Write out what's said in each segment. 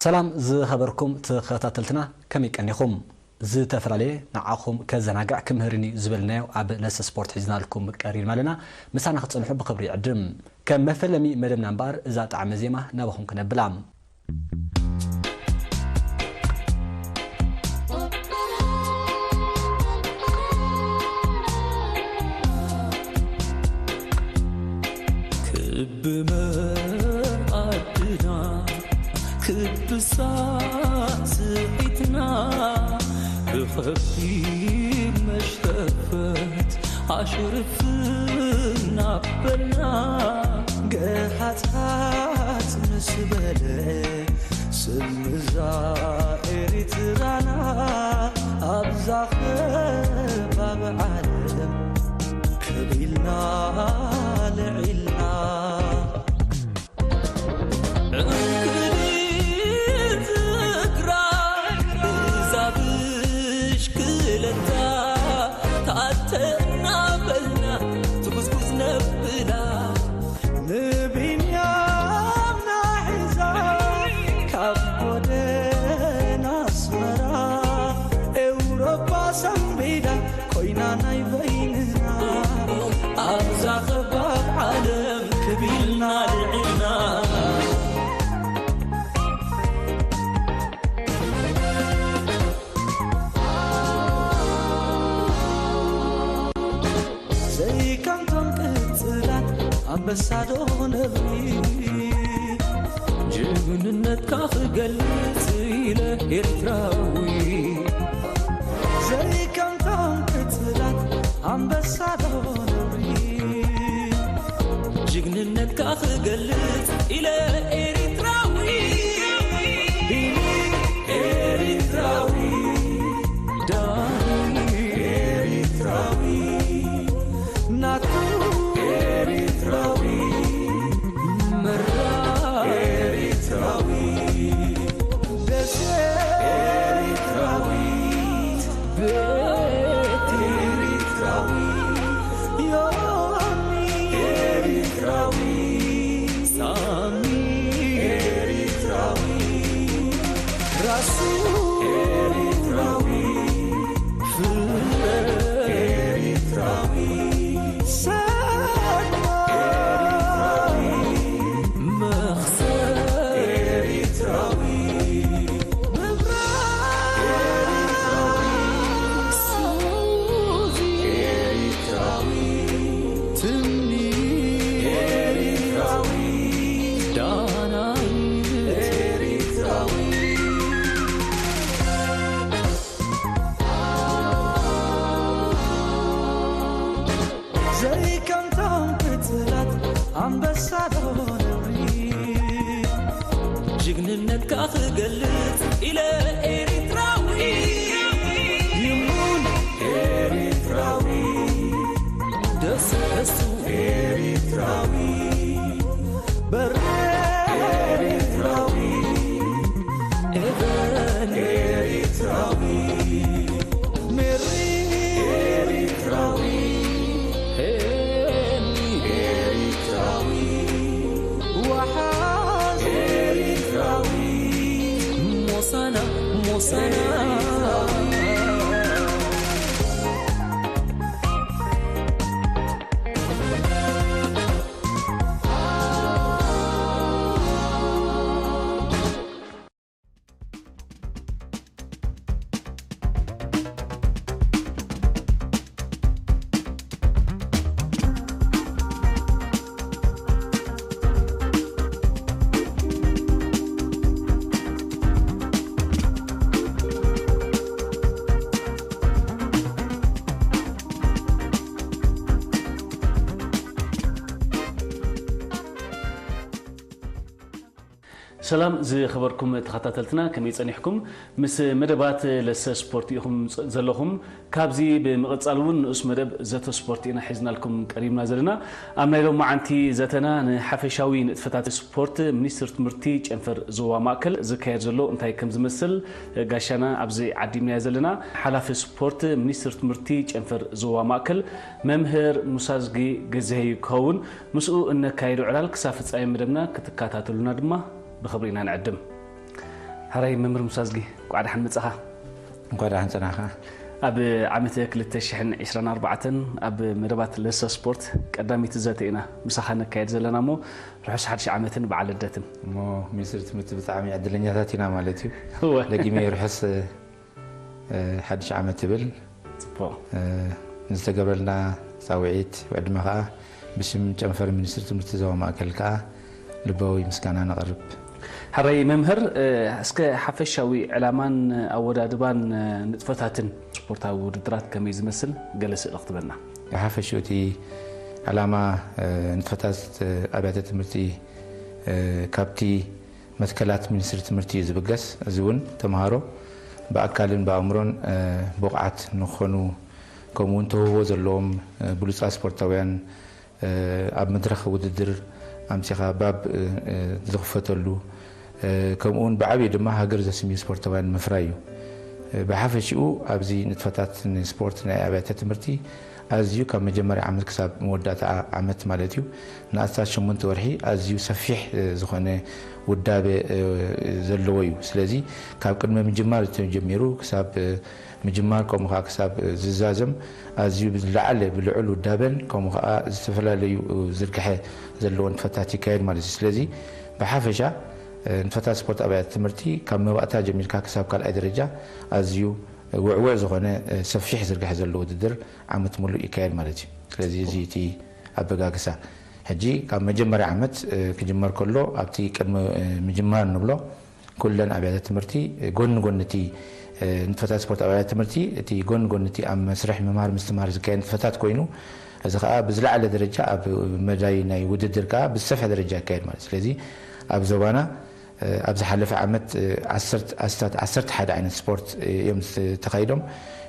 ሰላም ዝኸበርኩም ተኸታተልትና፣ ከመይ ቀኒኹም? ዝተፈላለየ ንዓኹም ከዘናግዕ ክምህርን እዩ ዝበልናዮ ኣብ ለሰ ስፖርት ሒዝናልኩም ቀሪብና ኣለና። ምሳና ክትጸንሑ ብኽብሪ ይዕድም። ከም መፈለሚ መደብና እምበኣር እዛ ጣዕመ ዜማ ናባኹም ክነብላ። ክብ መኣድና ክብ ሳዕስዒትና ብኸቢድ መሽረፈት ኣሽርፍ እናበልና ገሓትሓት ምስ በለ ስም እዛ ኤሪትራና ኣብዛ ከባቢ ዓለም ክብ ኢልና ልዒልና። ዕንክሊል ትግራይ እዛ ብሽክለታ ታተና በልና ትጉዝጉዝ ነብላ። ንቢንያምና ሒዛ ካብ ጎደና ኣስመራ ኤውሮጳ ሰንቢዳ ኮይና ናይ በይንና ኣብዛ ከባብ ዓለም ክብ ኢልና ልዒልና። ዘይከምቶም ቅጽላት ኣንበሳዶ ነብሪ ጅግንነትካ ክገልጽ ኢለ ኤርትራዊ ዘይከምቶም ቅጽላት ኣንበሳዶ ነብሪ ጅግንነትካ ክገልጽ ኢለ ኤርትራዊ ኤርትራዊ ዳኒ ኤርትራዊ ናቱ ኤርትራዊ መራ ኤርትራዊ ደሴ ኤርትራዊ ቤት ኤርትራዊ ዮኒ ኤርትራዊ ሳሚ ኤርትራዊ ራሱ ኤርትራዊ ፍረ ኤርትራዊ ሰማ ኤርትራዊ መኽሰብ ኤርትራዊ መብራት ኤርትራዊ ሱዚ ኤርትራዊ ትምኒ ኤርትራዊ ዳናይት ኤርትራዊ ዘይከምቶም ቅጽላት ኣንበሳዶ ነብሪ ጅግንነትካ ክገልጽ ኢለ ኤርትራዊ ይሙን ኤርትራዊ ደስ ደሱ ኤርትራዊ በሬ ኤርትራዊ ኤቨን ኤርትራዊ ሜሪ ኤርትራዊ ሄኒ ኤርትራዊ ዋሓዝ ኤርትራዊ ሞሳና ሞሳና ሰላም ዝኸበርኩም ተኸታተልትና፣ ከመይ ጸኒሕኩም? ምስ መደባት ለሰ ስፖርት ኢኹም ጸ-፣ ዘለኹም። ካብዚ ብምቕጻል እውን ንኡስ መደብ ዘተ ስፖርት ኢና ሒዝናልኩም ቀሪብና ዘለና። ኣብ ናይ ሎማዓንቲ ዘተና ንሓፈሻዊ ንጥፈታት ስፖርት ሚኒስትር ትምህርቲ ጨንፈር ዞባ ማእከል ዝካየድ ዘሎ እንታይ ከም ዝመስል ጋሻና ኣብዚ ዓዲምናዮ ዘለና ሓላፊ ስፖርት ሚኒስትር ትምህርቲ ጨንፈር ዞባ ማእከል መምህር ሙሳዝጊ ገዛሄ ክኸውን። ምስኡ እነካይዶ ዕላል ክሳብ ፍጻሜ መደብና ክትከታተሉና ድማ ብኽብሪ ኢና ንዕድም። ሕራይ መምህር ሙሳዝጊ፣ እንኳዕ ደሓን መጻኻ። እንኳዕ ደሓን ጸናኻ። ኣብ ዓመተ ክልተ ሽሕን ዕስራን ኣርባዕተን ኣብ መደባት ለሰ ስፖርት ቀዳመይቲ ዘተ ኢና ምሳኻ ነካየድ ዘለና እሞ፣ ርሑስ ሓድሽ ዓመትን በዓል ልደትን። እሞ ሚኒስትሪ ትምህርቲ ብጣዕሚ ዕድለኛታት ኢና ማለት እዩ። እወ። ደጊመ ርሑስ፣ እ፣ ሓድሽ ዓመት ትብል። ጽቡቕ። እ፣ ንዝተገብረልና ጻውዒት ዕድመ ከኣ ብሽም ጨንፈር ሚኒስትሪ ትምህርቲ ዞባ ማእከል ከኣ ልባዊ ምስጋና ነቕርብ። ሕራይ መምህር፣ እ፣ እስከ ሓፈሻዊ ዕላማን ኣወዳድባን ንጥፈታትን ስፖርታዊ ውድድራት ከመይ ዝመስል ገለ ስእሊ ክትበና? ብሓፈሽኡ እቲ ዕላማ፣ እ፣ ንጥፈታት፣ እ፣ ኣብያተ ትምህርቲ፣ እ፣ ካብቲ መትከላት ሚኒስትሪ ትምህርቲ እዩ ዝብገስ። እዚ እውን ተምሃሮ ብኣካልን ብኣእምሮን፣ እ፣ ብቑዓት ንክኾኑ፣ ከምኡ እውን ተውህቦ ዘለዎም፣ እ፣ ብሉጻት ስፖርታውያን፣ እ፣ ኣብ መድረኽ ውድድር ኣምጺኻ ባብ፣ እ፣ እ፣ ዝኽፈተሉ፣ እ፣ ከምኡ እውን ብዓብዩ ድማ ሃገር ዘስምዩ ስፖርታውያን ምፍራይ እዩ። እ፣ ብሓፈሽኡ ኣብዚ ንጥፈታት ንስፖርት ናይ ኣብያተ ትምህርቲ ኣዝዩ ካብ መጀመርያ ዓመት ክሳብ መወዳእታ ዓመት ማለት እዩ ንኣስታት ሸሞንተ ወርሒ ኣዝዩ ሰፊሕ፣ እ፣ ዝኾነ ውዳበ፣ እ፣ ዘለዎ እዩ። ስለዚ ካብ ቅድመ ምጅማር ተጀሚሩ ክሳብ፣ እ፣ ምጅማር ከምኡ ከዓ ክሳብ፣ እ፣ ዝዛዘም ኣዝዩ ብዝለዓለ ብልዑል ውዳበን ከምኡ ከዓ ዝተፈላለዩ፣ እ፣ ዝርግሐ ዘለዎ ንጥፈታት ይካየድ ማለት እዩ። ስለዚ ብሓፈሻ፣ እ፣ ንጥፈታት ስፖርት ኣብያተ ትምህርቲ ካብ መባእታ ጀሚርካ ክሳብ ካልኣይ ደረጃ ኣዝዩ ውዕውዕ ዝኾነ፣ እ፣ ሰፊሕ ዝርግሐ ዘለዎ ውድድር ዓመት ሙሉእ ይካየድ ማለት እዩ። ስለዚ እዚ እቲ ኣበጋግሳ ሕጂ ካብ መጀመርያ ዓመት፣ እ፣ ክጅመር ከሎ ኣብቲ ቅድሚ፣ እ፣ ምጅማር ንብሎ ኩለን ኣብያተ ትምህርቲ፣ እ፣ ጎኒ ጎኒ እቲ፣ እ፣ ንጥፈታት ስፖርት ኣብያተ ትምህርቲ እቲ ጎኒ ጎኒ እቲ ኣብ መስርሕ ምምሃር ምስትምሃር ዝካየድ ንጥፈታት ኮይኑ፣ እዚ ከዓ ብዝለዓለ ደረጃ ኣብ መዳይ ናይ ውድድር ከዓ ብዝሰፍሐ ደረጃ ይካየድ ማለት እዩ። ስለዚ ኣብ ዞባና፣ እ፣ ኣብ ዝሓለፈ ዓመት፣ እ፣ ዓሰርተ፣ ኣስታት ዓሰርተ ሓደ ዓይነት ስፖርት፣ እ፣ እዮም ዝተኻይዶም።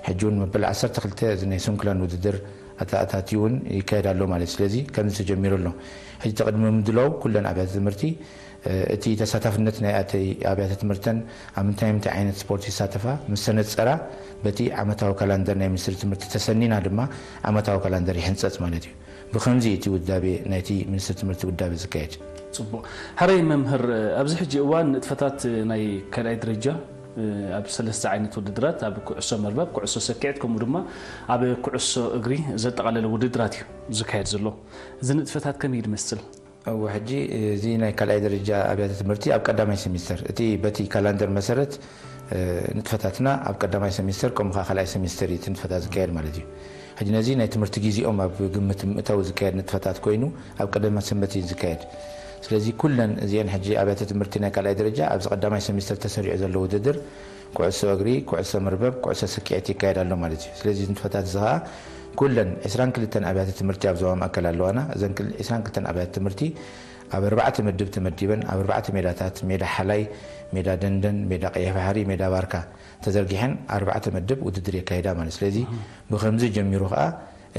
ሕጂ እውን መበል ዓሰርተ ክልተ እዚ ናይ ስንኩላን ውድድር ኣተኣታትዩ እውን ይካየድ ኣሎ ማለት እዩ። ስለዚ ከምዚ ተጀሚሩ ኣሎ። ሕጂ እቲ ቅድሚ ምድላው ኩለን ኣብያተ ትምህርቲ፣ እ፣ እቲ ተሳታፍነት ናይ ኣተይ ኣብያተ ትምህርተን ኣብ ምንታይ ምንታይ ዓይነት ስፖርት ይሳተፋ ምስ ተነጸራ በቲ ዓመታዊ ካላንደር ናይ ሚኒስትሪ ትምህርቲ ተሰኒና ድማ ዓመታዊ ካላንደር ይሕንጸጽ ማለት እዩ። ብኸምዚ እቲ ውዳቤ ናይቲ ሚኒስትሪ ትምህርቲ ውዳቤ ዝካየድ። ጽቡቕ። ሕራይ መምህር፣ ኣብዚ ሕጂ እዋን ንጥፈታት ናይ ካልኣይ ደረጃ፣ እ፣ ኣብ ሰለስተ ዓይነት ውድድራት፣ ኣብ ኩዕሶ መርበብ፣ ኩዕሶ ሰኪዐት፣ ከምኡ ድማ ኣብ ኩዕሶ እግሪ ዘጠቓለለ ውድድራት እዩ ዝካየድ ዘሎ። እዚ ንጥፈታት ከመይ ዝመስል? እወ፣ ሕጂ እዚ ናይ ካልኣይ ደረጃ ኣብያተ ትምህርቲ ኣብ ቀዳማይ ሰሚስተር፣ እቲ በቲ ካላንደር መሰረት፣ እ፣ ንጥፈታትና ኣብ ቀዳማይ ሰሚስተር ከምኡ ከኣ ካልኣይ ሰሚስተር እዩ እቲ ንጥፈታት ዝካየድ ማለት እዩ። ሕጂ ነዚ ናይ ትምህርቲ ግዜኦም ኣብ ግምት ምእታው ዝካየድ ንጥፈታት ኮይኑ ኣብ ቀዳማይ ሰንበት እዩ ዝካየድ። ስለዚ ኩለን እዚአን ሕጂ ኣብያተ ትምህርቲ ናይ ካልኣይ ደረጃ ኣብዚ ቀዳማይ ሰሚስተር ተሰሪዑ ዘሎ ውድድር ኩዕሶ እግሪ፣ ኩዕሶ መርበብ፣ ኩዕሶ ስኪዔት ይካየድ ኣሎ ማለት እዩ። ስለዚ ንጥፈታት እዚ ከኣ ኩለን ዕስራን ክልተን ኣብያተ ትምህርቲ ኣብ ዞባ ማእከል ኣለዋና። እዘን ክል-፣ ዕስራን ክልተን ኣብያተ ትምህርቲ ኣብ ኣርባዕተ ምድብ ተመዲበን ኣብ ኣርባዕተ ሜዳታት፣ ሜዳ ሓላይ፣ ሜዳ ደንደን፣ ሜዳ ቀይሕ ባሕሪ፣ ሜዳ ባርካ ተዘርጊሐን ኣርባዕተ ምድብ ውድድር የካይዳ ማለት። ስለዚ ብኸምዚ ጀሚሩ ከኣ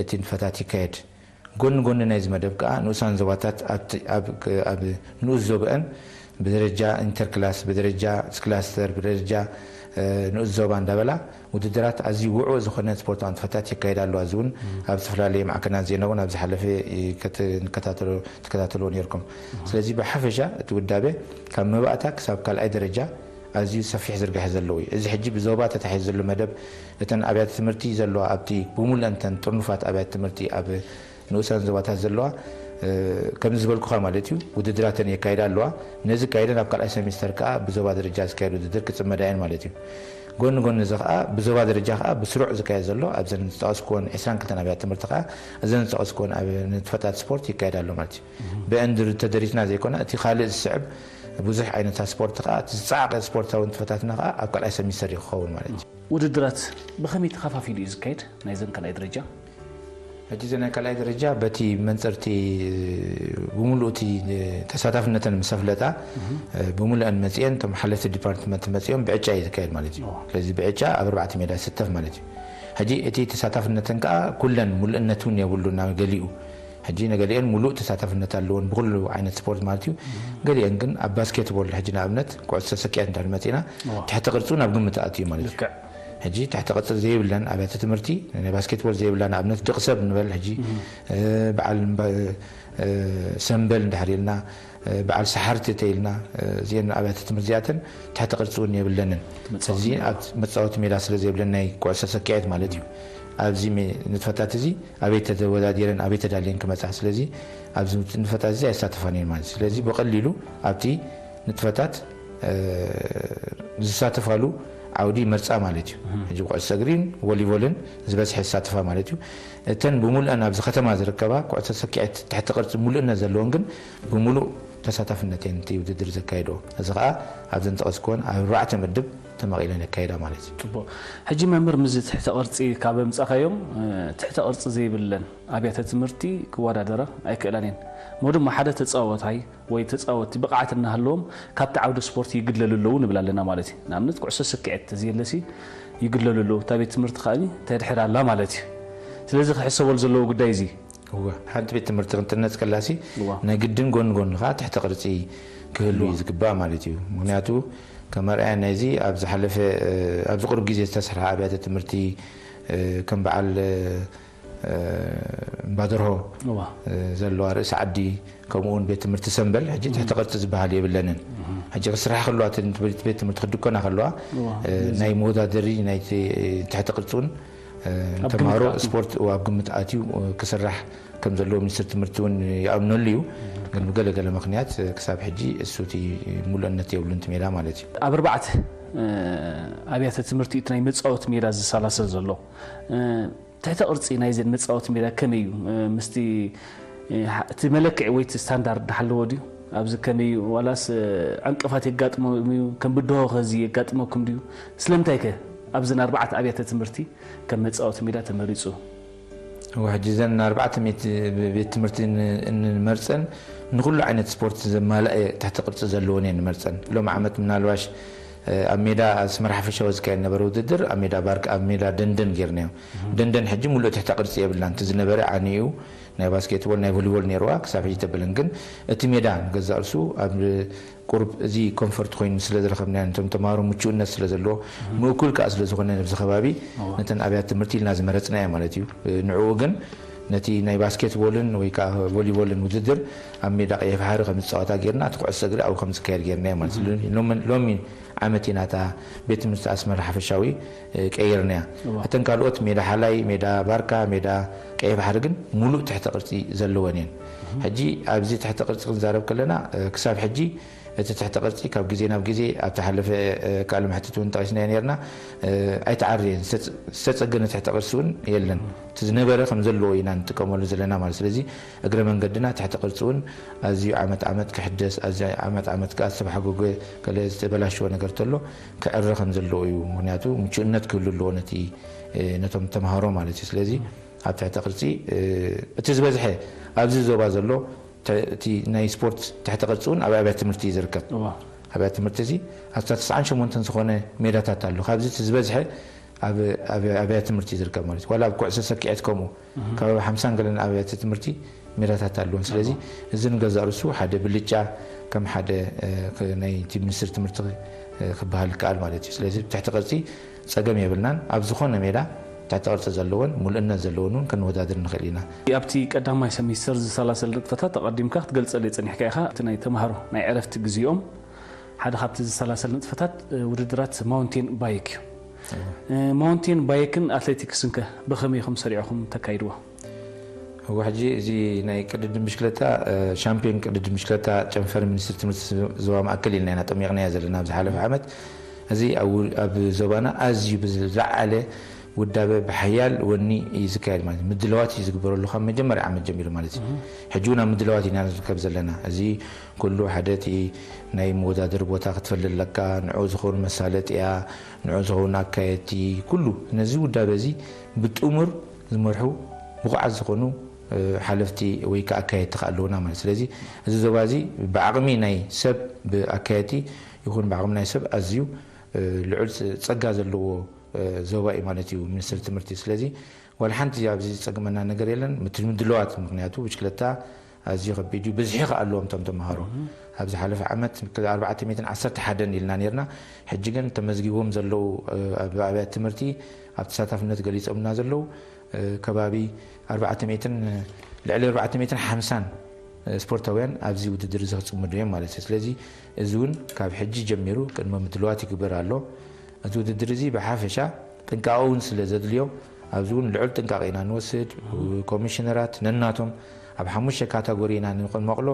እቲ ንጥፈታት ይካየድ። ጎኒ ጎኒ ናይዚ መደብ ከኣ ንኡሳን ዞባታት ኣብቲ፣ ኣብ፣ ኣብ ንኡስ ዞባአን ብደረጃ ኢንተርክላስ፣ ብደረጃ ክላስተር፣ ብደረጃ፣ እ፣ ንኡስ ዞባ እንዳበላ ውድድራት ኣዝዩ ውዑእ ዝኾነ ስፖርታዊ ንጥፈታት የካይዳ ኣለዋ። እዚ እውን ኣብ ዝተፈላለዩ ማዕከናት ዜና እውን ኣብ ዝሓለፈ፣ እ፣ ከት-፣ ንከታተሎ-፣ ትከታተልዎ ነይርኩም። ስለዚ ብሓፈሻ እቲ ውዳቤ ካብ መባእታ ክሳብ ካልኣይ ደረጃ ኣዝዩ ሰፊሕ ዝርግሐ ዘለዎ እዩ። እዚ ሕጂ ብዞባ ተታሒዙ ዘሎ መደብ እተን ኣብያተ ትምህርቲ ዘለዋ ኣብቲ ብምሉእን እተን ጥርኑፋት ኣብያተ ትምህርቲ ኣብ ንኡሳን ዞባታት ዘለዋ፣ እ፣ ከምዚ ዝበልኩኻ ማለት እዩ፣ ውድድራተን የካይዳ ኣለዋ። ነዚ ካይደን ኣብ ካልኣይ ሰሚስተር ከኣ ብዞባ ደረጃ ዝካየድ ውድድር ክጽመዳ እየን ማለት እዩ። ጎኒ ጎኒ እዚ ከኣ ብዞባ ደረጃ ከኣ ብስሩዕ ዝካየድ ዘሎ ኣብዘን ዝጠቐስኩወን ዕስራን ክልተን ኣብያተ ትምህርቲ ከኣ እዘን ዝጠቐስኩወን ኣብ ንጥፈታት ስፖርት ይካየድ ኣሎ ማለት እዩ። ብአን ድር-፣ ተደሪትና ዘይኮነ እቲ ካልእ ዝስዕብ ብዙሕ ዓይነታት ስፖርት ከኣ እቲ ዝጸዓቐ ስፖርታዊ ንጥፈታትና ከኣ ኣብ ካልኣይ ሰሚስተር እዩ ክኸውን ማለት እዩ። ውድድራት ብኸመይ ተኸፋፊሉ እዩ ዝካየድ ናይዘን ካልኣይ ደረጃ? ሕጂ እዚ ናይ ካልኣይ ደረጃ በቲ መንጸርቲ ብምሉእ እቲ ተሳታፍነተን ምስ ኣፍለጣ፣ ብምሉአን መጺአን እቶም ሓለፍቲ ዲፓርትመንት መጺኦም ብዕጫ እዩ ዝካየድ ማለት እዩ። ኦ። ስለዚ ብዕጫ ኣብ ኣርባዕተ ሜዳ ይስተፍ ማለት እዩ። ሕጂ እቲ ተሳታፍነተን ከኣ ኩለን ምሉእነት እውን የብሉን፣ ኣብ ገሊኡ ሕጂ ነገሊአን ምሉእ ተሳታፍነት ኣለዎን ብኹሉ ዓይነት ስፖርት ማለት እዩ። ገሊአን ግን ኣብ ባስኬትቦል ሕጂ ንኣብነት ኩዕሶ ሰኪዐት እንዳል መጺና እዋ። ትሕቲ ቅርጺ ናብ ግምት ኣትዩ ማለት እዩ። ልክዕ። ሕጂ ትሕቲ ቅርጺ ዘይብለን ኣብያተ ትምህርቲ ናይ ባስኬትቦል ዘይብላ ንኣብነት ድቕሰብ ንበል ሕጂ፣ እ፣ በዓል እምባ-፣ እ፣ ሰምበል እንድሕር ኢልና በዓል ሰሓርቲ ተይልና እዚአን ኣብያተ ትምህርቲ እዚኣተን ትሕቲ ቅርፂ እውን የብለንን። እዚ ኣብ መፃወቲ ሜዳ ስለ ዘይብለን ናይ ኩዕሶ ሰኪዐት ማለት እዩ። ኣብዚ ሜ- ንጥፈታት እዚ ኣበይ ተወዳዲረን ኣበይ ተዳልየን ክመፃ፣ ስለዚ ኣብዚ ንጥፈታት እዚ ኣይሳተፋን እየን ማለት እዩ። ስለዚ ብቐሊሉ ኣብቲ ንጥፈታት ዝሳተፋሉ ዓውዲ ይመርፃ ማለት እዩ። ሕጂ ኩዕሶ እግሪን ቮሊቦልን ዝበዝሐ ይሳተፋ ማለት እዩ። እተን ብምሉእን ኣብዚ ከተማ ዝርከባ ኩዕሶ ሰኪዐት ትሕቲ ቅርፂ ምሉእነት ዘለዎን ግን ብምሉእ ተሳታፍነት እየን እቲ ውድድር ዘካይድኦ። እዚ ከዓ ኣብዘን ጠቐስክወን ኣብ ኣርባዕተ ምድብ ተመቒለን የካይዳ ማለት እዩ። ፅቡቕ። ሕጂ መምህር፣ ምስዚ ትሕቲ ቅርፂ ካብ ኣምፃእካዮም፣ እ፣ ትሕቲ ቅርፂ ዘይብለን ኣብያተ ትምህርቲ ክወዳደራ ኣይክእላን እየን። እሞ ድማ ሓደ ተፃዋታይ ወይ ተፃወትቲ ብቕዓት እናሃለዎም ካብቲ ዓውዲ ስፖርት ይግለሉ ኣለዉ ንብል ኣለና ማለት እዩ። ንኣብነት ኩዕሶ ስክዔት ተዘየለሲ ይግለሉ ኣለዉ። እታ ቤት ትምህርቲ ከኣኒ ተድሕር ኣላ ማለት እዩ። ስለዚ ክሕሰበሉ ዘለዎ ጉዳይ እዚ። እወ፣ ሓንቲ ቤት ትምህርቲ ክንትነፅ ከላሲ እዋ። ናይ ግድን ጎን ጎን ከዓ ትሕቲ ቅርፂ ክህሉ እዩ ዝግባእ ማለት እዩ። ምክንያቱ ከም ኣርኣያ ናይዚ ኣብ ዝሓለፈ፣ እ፣ ኣብዚ ቁሩብ ግዜ ዝተሰርሐ ኣብያተ ትምህርቲ፣ እ፣ ከም በዓል፣ እ፣ እምባደርሆ እዋ። ዘለዋ ርእሲ ዓዲ፣ ከምኡ እውን ቤት ትምህርቲ ሰምበል ሕጂ ትሕቲ ቅርፂ ዝበሃል የብለንን። ሕጂ ክስራሕ ከለዋ እቲ ቤት ትምህርቲ ክድኮና ከለዋ እዋ። እ፣ ናይ መወዳደሪ ናይ ትሕቲ ቅርፂ እውን እ፣ ኣብ ተምሃሮ ግምት ኣትዩ። ስፖርት ኣብ ግምት ኣትዩ እ፣ ክስራሕ ከም ዘለዎ ሚኒስትር ትምህርቲ እውን ይኣምነሉ እዩ። ግን ብገለገለ ምክንያት እ፣ ክሳብ ሕጂ እሱ እቲ ሙሉእነት የብሉን እቲ ሜዳ ማለት እዩ። ኣብ ኣርባዕተ እ፣ ኣብያተ ትምህርቲ እቲ ናይ መፃወቲ ሜዳ ዝሰላሰል ዘሎ እ፣ ትሕቲ ቅርፂ ናይዘን መፃወቲ ሜዳ ከመይ እዩ? እ፣ ምስቲ እ፣ ሓ- እቲ መለክዒ ወይ እቲ ስታንዳርድ ኣለዎ ድዩ? ኣብዚ ከመይ እዩ? ዋላስ እ፣ ዕንቅፋት የጋጥሞም እዩ? ከም ብድሆ ከዚ የጋጥመኩም ድዩ? ስለምንታይ ከ ኣብዘን ኣርባዕተ ኣብያተ ትምህርቲ ከም መፃወቲ ሜዳ ተመሪፁ? እወ፣ ሕጂ እዘን ኣርባዕተ ሜት- ቤት ትምህርቲ ን- እንመርፀን ንኩሉ ዓይነት ስፖርት ዘማልአ ትሕቲ ቅርፂ ዘለዎን እየን ንመርፀን። ሎም ዓመት ምናልባሽ እ፣ ኣብ ሜዳ ኣስመራ ሓፈሻዊ ዝካየድ ነበረ ውድድር ኣብ ሜዳ ባርክ ኣብ ሜዳ ደንደን ጌርናዮ። ደንደን ሕጂ ሙሉእ ትሕተ ቅርፂ የብላን። እቲ ዝነበረ ዓንዩ ናይ ባስኬትቦል ናይ ቮሊቦል ነይርዋ ክሳብ ሕጂ ተበለን። ግን እቲ ሜዳ ንገዛእ ርእሱ ኣብ ቁሩብ እዚ ኮንፈርት ኮይኑ ስለ ዝረኸብናዮ፣ ነቶም ተምሃሮ ምቹእነት ስለ ዘለዎ፣ ምእኩል ከኣ ስለ ዝኾነ ነብዚ ከባቢ፣ ነተን ኣብያተ ትምህርቲ ኢልና ዝመረጽናዮ ማለት እዩ። ንዕኡ ግን ነቲ ናይ ባስኬትቦልን ወይ ከኣ ቮሊቦልን ውድድር ኣብ ሜዳ ቀይሕ ባሕሪ ከም ዝጻወታ ጌርና፣ እቲ ኩዕሶ እግሪ ኣብኡ ከም ዝካየድ ጌርናዮ ማለት እዩ። ሎሚ፣ ሎሚ ዓመት ኢና እታ ቤት ትምህርቲ ኣስመራ ሓፈሻዊ፣ እ፣ ቀይርናያ። እዋ። እተን ካልኦት ሜዳ ሓላይ፣ ሜዳ ባርካ፣ ሜዳ ቀይሕ ባሕሪ ግን ሙሉእ ትሕተ ቅርጺ ዘለወን እየን። ሕጂ ኣብዚ ትሕተ ቅርጺ ክንዛረብ ከለና፣ እ፣ ክሳብ ሕጂ እቲ ትሕተ ቅርጺ ካብ ግዜ ናብ ግዜ ኣብ ተሓለፈ፣ እ፣ ቃለ መሕትት እውን ጠቒስናዮ ኔርና፣ እ፣ ኣይተዓርየን። ዝተጸ-፣ ዝተጸገነ ትሕተ ቅርጺ እውን የለን። እቲ ዝነበረ ከም ዘለዎ ኢና ንጥቀመሉ ዘለና ማለት። ስለዚ እግረ መንገድና ትሕተ ቅርጺ እውን ኣዝዩ ዓመት ዓመት ክሕደስ፣ ኣዝዩ ዓመት ዓመት ከኣ ዝተባሓጎገ ገለ ዝተበላሸወ ነገር ተሎ ክዕረ ከም ዘለዎ እዩ። ምኽንያቱ ምቹእነት ክህሉ ኣለዎ ነቲ፣ እ፣ ነቶም ተምሃሮ ማለት እዩ። ስለዚ ኣብ ትሕተ ቅርጺ፣ እ፣ እቲ ዝበዝሐ ኣብዚ ዞባ ዘሎ ተ-፣ እቲ ናይ ስፖርት ትሕተ ቅርጺ እውን ኣብ ኣብያተ ትምህርቲ እዩ ዝርከብ። እዋ። ኣብያተ ትምህርቲ እዚ ኣብታ ተስዓን ሸሞንተን ዝኾነ ሜዳታት ኣሎ። ካብዚ እቲ ዝበዝሐ ኣብ፣ ኣብ ኣብያተ ትምህርቲ እዩ ዝርከብ ማለት እዩ። ዋላ ኣብ ኩዕሶ ሰኪዐት ከምኡ ከባቢ ሓምሳን ገለን ኣብያተ ትምህርቲ ሜዳታት ኣለዎን። ስለዚ እዚ ንገዛእ ርእሱ ሓደ ብልጫ ከም ሓደ፣ እ፣ ክ-፣ ናይ እቲ ሚኒስትሪ ትምህርቲ፣ እ፣ ክበሃል ይከኣል ማለት እዩ። ስለዚ ትሕቲ ቅርጺ ጸገም የብልናን። ኣብ ዝኾነ ሜዳ ትሕቲ ቅርጺ ዘለወን ምሉእነት ዘለወን እውን ክንወዳደር ንኽእል ኢና። ኣብቲ ቀዳማይ ሰሚስተር ዝሰላሰል ንጥፈታት ኣቐዲምካ ክትገልጸለይ ጸኒሕካ ኢኻ። እቲ ናይ ተምሃሮ ናይ ዕረፍቲ ግዜኦም ሓደ ካብቲ ዝሰላሰል ንጥፈታት፣ እ፣ ውድድራት ማውንቴን ባይክ እዩ። እዎ። እ፣ ማውንቴን ባይክን ኣትሌቲክስን ከ ብኸመይ ኢኹም ሰሪዕኹም ተካይድዎ? እዎ፣ ሕጂ እዚ ናይ ቅድድም ብሽክለታ፣ እ፣ ሻምፒዮን ቅድድም ብሽክለታ ጨንፈር ሚኒስትሪ ትምህርቲ ዞባ ማእከል ኢልና ኢና ጠሚቕናዮ ዘለና ኣብዚ ሓለፈ ዓመት። እዚ ኣብ ው-፣ ኣብ ዞባና ኣዝዩ ብዝለዓለ ውዳበ ብሓያል ወኒ እዩ ዝካየድ ማለት እዩ። ምድላዋት እዩ ዝግበረሉ ካብ መጀመርያ ዓመት ጀሚሩ ማለት እዩ። ሕጂ እውን ኣብ ምድላዋት ኢና ንርከብ ዘለና። እዚ ኩሉ ሓደ እቲ ናይ መወዳደሪ ቦታ ክትፈልጥ ኣለካ፣ ንዕኡ ዝኸውን መሳለጥያ፣ ንዕኡ ዝኸውን ኣካየድቲ፣ ኩሉ ነዚ ውዳበ እዚ ብጥሙር ዝመርሑ ብቑዓት ዝኾኑ፣ እ፣ ሓለፍቲ ወይ ከኣ ኣካየድቲ ከኣ ኣለዉና ማለት። ስለዚ እዚ ዞባ እዚ ብዓቕሚ ናይ ሰብ፣ ብኣካየድቲ ይኹን ብዓቕሚ ናይ ሰብ ኣዝዩ፣ እ፣ ልዑል ጸ-፣ ጸጋ ዘለዎ፣ እ፣ ዞባ እዩ ማለት እዩ ሚኒስትሪ ትምህርቲ። ስለዚ ዋላ ሓንቲ ኣብዚ ዝጸግመና ነገር የለን። ምት-፣ ምድለዋት፣ ምኽንያቱ ብሽክለታ ኣዝዩ ከቢድ እዩ። ብዝሒ ከኣ ኣለዎም እቶም ተምሃሮ። ኣብ ዝሓለፈ ዓመት ኣርባዕተ ሚእትን ዓሰርተ ሓደን ኢልና ኔርና። ሕጂ ግን ተመዝጊቦም ዘለዉ፣ እ፣ ኣብ ኣብያተ ትምህርቲ ኣብ ተሳታፍነት ገሊጾምና ዘለዉ፣ እ፣ ከባቢ ኣርባዕተ ሚእትን፣ ልዕሊ ኣርባዕተ ሚእትን ሓምሳን ስፖርታውያን ኣብዚ ውድድር እዚ ክጽምዱ እዮም ማለት እዩ። ስለዚ እዚ እውን ካብ ሕጂ ጀሚሩ ቅድመ ምድልዋት ይግበር ኣሎ። እቲ ውድድር እዚ ብሓፈሻ ጥንቃቐ እውን ስለ ዘድልዮ ኣብዚ እውን ልዑል ጥንቃቐ ኢና ንወስድ። ኮሚሽነራት ነናቶም ኣብ ሓሙሽተ ካታጎሪ ኢና ንመቕሎ።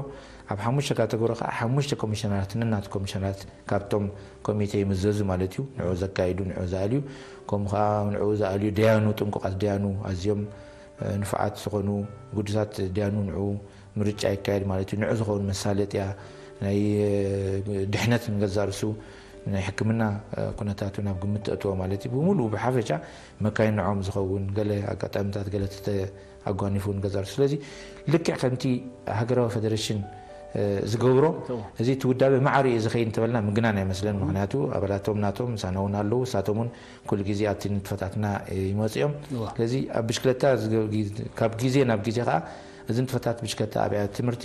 ኣብ ሓሙሽተ ካታጎሪ ከዓ ሓሙሽተ ኮሚሽነራት ነናት ኮሚሽነራት ካብቶም ኮሚቴ ይምዘዙ ማለት እዩ። ንዑ ዘካይዱ ንዑ ዝኣልዩ ከምኡ ከዓ ንዑ ዝኣልዩ ደያኑ ጥንቁቓት ደያኑ ኣዝዮም ንፉዓት ዝኾኑ ግዱሳት ደያኑ ንዑ ምርጫ ይካየድ ማለት እዩ። ንዑ ዝኸውን መሳለጥያ ናይ ድሕነት ንገዛእ ርእሱ ናይ ሕክምና ኩነታቱ ናብ ግምት ተእትዎ ማለት እዩ። ብምሉኡ ብሓፈሻ መካይን ንዖም ዝኸውን ገለ ኣጋጣሚታት ገለ ተተ ኣጓኒፉ ንገዛእ ርእሱ። ስለዚ ልክዕ ከምቲ ሃገራዊ ፌደሬሽን ዝገብሮ እዚ እቲ ውዳበ ማዕሪ እዩ ዝኸይድ እንተበልና ምግናን ኣይመስለን። ምክንያቱ ኣባላቶም ናቶም ምሳና እውን ኣለዉ። እሳቶም እውን ኩሉ ግዜ ኣብቲ ንጥፈታትና ይመፅኦም። ስለዚ ኣብ ብሽክለታ ካብ ግዜ ናብ ግዜ ከዓ እዚ ንጥፈታት ብሽክለታ ኣብያ ትምህርቲ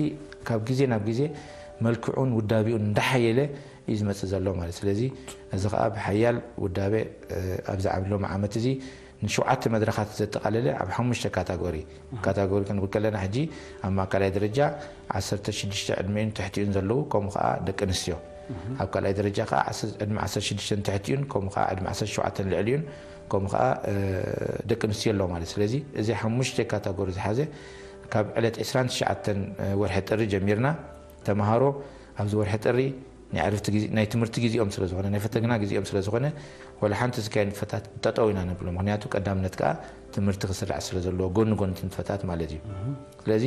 ካብ ግዜ ናብ ግዜ መልክዑን ውዳቢኡን እንዳሓየለ እዩ ዝመፅእ ዘሎ ማለት። ስለዚ እዚ ከዓ ብሓያል ውዳበ ኣብዚ ዓብ ሎም ዓመት እዚ ንሸውዓተ መድረኻት ዘጠቓለለ ኣብ ሓሙሽተ ካታጎሪ ካታጎሪ ክንብል ከለና ሕጂ ኣብ ማእከላይ ደረጃ ዓሰርተ ሽዱሽተ ዕድሜኡን ትሕቲኡን ዘለዉ ከምኡ ከዓ ደቂ ኣንስትዮ ኣብ ካልኣይ ደረጃ ከዓ ዕድሚ ዓሰርተ ሽዱሽተ ትሕቲኡን ከምኡ ከዓ ዕድሚ ዓሰርተ ሸውዓተ ልዕሊኡን ከምኡ ከዓ ደቂ ኣንስትዮ ኣለዎ ማለት። ስለዚ እዚ ሓሙሽተ ካታጎሪ ዝሓዘ ካብ ዕለት ዕስራን ትሽዓተን ወርሒ ጥሪ ጀሚርና ተምሃሮ ኣብዚ ወርሒ ጥሪ ናይ ዕርፍቲ ግዜ ናይ ትምህርቲ ግዜኦም ስለ ዝኾነ ናይ ፈተግና ግዜኦም ስለ ዝኾነ ወላ ሓንቲ ዝካየድ ንጥፈታት ጠጠው ኢና ነብሎ። ምክንያቱ ቀዳምነት ከዓ ትምህርቲ ክስራዕ ስለ ዘለዎ ጎኒ ጎኒ እቲ ንጥፈታት ማለት እዩ። ስለዚ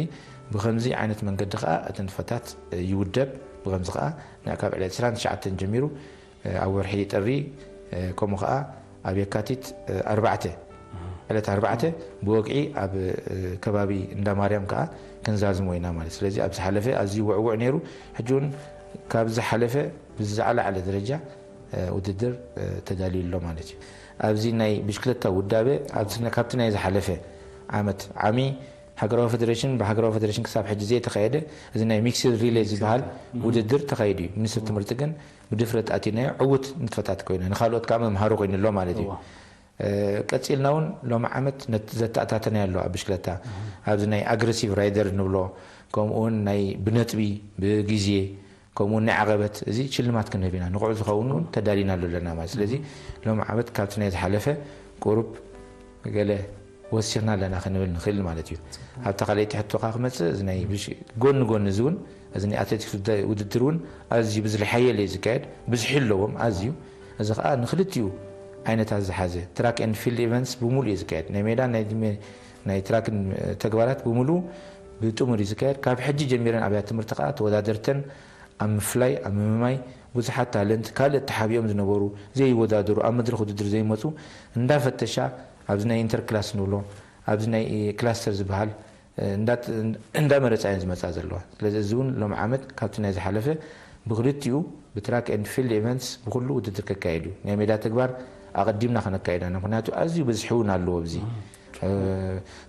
ብከምዚ ዓይነት መንገዲ ከዓ እቲ ንጥፈታት ይውደብ። ብከምዚ ከዓ ካብ ዕለት ዕስራን ትሽዓተን ጀሚሩ ኣብ ወርሒ ጥሪ ከምኡ ከዓ ኣብ የካቲት ኣርባዕተ ዕለት ኣርባዕተ ብወግዒ ኣብ ከባቢ እንዳ ማርያም ከዓ ክንዛዝሞ ኢና ማለት። ስለዚ ኣብ ዝሓለፈ ኣዝዩ ውዕውዕ ነይሩ። ሕጂ እውን ካብ ዝሓለፈ ብዝዓለዓለ ደረጃ ውድድር ተዳልዩ ኣሎ ማለት እዩ። ኣብዚ ናይ ብሽክለታ ውዳበ ካብቲ ናይ ዝሓለፈ ዓመት ዓሚ ሃገራዊ ፌደሬሽን ብሃገራዊ ፌደሬሽን ክሳብ ሕጂ ዘይተኻየደ እዚ ናይ ሚክስድ ሪሌ ዝበሃል ውድድር ተኻይዱ እዩ። ሚኒስትር ትምህርቲ ግን ብድፍረት ኣቲናዮ ዕውት ንጥፈታት ኮይነ ንካልኦት ከዓ መምሃሪ ኮይኑ ኣሎ ማለት እዩ። ቀፂልና እውን ሎም ዓመት ዘተኣታተናዮ ኣሎ ኣብ ብሽክለታ ኣብዚ ናይ ኣግረሲቭ ራይደር ንብሎ ከምኡውን ናይ ብነጥቢ ብግዜ ከምኡውን ናይ ዓቐበት እዚ ሽልማት ክንህብ ኢና ንቑዕ ዝኸውን እውን ተዳሊና ኣሎ ኣለና ማለት። ስለዚ ሎም ዓመት ካብቲ ናይ ዝሓለፈ ቁሩብ ገለ ወሲኽና ኣለና ክንብል ንኽእል ማለት እዩ። ኣብታ ካልኣይቲ ሕቶኻ ክመፅእ እዚ ናይ ጎኒ ጎኒ እዚ እውን እዚ ናይ ኣትሌቲክስ ውድድር እውን ኣዝዩ ብዝሒ ሓየለ እዩ ዝካየድ። ብዝሒ ኣለዎም ኣዝዩ። እዚ ከዓ ንክልቲኡ ዓይነታት ዝሓዘ ትራክ ኤንድ ፊልድ ኢቨንትስ ብምሉእ እዩ ዝካየድ። ናይ ሜዳ ናይ ትራክ ተግባራት ብምሉኡ ብጥሙር እዩ ዝካየድ። ካብ ሕጂ ጀሚረን ኣብያት ትምህርቲ ከዓ ተወዳደርተን ኣብ ምፍላይ ኣብ ምምማይ ብዙሓት ታለንት ካልእ ተሓቢኦም ዝነበሩ ዘይወዳደሩ ኣብ መድረኽ ውድድር ዘይመፁ እንዳፈተሻ ኣብዚ ናይ ኢንተርክላስ ንብሎ ኣብዚ ናይ ክላስተር ዝበሃል እንዳመረፃ እየን ዝመፃ ዘለዋ። ስለዚ እዚ እውን ሎም ዓመት ካብቲ ናይ ዝሓለፈ ብክልቲኡ ብትራክ ኤንድ ፊልድ ኢቨንትስ ብኩሉ ውድድር ከካየድ እዩ። ናይ ሜዳ ተግባር ኣቐዲምና ከነካየዳ ምክንያቱ ኣዝዩ ብዝሒ እውን ኣለዎ ኣብዚ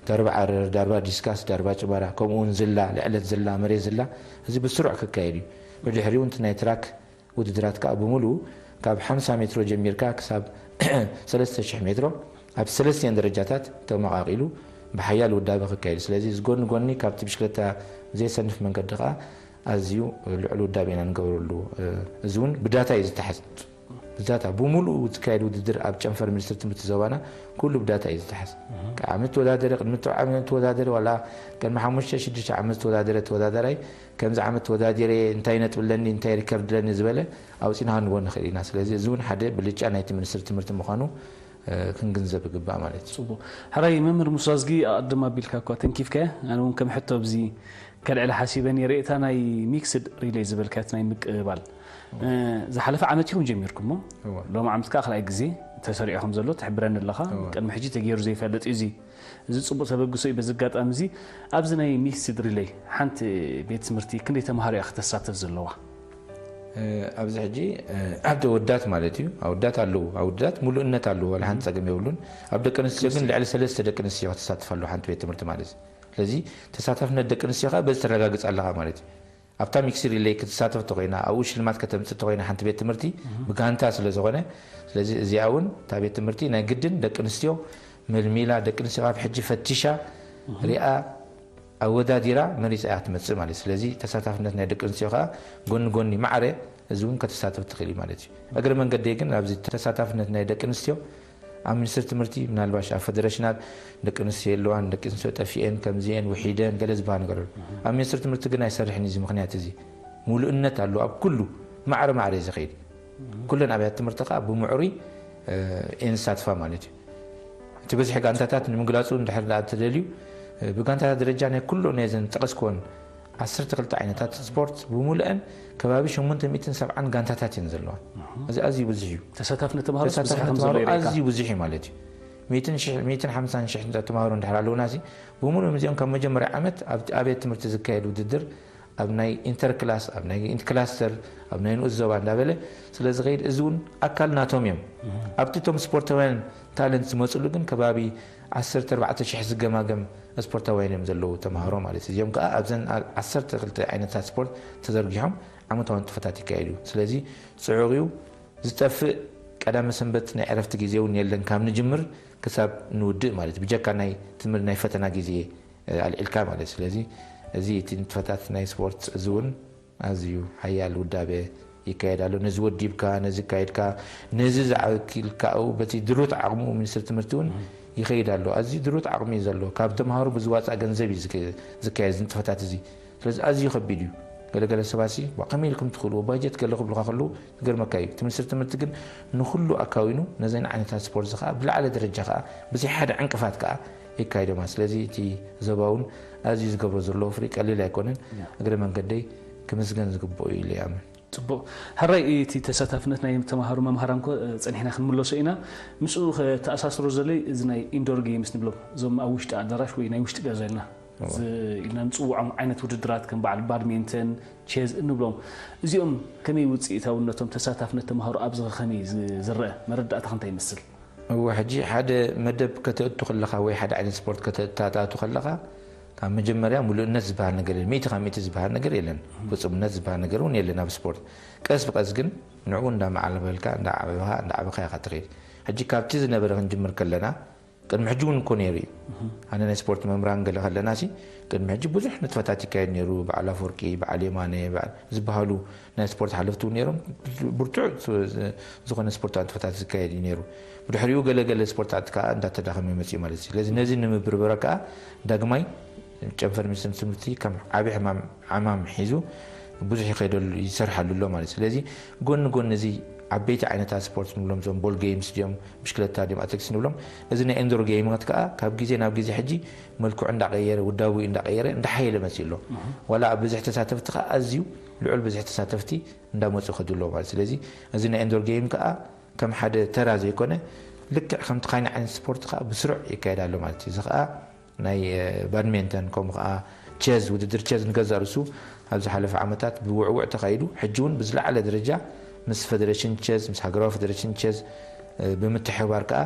ዳርባ ዓረር ዳርባ ዲስካስ ዳርባ ጭባራ ከምኡ እውን ዝላ ልዕለት ዝላ መሬት ዝላ እዚ ብስሩዕ ክካየድ እዩ። ብድሕሪኡ እቲ ናይ ትራክ ውድድራት ከዓ ብምሉኡ ካብ ሓምሳ ሜትሮ ጀሚርካ ክሳብ ሰለስተ ሽሕ ሜትሮ ኣብ ሰለስቲኤን ደረጃታት ተመቓቒሉ ብሓያል ውዳበ ክካየድ። ስለዚ እዚ ጎኒ ጎኒ ካብቲ ብሽክለታ ብዘየሰንፍ መንገዲ ከዓ ኣዝዩ ልዑል ውዳበ ኢና ንገብረሉ። እዚ እውን ብዳታ እዩ ዝተሓዝ። ብዳታ ብምሉኡ ዝካየድ ውድድር ኣብ ጨንፈር ሚኒስትር ትምህርቲ ዞባና ኩሉ ብዳታ እዩ ዝተሓዝ። ካብ ዓመት ተወዳደረ ቅድሚ ዓመት ተወዳደረ ዋላ ቅድሚ ሓሙሽተ ሽዱሽተ ዓመት ዝተወዳደረ ተወዳዳራይ ከምዚ ዓመት ተወዳዲረ እንታይ ነጥብለኒ እንታይ ሪከርድለኒ ዝበለ ኣውፂና ክንቦ ንኽእል ኢና። ስለዚ እዚ እውን ሓደ ብልጫ ናይቲ ሚኒስትር ትምህርቲ ምዃኑ ክንግንዘብ ይግባእ ማለት እዩ። ፅቡቅ። ሕራይ መምህር ሙሳዝጊ ኣቐድም ኣቢልካ እኳ ተንኪፍካያ ኣነ እውን ከም ሕቶ ኣብዚ ከልዕል ሓሲበ ነይረ እታ ናይ ሚክስድ ሪሌ ዝበልካት ናይ ምቅብባል ዝሓለፈ ዓመት ኢኹም ጀሚርኩሞ ሎም ዓመት ከዓ ካልኣይ ግዜ ተሰሪዑ ከም ዘሎ ትሕብረኒ ኣለኻ። ቅድሚ ሕጂ ተገይሩ ዘይፈልጥ እዩ እዚ እዚ ፅቡቅ ተበግሶ እዩ። በዚ ኣጋጣሚ እዚ ኣብዚ ናይ ሚክስድ ሪሌ ሓንቲ ቤት ትምህርቲ ክንደይ ተምሃሮ እያ ክተሳተፍ ዘለዋ? ኣብዚ ሕጂ ኣብቲ ኣወዳት ማለት እዩ ኣወዳት ኣለዉ ኣወዳት ሙሉእነት ኣለዉ ዋላ ሓንቲ ፀገም የብሉን። ኣብ ደቂ ኣንስትዮ ግን ልዕሊ ሰለስተ ደቂ ኣንስትዮ ከተሳትፍ ኣለዋ ሓንቲ ቤት ትምህርቲ ማለት እዩ። ስለዚ ተሳታፍነት ደቂ ኣንስትዮ ከዓ በዚ ተረጋግፅ ኣለኻ ማለት እዩ። ኣብታ ሚክስድ ሪሌ ክትሳተፍ ተኮይና ኣብኡ ሽልማት ከተምፅእ ተኮይና ሓንቲ ቤት ትምህርቲ ብጋንታ ስለ ዝኾነ ስለዚ እዚኣ እውን እታ ቤት ትምህርቲ ናይ ግድን ደቂ ኣንስትዮ መልሚላ ደቂ ኣንስትዮ ካብ ሕጂ ፈቲሻ ሪኣ ኣወዳዲራ መሪፃ እያ ክትመፅእ ማለት እዩ። ስለዚ ተሳታፍነት ናይ ደቂ ኣንስትዮ ከዓ ጎኒ ጎኒ ማዕረ እዚ እውን ከተሳተፍ ትኽእል እዩ ማለት እዩ። እግረ መንገደይ ግን ኣብዚ ተሳታፍነት ናይ ደቂ ኣንስትዮ ኣብ ሚኒስትሪ ትምህርቲ ምናልባሽ ኣብ ፌደሬሽናት ደቂ ኣንስትዮ የለዋን፣ ደቂ ኣንስትዮ ጠፊኤን፣ ከምዚኤን ውሒደን ገለ ዝበሃል ነገር ኣሎ። ኣብ ሚኒስትሪ ትምህርቲ ግን ኣይሰርሕን እዩ እዚ ምኽንያት እዚ። ሙሉእነት ኣሎ ኣብ ኩሉ ማዕረ ማዕረ እዩ ዝኸይድ። ኩለን ኣብያተ ትምህርቲ ከዓ ብምዕሩይ እየን ዝሳትፋ ማለት እዩ። እቲ ብዝሒ ጋንታታት ንምግላፁ እንድሕር ደኣ ተደልዩ ብጋንታታት ደረጃ ናይ ኩሉ ናይ ዘን ጠቀስክወን ዓሰርተ ክልተ ዓይነታት ስፖርት ብምሉአን ከባቢ ሸሞንተ ሚእትን ሰብዓን ጋንታታት እየን ዘለዋ። እዚ ኣዝዩ ብዙሕ እዩ። ተሳታፍነት ተምሃሮ ተሳታፍነት ተምሃሮ ኣዝዩ ብዙሕ እዩ ማለት እዩ። ሚእትን ሓምሳን ሽሕ ተምሃሮ እንድሕር ኣለውና ሲ ብምሉኦም እዚኦም ካብ መጀመርያ ዓመት ኣብቲ ኣብያተ ትምህርቲ ዝካየድ ውድድር ኣብ ናይ ኢንተርክላስ ኣብ ናይ ኢንትክላስተር ኣብ ናይ ንኡስ ዞባ እንዳበለ ስለ ዝኸይድ እዚ እውን ኣካል ናቶም እዮም። ኣብቲ እቶም ስፖርታውያን ታለንት ዝመፅሉ ግን ከባቢ ዓሰርተ ኣርባዕተ ሽሕ ዝገማገም ስፖርታውያን እዮም ዘለዉ ተምሃሮ ማለት እዩ። እዚኦም ከዓ ኣብዘን ዓሰርተ ክልተ ዓይነታት ስፖርት ተዘርጊሖም ዓመታዊ ንጥፈታት ይካየድ እዩ። ስለዚ ፅዑቕ እዩ። ዝጠፍእ ቀዳመ ሰንበት ናይ ዕረፍቲ ግዜ እውን የለን ካብ ንጅምር ክሳብ ንውድእ ማለት እዩ። ብጀካ ናይ ትምህርቲ ናይ ፈተና ግዜ ኣልዒልካ ማለት እዩ። ስለዚ እዚ እቲ ንጥፈታት ናይ ስፖርት እዚ እውን ኣዝዩ ሓያል ውዳበ ይካየድ ኣሎ። ነዚ ወዲብካ ነዚ ካይድካ ነዚ ዝዓክል ካኡ በቲ ድሩት ዓቕሙ ሚኒስትሪ ትምህርቲ እውን ይኸይድ ኣሎ። ኣዝዩ ድሩት ዓቕሚ እዩ ዘሎ። ካብ ተምሃሮ ብዝዋፃእ ገንዘብ እዩ ዝከ- ዝካየድ እዚ ንጥፈታት እዚ። ስለዚ ኣዝዩ ከቢድ እዩ። ገለገለ ሰባት ሲ ዋ ከመይ ኢልኩም ትኽእልዎ ባጀት ገለ ክብሉካ ከለዉ ዝገርመካ እዩ። እቲ ሚኒስትሪ ትምህርቲ ግን ንኹሉ ኣካዊኑ ነዘን ዓይነታት ስፖርት እዚ ከዓ ብላዕለ ደረጃ ከዓ ብዘይ ሓደ ዕንቅፋት ከዓ የካይዶማ። ስለዚ እቲ ዞባ እውን ኣዝዩ ዝገብሮ ዘሎ ወፍሪ ቀሊል ኣይኮነን። እግረ መንገደይ ክምስገን ዝግብኦ እዩ ኢለ ይኣምን። ፅቡቕ። ሕራይ እቲ ተሳታፍነት ናይ ተምሃሮ መምሃራን ኮ ፀኒሕና ክንምለሶ ኢና። ምስኡ ከተኣሳስሮ ዘለይ እዚ ናይ ኢንዶር ጌምስ ንብሎም እዞም ኣብ ውሽጢ ኣዳራሽ ወይ ናይ ውሽጢ ገዛ ኢልና እዚ ኢልና ንፅውዖም ዓይነት ውድድራት ከም በዓል ባድሜንተን ቼዝ እንብሎም እዚኦም ከመይ ውፅኢታውነቶም ተሳታፍነት ተምሃሮ ኣብዚ ከ ከመይ ዝ- ዝረአ መረዳእታኻ እንታይ ይመስል? እወ ሕጂ ሓደ መደብ ከተእቱ ከለኻ ወይ ሓደ ዓይነት ስፖርት ከተእታታቱ ከለኻ ካብ መጀመርያ ሙሉእነት ዝበሃል ነገር የለን። ሚእቲ ካብ ሚእቲ ዝበሃል ነገር የለን። ፍፁምነት ዝበሃል ነገር እውን የለን ኣብ ስፖርት። ቀስ ብቀስ ግን ንዕኡ እንዳማዕበልካ እንዳዓበኻ እንዳዓበኻ ኢኻ ትኸይድ። ሕጂ ካብቲ ዝነበረ ክንጅምር ከለና ቅድሚ ሕጂ እውን እኮ ነይሩ እዩ። ኣነ ናይ ስፖርት መምህራን ገለ ከለና ሲ ቅድሚ ሕጂ ብዙሕ ንጥፈታት ይካየድ ነይሩ። በዓል ኣፈወርቂ፣ በዓል የማነ በዓል ዝበሃሉ ናይ ስፖርት ሓለፍቲ እውን ነይሮም። ብርቱዕ ዝኾነ ስፖርታዊ ንጥፈታት ዝካየድ እዩ ነይሩ። ብድሕሪኡ ገለ ገለ ስፖርታት ከዓ እንዳተዳኸመ መፅኡ ማለት እዩ። ስለዚ ነዚ ንምብርበረ ከዓ ዳግማይ ጨንፈር ሚኒስትሪ ትምህርቲ ከም ዓብዪ ሕማም ዓማም ሒዙ ብዙሕ ይኸይደሉ ይሰርሓሉ ኣሎ ማለት እዩ። ስለዚ ጎኒ ጎኒ እዚ ዓበይቲ ዓይነታት ስፖርት ንብሎም እዞም ቦል ጌምስ ድዮም ብሽክለታ ድዮም ኣትሌቲክስ ንብሎም እዚ ናይ ኢንዶር ጌምት ከዓ ካብ ግዜ ናብ ግዜ ሕጂ መልክዑ እንዳቀየረ ውዳቡ እንዳቀየረ እንዳሓየለ መፅኡ ኣሎ። ዋላ ኣብ ብዝሒ ተሳተፍቲ ከዓ ኣዝዩ ልዑል ብዝሒ ተሳተፍቲ እንዳመፁ ከዱ ኣለዎ ማለት ስለዚ እዚ ናይ ኢንዶር ጌም ከዓ ከም ሓደ ተራ ዘይኮነ ልክዕ ከምቲ ካይና ዓይነት ስፖርት ከዓ ብስሩዕ ይካየድ ኣሎ ማለት እዩ። እዚ ከዓ ናይ ባድሜንተን ከምኡ ከዓ ቸዝ ውድድር ቸዝ ንገዛ ርእሱ ኣብ ዝሓለፈ ዓመታት ብውዕውዕ ተኻይዱ ሕጂ እውን ብዝለዓለ ደረጃ ምስ ፌደሬሽን ቸዝ ምስ ሃገራዊ ፌደሬሽን ቸዝ ብምትሕባር ከዓ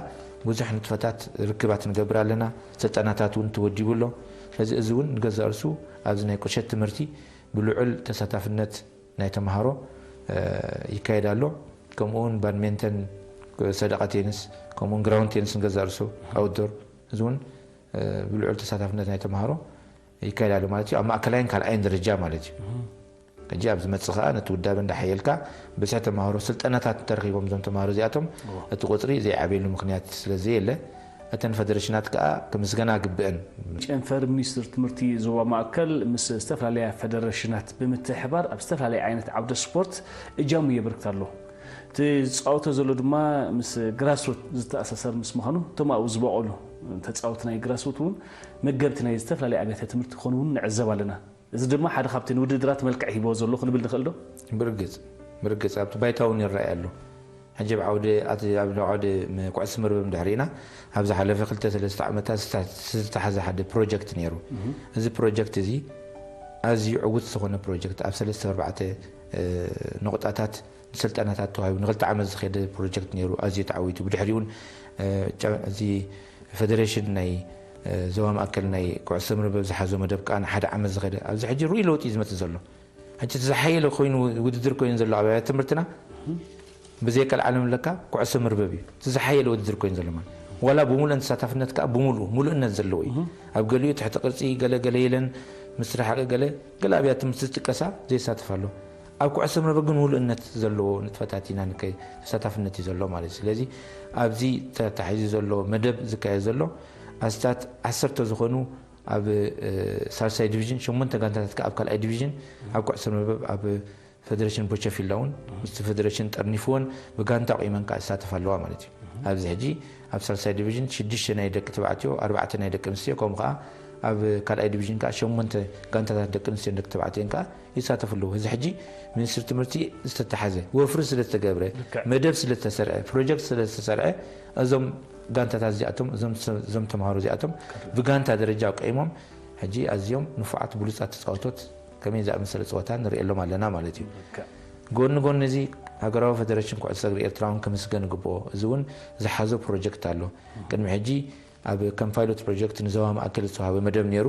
ብዙሕ ንጥፈታት ርክባት ንገብር ኣለና። ስልጠናታት እውን ተወዲቡ ኣሎ። ስለዚ እዚ እውን ንገዛ ርእሱ ኣብዚ ናይ ቁሸት ትምህርቲ ብልዑል ተሳታፍነት ናይ ተምሃሮ ይካየድ ኣሎ። ከምኡውን ባድሜንተን ሰደቃ ቴንስ ከምኡውን ግራውንድ ቴንስ ንገዛ ርእሱ ኣውትዶር እዚ እውን ብልዑል ተሳታፍነት ናይ ተምሃሮ ይካየድ ኣሎ ማለት እዩ። ኣብ ማእከላይን ካልኣይን ደረጃ ማለት እዩ። ሕጂ ኣብ ዝመፅእ ከዓ ነቲ ውዳበ እንዳሓየልካ ብዝሒ ተምሃሮ ስልጠናታት እንተረኪቦም እዞም ተምሃሮ እዚኣቶም እቲ ቁፅሪ ዘይዓብየሉ ምክንያት ስለዘየለ እተን ፈደረሽናት ከዓ ክምስገና ግብአን። ጨንፈር ሚኒስትር ትምህርቲ ዞባ ማእከል ምስ ዝተፈላለያ ፈደረሽናት ብምትሕባር ኣብ ዝተፈላለየ ዓይነት ዓውደ ስፖርት እጃሙ የበርክት ኣሎ። እቲ ዝፃወቶ ዘሎ ድማ ምስ ግራስሩት ዝተኣሳሰር ምስ ምዃኑ እቶም ኣብኡ ዝበቐሉ ተፃወቲ ናይ ግራስሩት እውን መገብቲ ናይ ዝተፈላለየ ኣብያተ ትምህርቲ ክኾኑ እውን ንዕዘብ ኣለና። እዚ ድማ ሓደ ካብቲ ንውድድራት መልክዕ ሂቦ ዘሎ ክንብል ንኽእል ዶ? ብርግፅ ብርግፅ ኣብቲ ባይታ እውን ይረኣይ ኣሎ። ሕጂ ኣብ ዓውዲ ኣብ ዓውዲ ኩዕሶ መርበብ እንድሕር ኢና ኣብ ዝሓለፈ ክልተ ሰለስተ ዓመታት ዝተሓዘ ሓደ ፕሮጀክት ነይሩ። እዚ ፕሮጀክት እዚ ኣዝዩ ዕውት ዝኾነ ፕሮጀክት ኣብ ሰለስተ ኣርባዕተ ነቑጣታት ስልጠናታት ተዋሂቡ ንክልተ ዓመት ዝኸደ ፕሮጀክት ነይሩ። ኣዝዩ ተዓዊቱ። ብድሕሪኡ እውን እዚ ፌደሬሽን ናይ ዞባ ማእከል ናይ ኩዕሶ መርበብ ዝሓዞ መደብ ከዓ ንሓደ ዓመት ዝኸደ ኣብዚ ሕጂ ርኡይ ለውጢ እዩ ዝመፅእ ዘሎ። ሕጂ እቲ ዝሓየለ ኮይኑ ውድድር ኮይኑ ዘሎ ኣብ ኣብያተ ትምህርትና ብዘይ ቀልዓለም ለካ ኩዕሶ መርበብ እዩ እቲ ዝሓየለ ውድድር ኮይኑ ዘሎ ማለት ዋላ ብምሉእን ተሳታፍነት ከዓ ብምሉእ ምሉእነት ዘለዎ እዩ። ኣብ ገሊኡ ትሕቲ ቅርፂ ገለ ገለ የለን፣ ምስራሕ ገለ ገለ ኣብያት ትምህርቲ ዝጥቀሳ ዘይሳተፍ ኣሎ። ኣብ ኩዕሶ መረብ ግን ምሉእነት ዘለዎ ንጥፈታት ኢና ንከይ ተሳታፍነት እዩ ዘሎ ማለት እዩ። ስለዚ ኣብዚ ተታሒዙ ዘሎ መደብ ዝካየድ ዘሎ ኣስታት ዓሰርተ ዝኾኑ ኣብ ሳልሳይ ዲቪዥን፣ ሸሞንተ ጋንታታት ከዓ ኣብ ካልኣይ ዲቪዥን ኣብ ኩዕሶ መረብ ኣብ ፈደረሽን ቦቸፊላ እውን ምስቲ ፈደረሽን ጠርኒፍዎን ብጋንታ ቆይመን ከዓ ዝሳተፋ ኣለዋ ማለት እዩ። ኣብዚ ሕጂ ኣብ ሳልሳይ ዲቪዥን ሽዱሽተ ናይ ደቂ ተባዕትዮ፣ ኣርባዕተ ናይ ደቂ ኣንስትዮ፣ ከምኡ ከዓ ኣብ ካልኣይ ዲቪዥን ከዓ ሸሞንተ ጋንታታት ደቂ ኣንስትዮን ደቂ ተባዕትዮን ከዓ ይሳተፉ ኣለዉ። እዚ ሕጂ ሚኒስትሪ ትምህርቲ ዝተተሓዘ ወፍሪ ስለዝተገብረ፣ መደብ ስለዝተሰርዐ፣ ፕሮጀክት ስለዝተሰርዐ እዞም ጋንታታት እዚኣቶም እዞም ተምሃሮ እዚኣቶም ብጋንታ ደረጃ ቆይሞም ሕጂ ኣዝዮም ንፉዓት ብሉፃት ተፃወቶት ከመይ ዝኣመሰለ ፀወታ ንርእየሎም ኣለና ማለት እዩ። ጎኒ ጎኒ እዚ ሃገራዊ ፈደረሽን ኩዕሶ እግሪ ኤርትራ እውን ክምስገን ይግብኦ። እዚ እውን ዝሓዞ ፕሮጀክት ኣሎ። ቅድሚ ሕጂ ኣብ ከም ፓይሎት ፕሮጀክት ንዞባ ማእከል ዝተዋሃበ መደብ ነይሩ።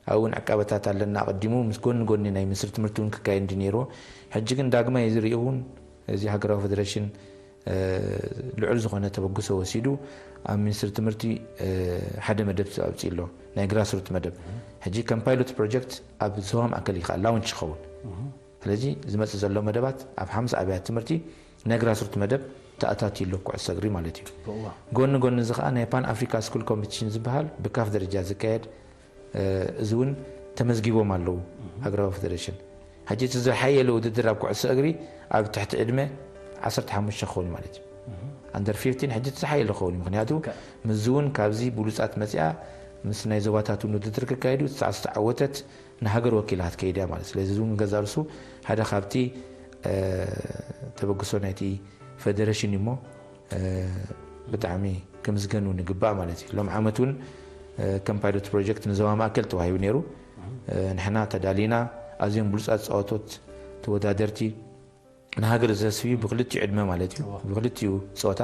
ኣብኡ እውን ዕቃበታት ኣለና። ኣቐዲሙ ምስ ጎኒ ጎኒ ናይ ሚኒስትሪ ትምህርቲ እውን ክካየድ እንዲ ነይርዎ። ሕጂ ግን ዳግማይ እዚ ርእዩ እውን እዚ ሃገራዊ ፈደረሽን ልዑል ዝኾነ ተበግሶ ወሲዱ ኣብ ሚኒስትሪ ትምህርቲ ሓደ መደብ ኣውፅኡ ኣሎ፣ ናይ ግራስሩት መደብ። ሕጂ ከም ፓይሎት ፕሮጀክት ኣብ ዞባ ማእከል እዩ ከዓ ላውንች ይኸውን። ስለዚ ዝመፅእ ዘሎ መደባት ኣብ ሓምሳ ኣብያት ትምህርቲ ናይ ግራስሩት መደብ ተኣታትዩ ኣሎ ኩዕሶ እግሪ ማለት እዩ። ጎኒ ጎኒ እዚ ከዓ ናይ ፓን ኣፍሪካ ስኩል ኮምፒቲሽን ዝበሃል ብካፍ ደረጃ ዝካየድ እዚ እውን ተመዝጊቦም ኣለዉ ሃገራዊ ፈደረሽን። ሕጂ እቲ ዝሓየለ ውድድር ኣብ ኩዕሶ እግሪ ኣብ ትሕቲ ዕድመ ዓሰርተ ሓሙሽተ ክኸውን ማለት እዩ። ኣንደር ፊፍቲን ሕጂ እቲ ዝሓየለ ክኸውን እዩ። ምክንያቱ ምስዚ እውን ካብዚ ብሉፃት መፅኣ ምስ ናይ ዞባታት እውን ውድድር ክካየዱ እታ ዝተዓወተት ንሃገር ወኪላ ክትከይድ እያ ማለት። ስለዚ እዚ እውን ገዛ ርሱ ሓደ ካብቲ ተበግሶ ናይቲ ፈደረሽን እዩ እሞ ብጣዕሚ ክምስገን እውን ይግባእ ማለት እዩ። ሎም ዓመት እውን ከም ፓይሎት ፕሮጀክት ንዞባ ማእከል ተዋሂቡ ነይሩ። ንሕና ተዳሊና ኣዝዮም ብሉፃት ፃወቶት ተወዳደርቲ ንሃገር ዘስፍዩ ብክልቲኡ ዕድመ ማለት እዩ ብክልቲኡ ፀወታ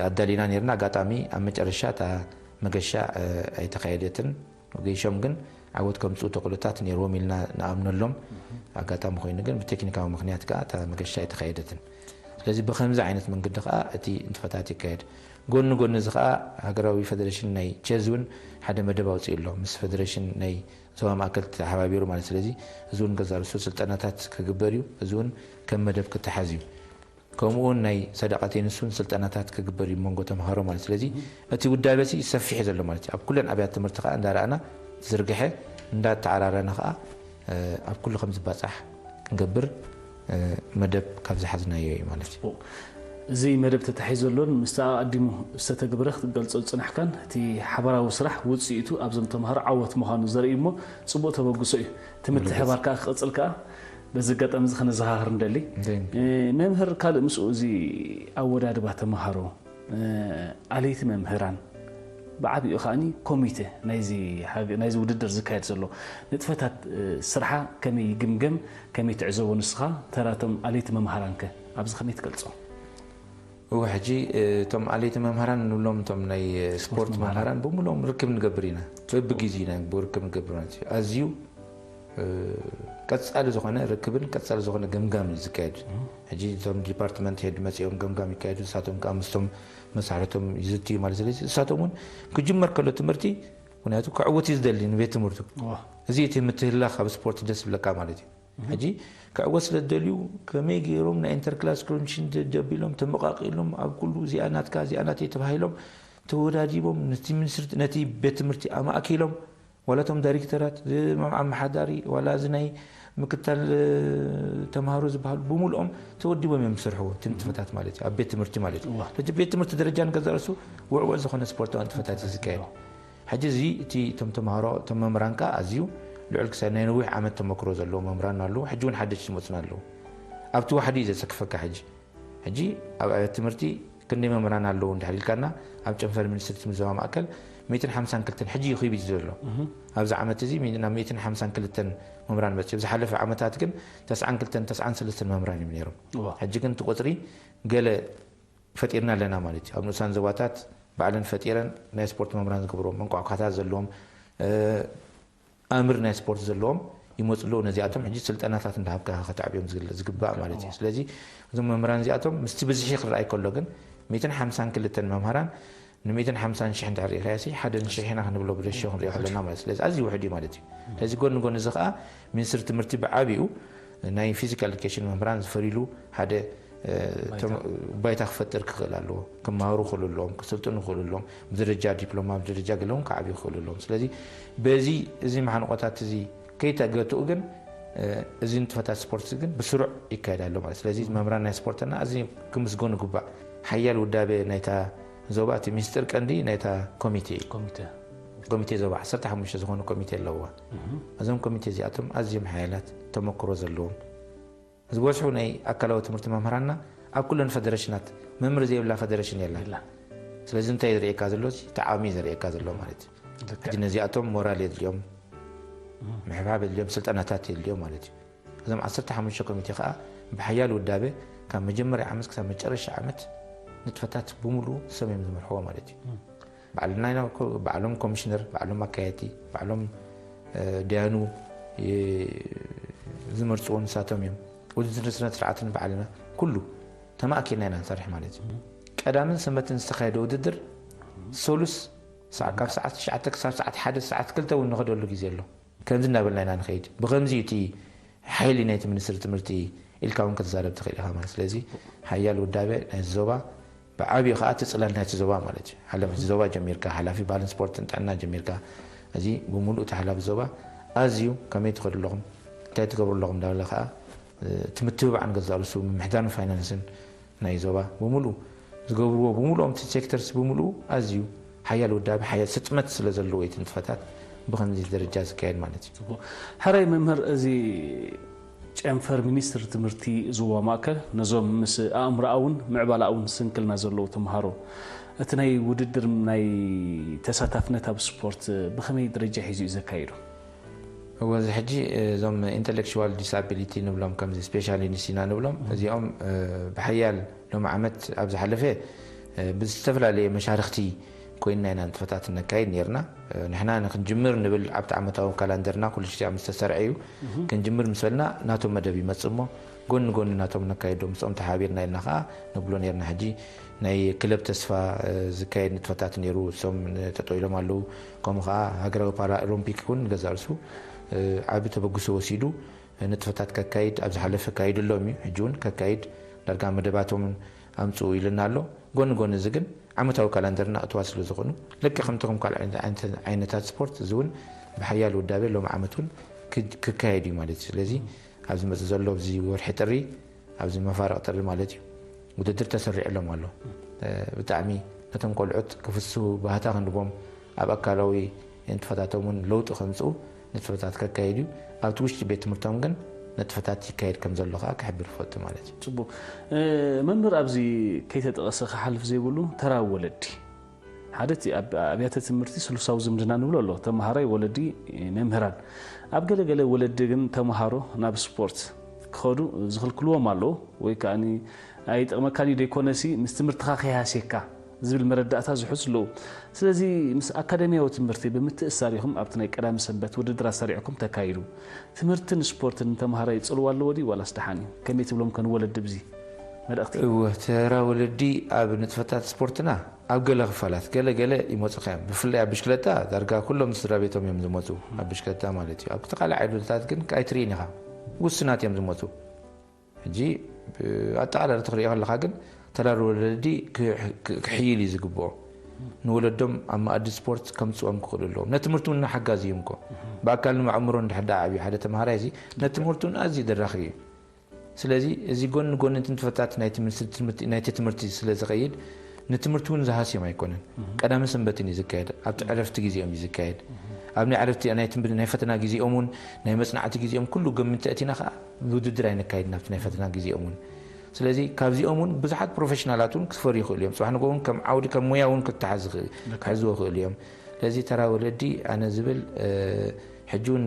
ኣዳሊና ነርና። ኣጋጣሚ ኣብ መጨረሻ እታ መገሻ ኣይተኻየደትን። ገይሾም ግን ዓወት ከምፅኡ ተኽእሎታት ነይርዎም ኢልና ንኣምነሎም። ኣጋጣሚ ኮይኑ ግን ብቴክኒካዊ ምክንያት ከዓ እታ መገሻ ኣይተኻየደትን። ስለዚ ብከምዚ ዓይነት መንገዲ ከዓ እቲ ንጥፈታት ይካየድ። ጎኒ ጎኒ እዚ ከዓ ሃገራዊ ፈደሬሽን ናይ ቸዝ እውን ሓደ መደብ ኣውፅኡ ኣሎ ምስ ፈደሬሽን ናይ ዞባ ማእከል ተሓባቢሩ ማለት። ስለዚ እዚ እውን ገዛ ርእሱ ስልጠናታት ክግበር እዩ። እዚ እውን ከም መደብ ክተሓዝ እዩ። ከምኡ እውን ናይ ሰደቓ ቴኒስ እውን ስልጠናታት ክግበር እዩ መንጎ ተምሃሮ ማለት። ስለዚ እቲ ውዳበ ሲ ሰፊሕ ዘሎ ማለት እዩ። ኣብ ኩለን ኣብያት ትምህርቲ ከዓ እንዳረኣና ዝርግሐ እንዳተዓራረና ከዓ ኣብ ኩሉ ከም ዝባፃሕ ክንገብር መደብ ካብ ዝሓዝናዮ እዩ ማለት እዩ። እዚ መደብ ተታሒዙ ዘሎን ምስ ኣቐዲሙ ዝተተግበረ ክትገልጾ ዝጽናሕካን እቲ ሓባራዊ ስራሕ ውጽኢቱ ኣብዞም ተምሃሮ ዓወት ምዃኑ ዘርኢ እሞ ጽቡቕ ተበግሶ እዩ። እቲ ምትሕባር ከዓ ክቕጽል ከዓ በዚ ኣጋጣሚ እዚ ከነዘኻኽር ንደሊ። መምህር ካልእ ምስኡ እዚ ኣወዳድባ ተምሃሮ ኣለይቲ መምህራን ብዓቢኡ ከዓኒ ኮሚቴ ናይዚ ውድድር ዝካየድ ዘሎ ንጥፈታት ስርሓ ከመይ ይግምገም ከመይ ትዕዘቦ ንስኻ ተራቶም ኣለይቲ መምሃራንከ ኣብዚ ከመይ ትገልጾ? እወ ሕጂ እቶም ኣለይቲ መምሃራን ንብሎም እቶም ናይ ስፖርት መምሃራን ብምሎም ርክብ ንገብር ኢና። በብግዜ ኢና ርክብ ንገብር ማለት እዩ። ኣዝዩ ቀጻሊ ዝኾነ ርክብን ቀጻሊ ዝኾነ ገምጋም እዩ ዝካየድ። ሕጂ እቶም ዲፓርትመንት ሄድ መጺኦም ገምጋም ይካየዱ፣ ንሳቶም ከዓ ምስቶም መሳርሕቶም ይዝትዩ ማለት። ስለዚ እሳቶም እውን ክጅመር ከሎ ትምህርቲ ምክንያቱ ክዕውት እዩ ዝደሊ ንቤት ትምህርቱ። እዚ እቲ ምትህላኽ ኣብ ስፖርት ደስ ዝብለካ ማለት እዩ። ሕጂ ክዕወት ስለ ዝደልዩ ከመይ ገይሮም ናይ ኢንተርክላስ ኮምፒቲሽን ደቢሎም ተመቃቂሎም ኣብ ኩሉ እዚኣ ናትካ እዚኣ ናተይ ተባሂሎም ተወዳዲቦም ነቲ ቤት ትምህርቲ ኣማእኪሎም ዋላ እቶም ዳይሬክተራት ኣመሓዳሪ ዋላ እዚ ናይ ምክታል ተምሃሮ ዝበሃሉ ብምልኦም ተወዲቦም እዮም ዝሰርሕዎ እቲ ንጥፈታት ማለት እዩ ኣብ ቤት ትምህርቲ ማለት እዩ። ሕጂ ቤት ትምህርቲ ደረጃ ንገዛ ርእሱ ውዕውዕ ዝኾነ ስፖርታዊ ንጥፈታት እዩ ዝካየድ። ሕጂ እዚ እቲ እቶም ተምሃሮ እቶም መምህራን ከዓ ኣዝዩ ልዑል ክሳብ ናይ ነዊሕ ዓመት ተመክሮ ዘለዎ መምህራን ኣለዉ። ሕጂ እውን ሓደሽቲ ዝመፁና ኣለዉ። ኣብቲ ዋሕዲ እዩ ዘሰክፈካ። ሕጂ ሕጂ ኣብ ኣብያት ትምህርቲ ክንደይ መምህራን ኣለዉ እንድሕር ኢልካና ኣብ ጨንፈር ሚኒስትሪ ትምህርቲ ዞባ ማእከል ሚእትን ሓምሳን ክልተን ሕጂ እዩ ክቢድ ዘሎ። ኣብዚ ዓመት እዚ ናብ ሚእትን ሓምሳን ክልተን መምህራን መፅዮም። ዝሓለፈ ዓመታት ግን ተስዓን ክልተን ተስዓን ሰለስተን መምህራን እዮም ነይሮም። ሕጂ ግን እቲ ቁፅሪ ገለ ፈጢርና ኣለና ማለት እዩ። ኣብ ንኡሳን ዞባታት ባዕለን ፈጢረን ናይ ስፖርት መምህራን ዝገብርዎም መንቋዕቋታት ዘለዎም ኣምር ናይ ስፖርት ዘለዎም ይመፁ ኣለዉ። ነዚኣቶም ሕጂ ስልጠናታት እንዳሃብካ ከተዕብዮም ዝግባእ ማለት እዩ። ስለዚ እዞም መምህራን እዚኣቶም ምስቲ ብዝሒ ክረኣይ ከሎ ግን ሚእትን ሓምሳን ክልተን መምህራን ንሚእትን ሓምሳን ሽሕ እንድሕር ርኢኻዮ ሲ ሓደ ንሽሕ ኢና ክንብሎ ብረሽዮ ክንሪኦ ከለና ማለት ስለዚ ኣዝዩ ውሕድ እዩ ማለት እዩ። ስለዚ ጎኒ ጎኒ እዚ ከዓ ሚኒስትሪ ትምህርቲ ብዓቢኡ ናይ ፊዚካል ኤዱኬሽን መምህራን ዝፈርይሉ ሓደ ባይታ ክፈጥር ክኽእል ኣለዎ። ክመሃሩ ክኽእሉ ኣለዎም፣ ክስልጥኑ ክኽእሉ ኣለዎም፣ ብደረጃ ዲፕሎማ ብደረጃ ገለዎም ክዓብዩ ክኽእሉ ኣለዎም። ስለዚ በዚ እዚ መሓንቆታት እዚ ከይተገትኡ ግን እዚ ንጥፈታት ስፖርት ግን ብስሩዕ ይካየድ ኣሎ ማለት ስለዚ መምህራን ናይ ስፖርትና ኣዚ ክምስገኑ ግባእ። ሓያል ውዳቤ ናይታ ዞባ እቲ ሚስጥር ቀንዲ ናይታ ኮሚቴ እዩ። ኮሚቴ ዞባ ዓሰርተ ሓሙሽተ ዝኾኑ ኮሚቴ ኣለውዋ። እዞም ኮሚቴ እዚኣቶም ኣዝዮም ሓያላት ተመክሮ ዘለዎም ዝበዝሑ ናይ ኣካላዊ ትምህርቲ መምህራንና ኣብ ኩለን ፈደረሽናት መምህር ዘይብላ ፈደረሽን የላ። ስለዚ እንታይ ዝርእየካ ዘሎ ተዓሚ ዝርእየካ ዘሎ ማለት እዩ። ሕጂ ነዚኣቶም ሞራል የድልዮም፣ ምሕብሓብ የድልዮም፣ ስልጠናታት የድልዮም ማለት እዩ። እዞም ዓሰርተ ሓሙሽተ ኮሚቴ ከዓ ብሓያል ውዳቤ ካብ መጀመርያ ዓመት ክሳብ መጨረሻ ዓመት ንጥፈታት ብምሉ ሰም እዮም ዝመርሕዎ ማለት እዩ። ባዕልና ኢና ኮ- ባዕሎም ኮሚሽነር፣ ባዕሎም ኣካየድቲ፣ ባዕሎም እ፣ ዳያኑ እ፣ ዝመርፅዎ ንሳቶም እዮም። ውድድር ስነ ስርዓትን ባዕልና ኩሉ ተማእኪልና ኢና ንሰርሕ ማለት እዩ። ቀዳምን ሰንበትን ዝተኻየደ ውድድር ሰሉስ ሰዓ- ካብ ሰዓት ትሽዓተ ክሳብ ሰዓት ሓደ ሰዓት ክልተ እውን ንኸደሉ ግዜ ኣሎ። ከምዚ እናበልና ኢና ንኸይድ። ብኸምዚ እቲ ሓይሊ ናይቲ ሚኒስትሪ ትምህርቲ ኢልካ እውን ክትዛረብ ትኽእል ኢኻ ማለት ስለዚ ሓያል ውዳበ ናይ ዞባ ብዓብዩ ከዓ እቲ ፅላል ናይቲ ዞባ ማለት እዩ ሓላፊ እቲ ዞባ ጀሚርካ ሓላፊ ባህልን ስፖርትን ጥዕና ጀሚርካ እዚ ብምሉእ እቲ ሓላፊ ዞባ ኣዝዩ ከመይ ትኸዱ ኣለኹም እንታይ ትገብሩ ኣለኹም እንዳበለ ከዓ እቲ ምትብባዕ ንገዛእ ርእሱ ምምሕዳርን ፋይናንስን ናይ ዞባ ብምሉእ ዝገብርዎ ብምሉኦም እቲ ሴክተርስ ብምሉኡ ኣዝዩ ሓያል ውዳበ ሓያል ስጥመት ስለ ዘለዎ እቲ ንጥፈታት ብኸምዚ ደረጃ ዝካየድ ማለት እዩ። ሕራይ መምህር እዚ ጨንፈር ሚኒስትሪ ትምህርቲ ዞባ ማእከል ነዞም ምስ ኣእምሮኣውን ምዕባለኣውን ስንክልና ዘለዉ ተምሃሮ እቲ ናይ ውድድር ናይ ተሳታፍነት ኣብ ስፖርት ብኸመይ ደረጃ ሒዙ እዩ ዘካይዶ? እወ እዚ ሕጂ እዞም intellectual disability ንብሎም ከምዚ special needs ኢና ንብሎም እዚኦም ብሓያል ሎሚ ዓመት ኣብ ዝሓለፈ ብዝተፈላለየ መሻርክቲ ኮይንና ኢና ንጥፈታት ነካይድ ነርና። ንሕና ንክንጅምር ንብል ኣብቲ ዓመታዊ ካላንደርና ኩሉ ሽቲ ምስ ተሰርዐ እዩ ክንጅምር ምስ በልና ናቶም መደብ ይመጽእ እሞ ጎኒ ጎኒ ናቶም ነካይዶ ምስኦም ተሓቢርና ኢልና ከዓ ንብሎ ነርና። ሕጂ ናይ ክለብ ተስፋ ዝካየድ ንጥፈታት ነይሩ እሶም ተጠው ኢሎም ኣለዉ። ከምኡ ከዓ ሃገራዊ ፓራኦሎምፒክ እውን ንገዛእ ርእሱ ዓቢ ተበግሶ ወሲዱ ንጥፈታት ከካይድ ኣብ ዝሓለፈ ካይዱ ኣሎም እዩ ሕጂ እውን ከካይድ ዳርጋ መደባቶምን ኣምፅኡ ኢልና ኣሎ። ጎኒ ጎኒ እዚ ግን ዓመታዊ ካላንደርና እትዋት ስለ ዝኾኑ ልክዕ ከምቲ ከም ካልእ ዓይነት ዓይነታት ስፖርት እዚ እውን ብሓያል ውዳቤ ሎም ዓመት እውን ክካየድ እዩ ማለት እዩ። ስለዚ ኣብዚ መፅእ ዘሎ ኣብዚ ወርሒ ጥሪ ኣብዚ መፋርቕ ጥሪ ማለት እዩ ውድድር ተሰሪዕሎም ኣሎ። ብጣዕሚ ነቶም ቆልዑት ክፍስሁ ባህታ ክንቦም ኣብ ኣካላዊ ንጥፈታቶም እውን ለውጢ ከምፅኡ ንጥፈታት ከካየድ እዩ። ኣብቲ ውሽጢ ቤት ትምህርቶም ግን ንጥፈታት ይካየድ ከም ዘሎ ከዓ ክሕብር ይፈቱ ማለት እዩ። ፅቡቅ መምህር ኣብዚ ከይተጠቐሰ ክሓልፍ ዘይብሉ ተራ ወለዲ ሓደ እቲ ኣብ ኣብያተ ትምህርቲ ስሉሳዊ ዝምድና ንብሎ ኣሎ ተምሃራይ ወለዲ መምህራን ኣብ ገለገለ ወለዲ ግን ተምሃሮ ናብ ስፖርት ክኸዱ ዝኽልክልዎም ኣለዉ ወይ ከዓ ኣይጠቕመካን እዩ ዘይኮነሲ ምስ ትምህርትኻ ከይሃስየካ ዝብል መረዳእታ ዝሕዙ ኣለዉ። ስለዚ ምስ ኣካደሚያዊ ትምህርቲ ብምትእስሳር ኢኹም ኣብቲ ናይ ቀዳሚ ሰንበት ውድድር ኣሳሪዕኩም ተካይዱ። ትምህርትን ስፖርትን ንተምሃራይ ይጽልዋ ኣለዎ ድዩ ዋላስ ደሓን እዩ? ከመይ ትብሎም ከ ንወለዲ ብዚ መልእኽቲ? እወ፣ ተራ ወለዲ ኣብ ንጥፈታት ስፖርትና ኣብ ገለ ክፋላት ገለ ገለ ይመጹኻ እዮም። ብፍላይ ኣብ ብሽክለታ ዳርጋ ኩሎም ስድራ ቤቶም እዮም ዝመጹ ኣብ ብሽክለታ ማለት እዩ። ኣብ ካልእ ዓይነታት ግን ኣይትርእን ኢኻ። ውሱናት እዮም ዝመጹ። ሕጂ ኣጠቓላሊ ክትሪኦ ከለኻ ግን ተራር ወለዲ ክሕይል እዩ ዝግብኦ። ንወለዶም ኣብ መኣዲ ስፖርት ከምፅኦም ክኽእሉ ኣለዎም። ነቲ ትምህርቲ እውን ሓጋዚ እዮም እኮ። ብኣካልን ብኣእምሮን እንድሕር ደኣ ዓብዩ ሓደ ተምሃራይ እዚ ነቲ ትምህርቲ እውን ኣዝዩ ደራኺ እዩ። ስለዚ እዚ ጎኒ ጎኒ እቲ ንጥፈታት ናይቲ ትምህርቲ ስለ ዝኸይድ ንትምህርቲ እውን ዝሃስዮም ኣይኮነን። ቀዳምን ሰንበትን እዩ ዝካየድ። ኣብቲ ዕረፍቲ ግዜኦም እዩ ዝካየድ። ኣብ ናይ ዕረፍቲ ናይ ትምህርቲ ናይ ፈተና ግዜኦም እውን ናይ መጽናዕቲ ግዜኦም ኩሉ ግምት ተእቲና ከዓ ውድድር ኣይነካይድን ኣብቲ ናይ ፈተና ግዜኦም እውን። ስለዚ ካብዚኦም እውን ብዙሓት ፕሮፌሽናላት እውን ክትፈርዩ ይኽእሉ እዮም። ጽባሕ ንግሆ እውን ከም ዓውዲ ከም ሙያ እውን ክትሓዝ ይኽእል ክሕዝዎ ይኽእሉ እዮም። ስለዚ ተራ ወለዲ ኣነ ዝብል ሕጂ እውን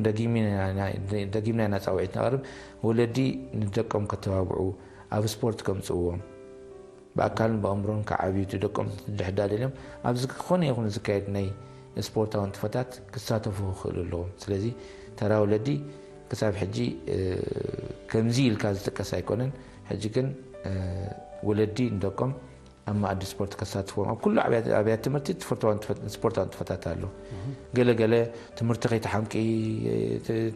ደጊምና ኢና ፃውዒት ነቕርብ። ወለዲ ንደቆም ከተባብዑ ኣብ ስፖርት ከምፅእዎም ብኣካልን ብኣእምሮን ክዓብዩ እቲ ደቆም ድሕዳል ኢሎም ኣብ ዝኾነ ይኹን ዝካየድ ናይ ስፖርታዊ ንጥፈታት ክሳተፉ ክኽእሉ ኣለዎም። ስለዚ ተራ ወለዲ ክሳብ ሕጂ ከምዚ ኢልካ ዝጥቀስ ኣይኮነን። ሕጂ ግን ወለዲ ንደቆም ኣብ መኣዲ ስፖርት ከሳትፎም ኣብ ኩሉ ኣብያት ትምህርቲ ስፖርታዊ ንጥፈታት ኣሎ። ገለ ገለ ትምህርቲ ከይትሓምቂ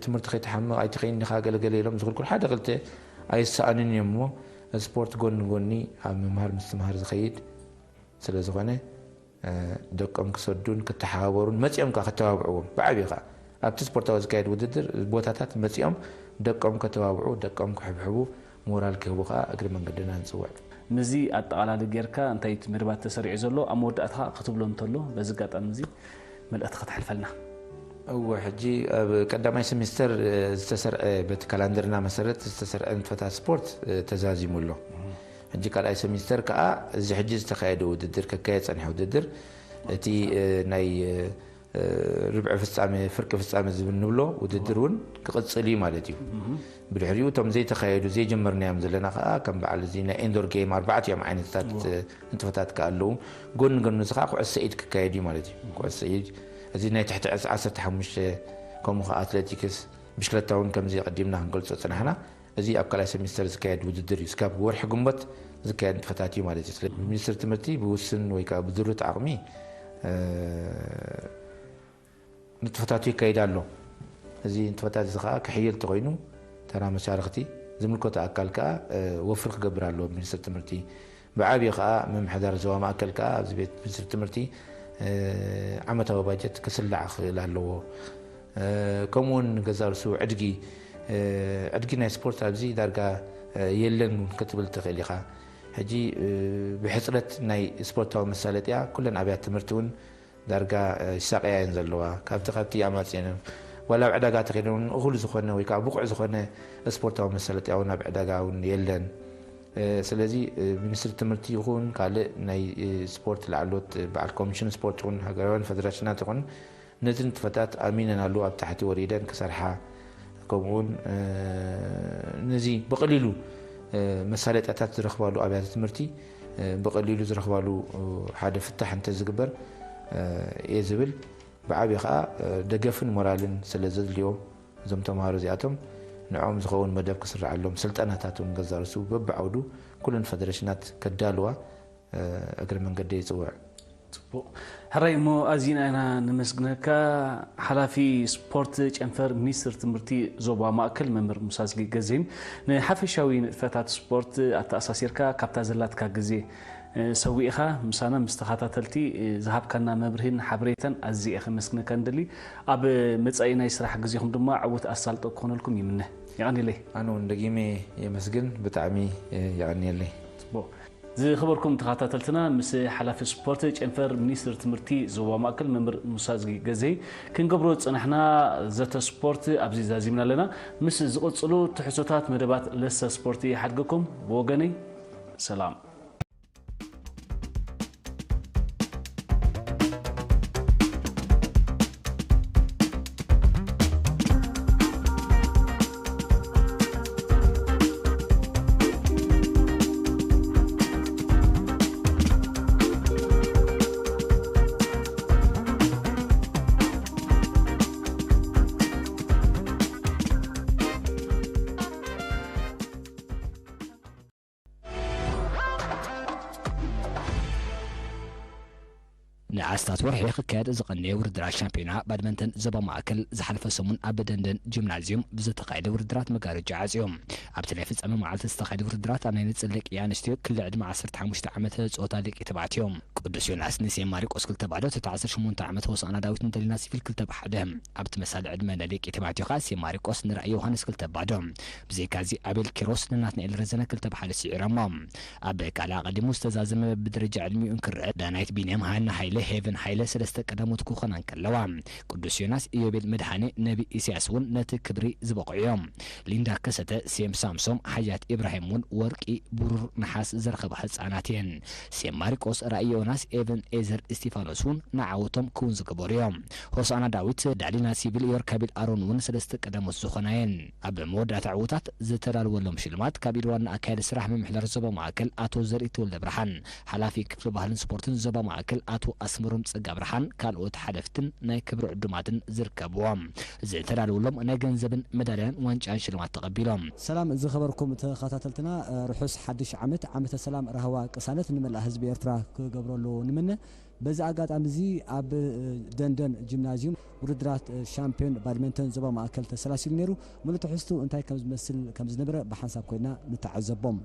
ትምህርቲ ከይትሓምቕ ኣይትኸይን ኢኻ ገለ ገለ ኢሎም ዝኽልኩል ሓደ ክልተ ኣይሰኣንን እዮም እሞ ስፖርት ጎኒ ጎኒ ኣብ ምምሃር ምስትምሃር ዝኸይድ ስለ ዝኾነ ደቆም ክሰዱን ክተሓባበሩን መፂኦም ከዓ ከተባብዕዎም ብዓብዩ ከዓ ኣብቲ ስፖርታዊ ዝካየድ ውድድር ቦታታት መፂኦም ደቆም ከተባብዑ ደቆም ክሕብሕቡ ሞራል ክህቡ ከዓ እግሪ መንገድና ንፅውዕ። ምስዚ ኣጠቓላሊ ጌርካ እንታይ እቲ መደባት ተሰሪዑ ዘሎ ኣብ መወዳእታ ክትብሎ እንተሎ በዚ ኣጋጣሚ እዚ መልእኽቲ ከተሕልፈልና። እወ ሕጂ ኣብ ቀዳማይ ሰሚስተር ዝተሰርዐ በቲ ካላንደርና መሰረት ዝተሰርዐ ንጥፈታት ስፖርት ተዛዚሙ ኣሎ። ሕጂ ካልኣይ ሰሚስተር ከዓ እዚ ሕጂ ዝተካየደ ውድድር ከካየድ ፀኒሐ ውድድር እቲ ናይ ርብዒ ፍፃመ ፍርቂ ፍፃመ ዝብል ንብሎ ውድድር እውን ክቕፅል እዩ ማለት እዩ። ብድሕሪኡ እቶም ዘይተኻየዱ ዘይጀመርናዮም ዘለና ከዓ ከም በዓል እዚ ናይ ኢንዶር ጌም ኣርባዕቲኦም ዓይነታት ንጥፈታት ከዓ ኣለዉ። ጎኒ ጎኒ እዚ ከዓ ኩዕሶ ኢድ ክካየድ እዩ ማለት እዩ። ኩዕሶ ኢድ እዚ ናይ ትሕቲ ዕስ ዓሰርተ ሓሙሽተ ከምኡ ከዓ ኣትሌቲክስ ብሽክለታ እውን ከምዚ ቀዲምና ክንገልፆ ፅናሕና እዚ ኣብ ካልኣይ ሰሚስተር ዝካየድ ውድድር እዩ። ስካብ ወርሒ ግንቦት ዝካየድ ንጥፈታት እዩ ማለት እዩ። ስለ ሚኒስትሪ ትምህርቲ ብውስን ወይ ከዓ ብድሩት ዓቕሚ ንጥፈታቱ ይካይድ ኣሎ። እዚ ንጥፈታት እዚ ከዓ ክሕየል ተኮይኑ ተራ መሻርክቲ ዝምልከቶ ኣካል ከዓ ወፍሪ ክገብር ኣለዎ ሚኒስትሪ ትምህርቲ። ብዓብዩ ከዓ ምምሕዳር ዞባ ማእከል ከዓ ኣብዚ ቤት ሚኒስትሪ ትምህርቲ ዓመታዊ ባጀት ክስላዕ ክኽእል ኣለዎ። ከምኡውን ገዛ ርሱ ዕድጊ ዕድጊ ናይ ስፖርት ኣብዚ ዳርጋ የለን ክትብል ትኽእል ኢኻ። ሕጂ ብሕፅረት ናይ ስፖርታዊ መሳለጥያ ኩለን ኣብያት ትምህርቲ እውን ዳርጋ ይሳቀያ እየን ዘለዋ። ካብቲ ካብቲ ኣማፅየን ዋላ ኣብ ዕዳጋ ተኸይደን እውን እኹል ዝኾነ ወይ ከዓ ብቑዕ ዝኾነ ስፖርታዊ መሳለጥያ እውን ኣብ ዕዳጋ እውን የለን። ስለዚ ሚኒስትሪ ትምህርቲ ይኹን ካልእ ናይ ስፖርት ላዕሎት በዓል ኮሚሽን ስፖርት ይኹን ሃገራውያን ፈደረሽናት ይኹን ነዚ ንጥፈታት ኣሚነናሉ ኣብ ታሕቲ ወሪደን ክሰርሓ ከምኡውን ነዚ ብቐሊሉ መሳለጥያታት ዝረኽባሉ ኣብያተ ትምህርቲ ብቐሊሉ ዝረኽባሉ ሓደ ፍታሕ እንተዝግበር እየ ዝብል። ብዓብዩ ከዓ ደገፍን ሞራልን ስለ ዘድልዮም እዞም ተምሃሮ እዚኣቶም ንዕኦም ዝኸውን መደብ ክስርዓሎም ስልጠናታት እውን ገዛርሱ በብዓውዱ ኩለን ፈደረሽናት ከዳልዋ እግረ መንገደይ ይፅውዕ። ፅቡቕ ሕራይ እሞ ኣዚና ኢና ነመስግነካ ሓላፊ ስፖርት ጨንፈር ሚኒስትር ትምህርቲ ዞባ ማእከል መምህር ሙሳዝጊ ገዜን ንሓፈሻዊ ንጥፈታት ስፖርት ኣተኣሳሲርካ ካብታ ዘላትካ ግዜ ሰዊእኻ ምሳና ምስ ተኸታተልቲ ዝሃብካና መብርሂን ሓበሬታን ኣዝየ ከመስግነካ እንደሊ ኣብ መጻኢ ናይ ስራሕ ግዜኹም ድማ ዕዉት ኣሳልጦ ክኾነልኩም ይምነ። የቐንየለይ። ኣነ እውን ደጊመ የመስግን። ብጣዕሚ የቐንየለይ። ዝኸበርኩም ተኸታተልትና ምስ ሓላፊ ስፖርት ጨንፈር ሚኒስትር ትምህርቲ ዞባ ማእከል መምህር ሙሳዝጊ ገዘይ ክንገብሮ ዝጸናሕና ዘተ ስፖርት ኣብዚ ዛዚምና ኣለና። ምስ ዝቕጽሉ ትሕዝቶታት መደባት ለሰ ስፖርት ይሓድገኩም። ብወገነይ ሰላም። ንኣስታት ወርሒ ክካየድ ዝቐነየ ውድድራት ሻምፒዮና ባድመንተን ዞባ ማእከል ዝሓለፈ ሰሙን ኣብ ደንደን ጂምናዝዮም ብዝተኻየደ ውድድራት መጋረጃ ዓፅዮም። ኣብቲ ናይ ፍፃመ መዓልቲ ዝተኻየደ ውድድራት ኣብ ናይ ንፅል ደቂ ኣንስትዮ ክሊ ዕድመ ዓሰርተ ሓሙሽተ ዓመት ፆታ ደቂ ተባዕትዮ ቅዱስ ዮናስ ንሴም ማሪቆስ ክልተ ባዶ፣ ትሕቲ ዓሰርተ ሸሞንተ ዓመት ሆሳዕና ዳዊት ንደሊና ሲቪል ክልተ ብሓደ። ኣብቲ መሳሊ ዕድመ ናይ ደቂ ተባዕትዮ ከዓ ሴም ማሪቆስ ንራእይ ዮሃንስ ክልተ ባዶ። ብዘይካዚ ኣቤል ኪሮስ ንናትናኤል ረዘነ ክልተ ብሓደ ስዒሮሞ። ኣብ ካልእ ኣቐዲሙ ዝተዛዘመ ብደረጃ ዕድሚኡ እንክረአ ዳናይት ቢንያም፣ ሃና ሃይለ፣ ሄቨን ሃይለ ሰለስተ ቀዳሞት ክኾና እንከለዋ ቅዱስ ዮናስ፣ ኢዮቤል መድሃኔ፣ ነቢ ኢሳያስ እውን ነቲ ክብሪ ዝበቕዑ እዮም። ሊንዳ ከሰተ፣ ሴም ሳምሶም፣ ሓያት ኢብራሂም እውን ወርቂ፣ ብሩር፣ ነሓስ ዝረኸባ ህፃናት እየን። ሴም ማሪቆስ፣ ራእይ ዮናስ፣ ኤቨን ኤዘር እስቲፋኖስ እውን ንዓወቶም ክውን ዝገበሩ እዮም። ሆሳዕና ዳዊት፣ ዳሊና ሲቪል፣ ዮርካቢል ኣሮን እውን ሰለስተ ቀዳሞት ዝኾና እየን። ኣብ መወዳእታ ዕውታት ዝተዳለወሎም ሽልማት ካብ ኢድ ዋና ኣካያዲ ስራሕ ምምሕዳር ዞባ ማእከል ኣቶ ዘርኢ ተወልደ ብርሃን፣ ሓላፊ ክፍሊ ባህልን ስፖርትን ዞባ ማእከል ኣቶ ኣስመ ሩም ጸጋብርሃን ካልኦት ሓለፍትን ናይ ክብሪ ዕዱማትን ዝርከብዎም ዝተዳለወሎም ናይ ገንዘብን መዳልያን ዋንጫን ሽልማት ተቐቢሎም። ሰላም ዝኸበርኩም ተኸታተልትና፣ ርሑስ ሓድሽ ዓመት፣ ዓመተ ሰላም፣ ራህዋ፣ ቅሳነት ንመላእ ህዝቢ ኤርትራ ክገብረሉ ንምነ። በዚ ኣጋጣሚ እዚ ኣብ ደንደን ጂምናዝዩም ውድድራት ሻምፒዮን ባድመንተን ዞባ ማእከል ተሰላሲሉ ነይሩ። ምሉእ ትሕዝቱ እንታይ ከም ዝመስል ከም ዝነበረ ብሓንሳብ ኮይና ንተዓዘቦም።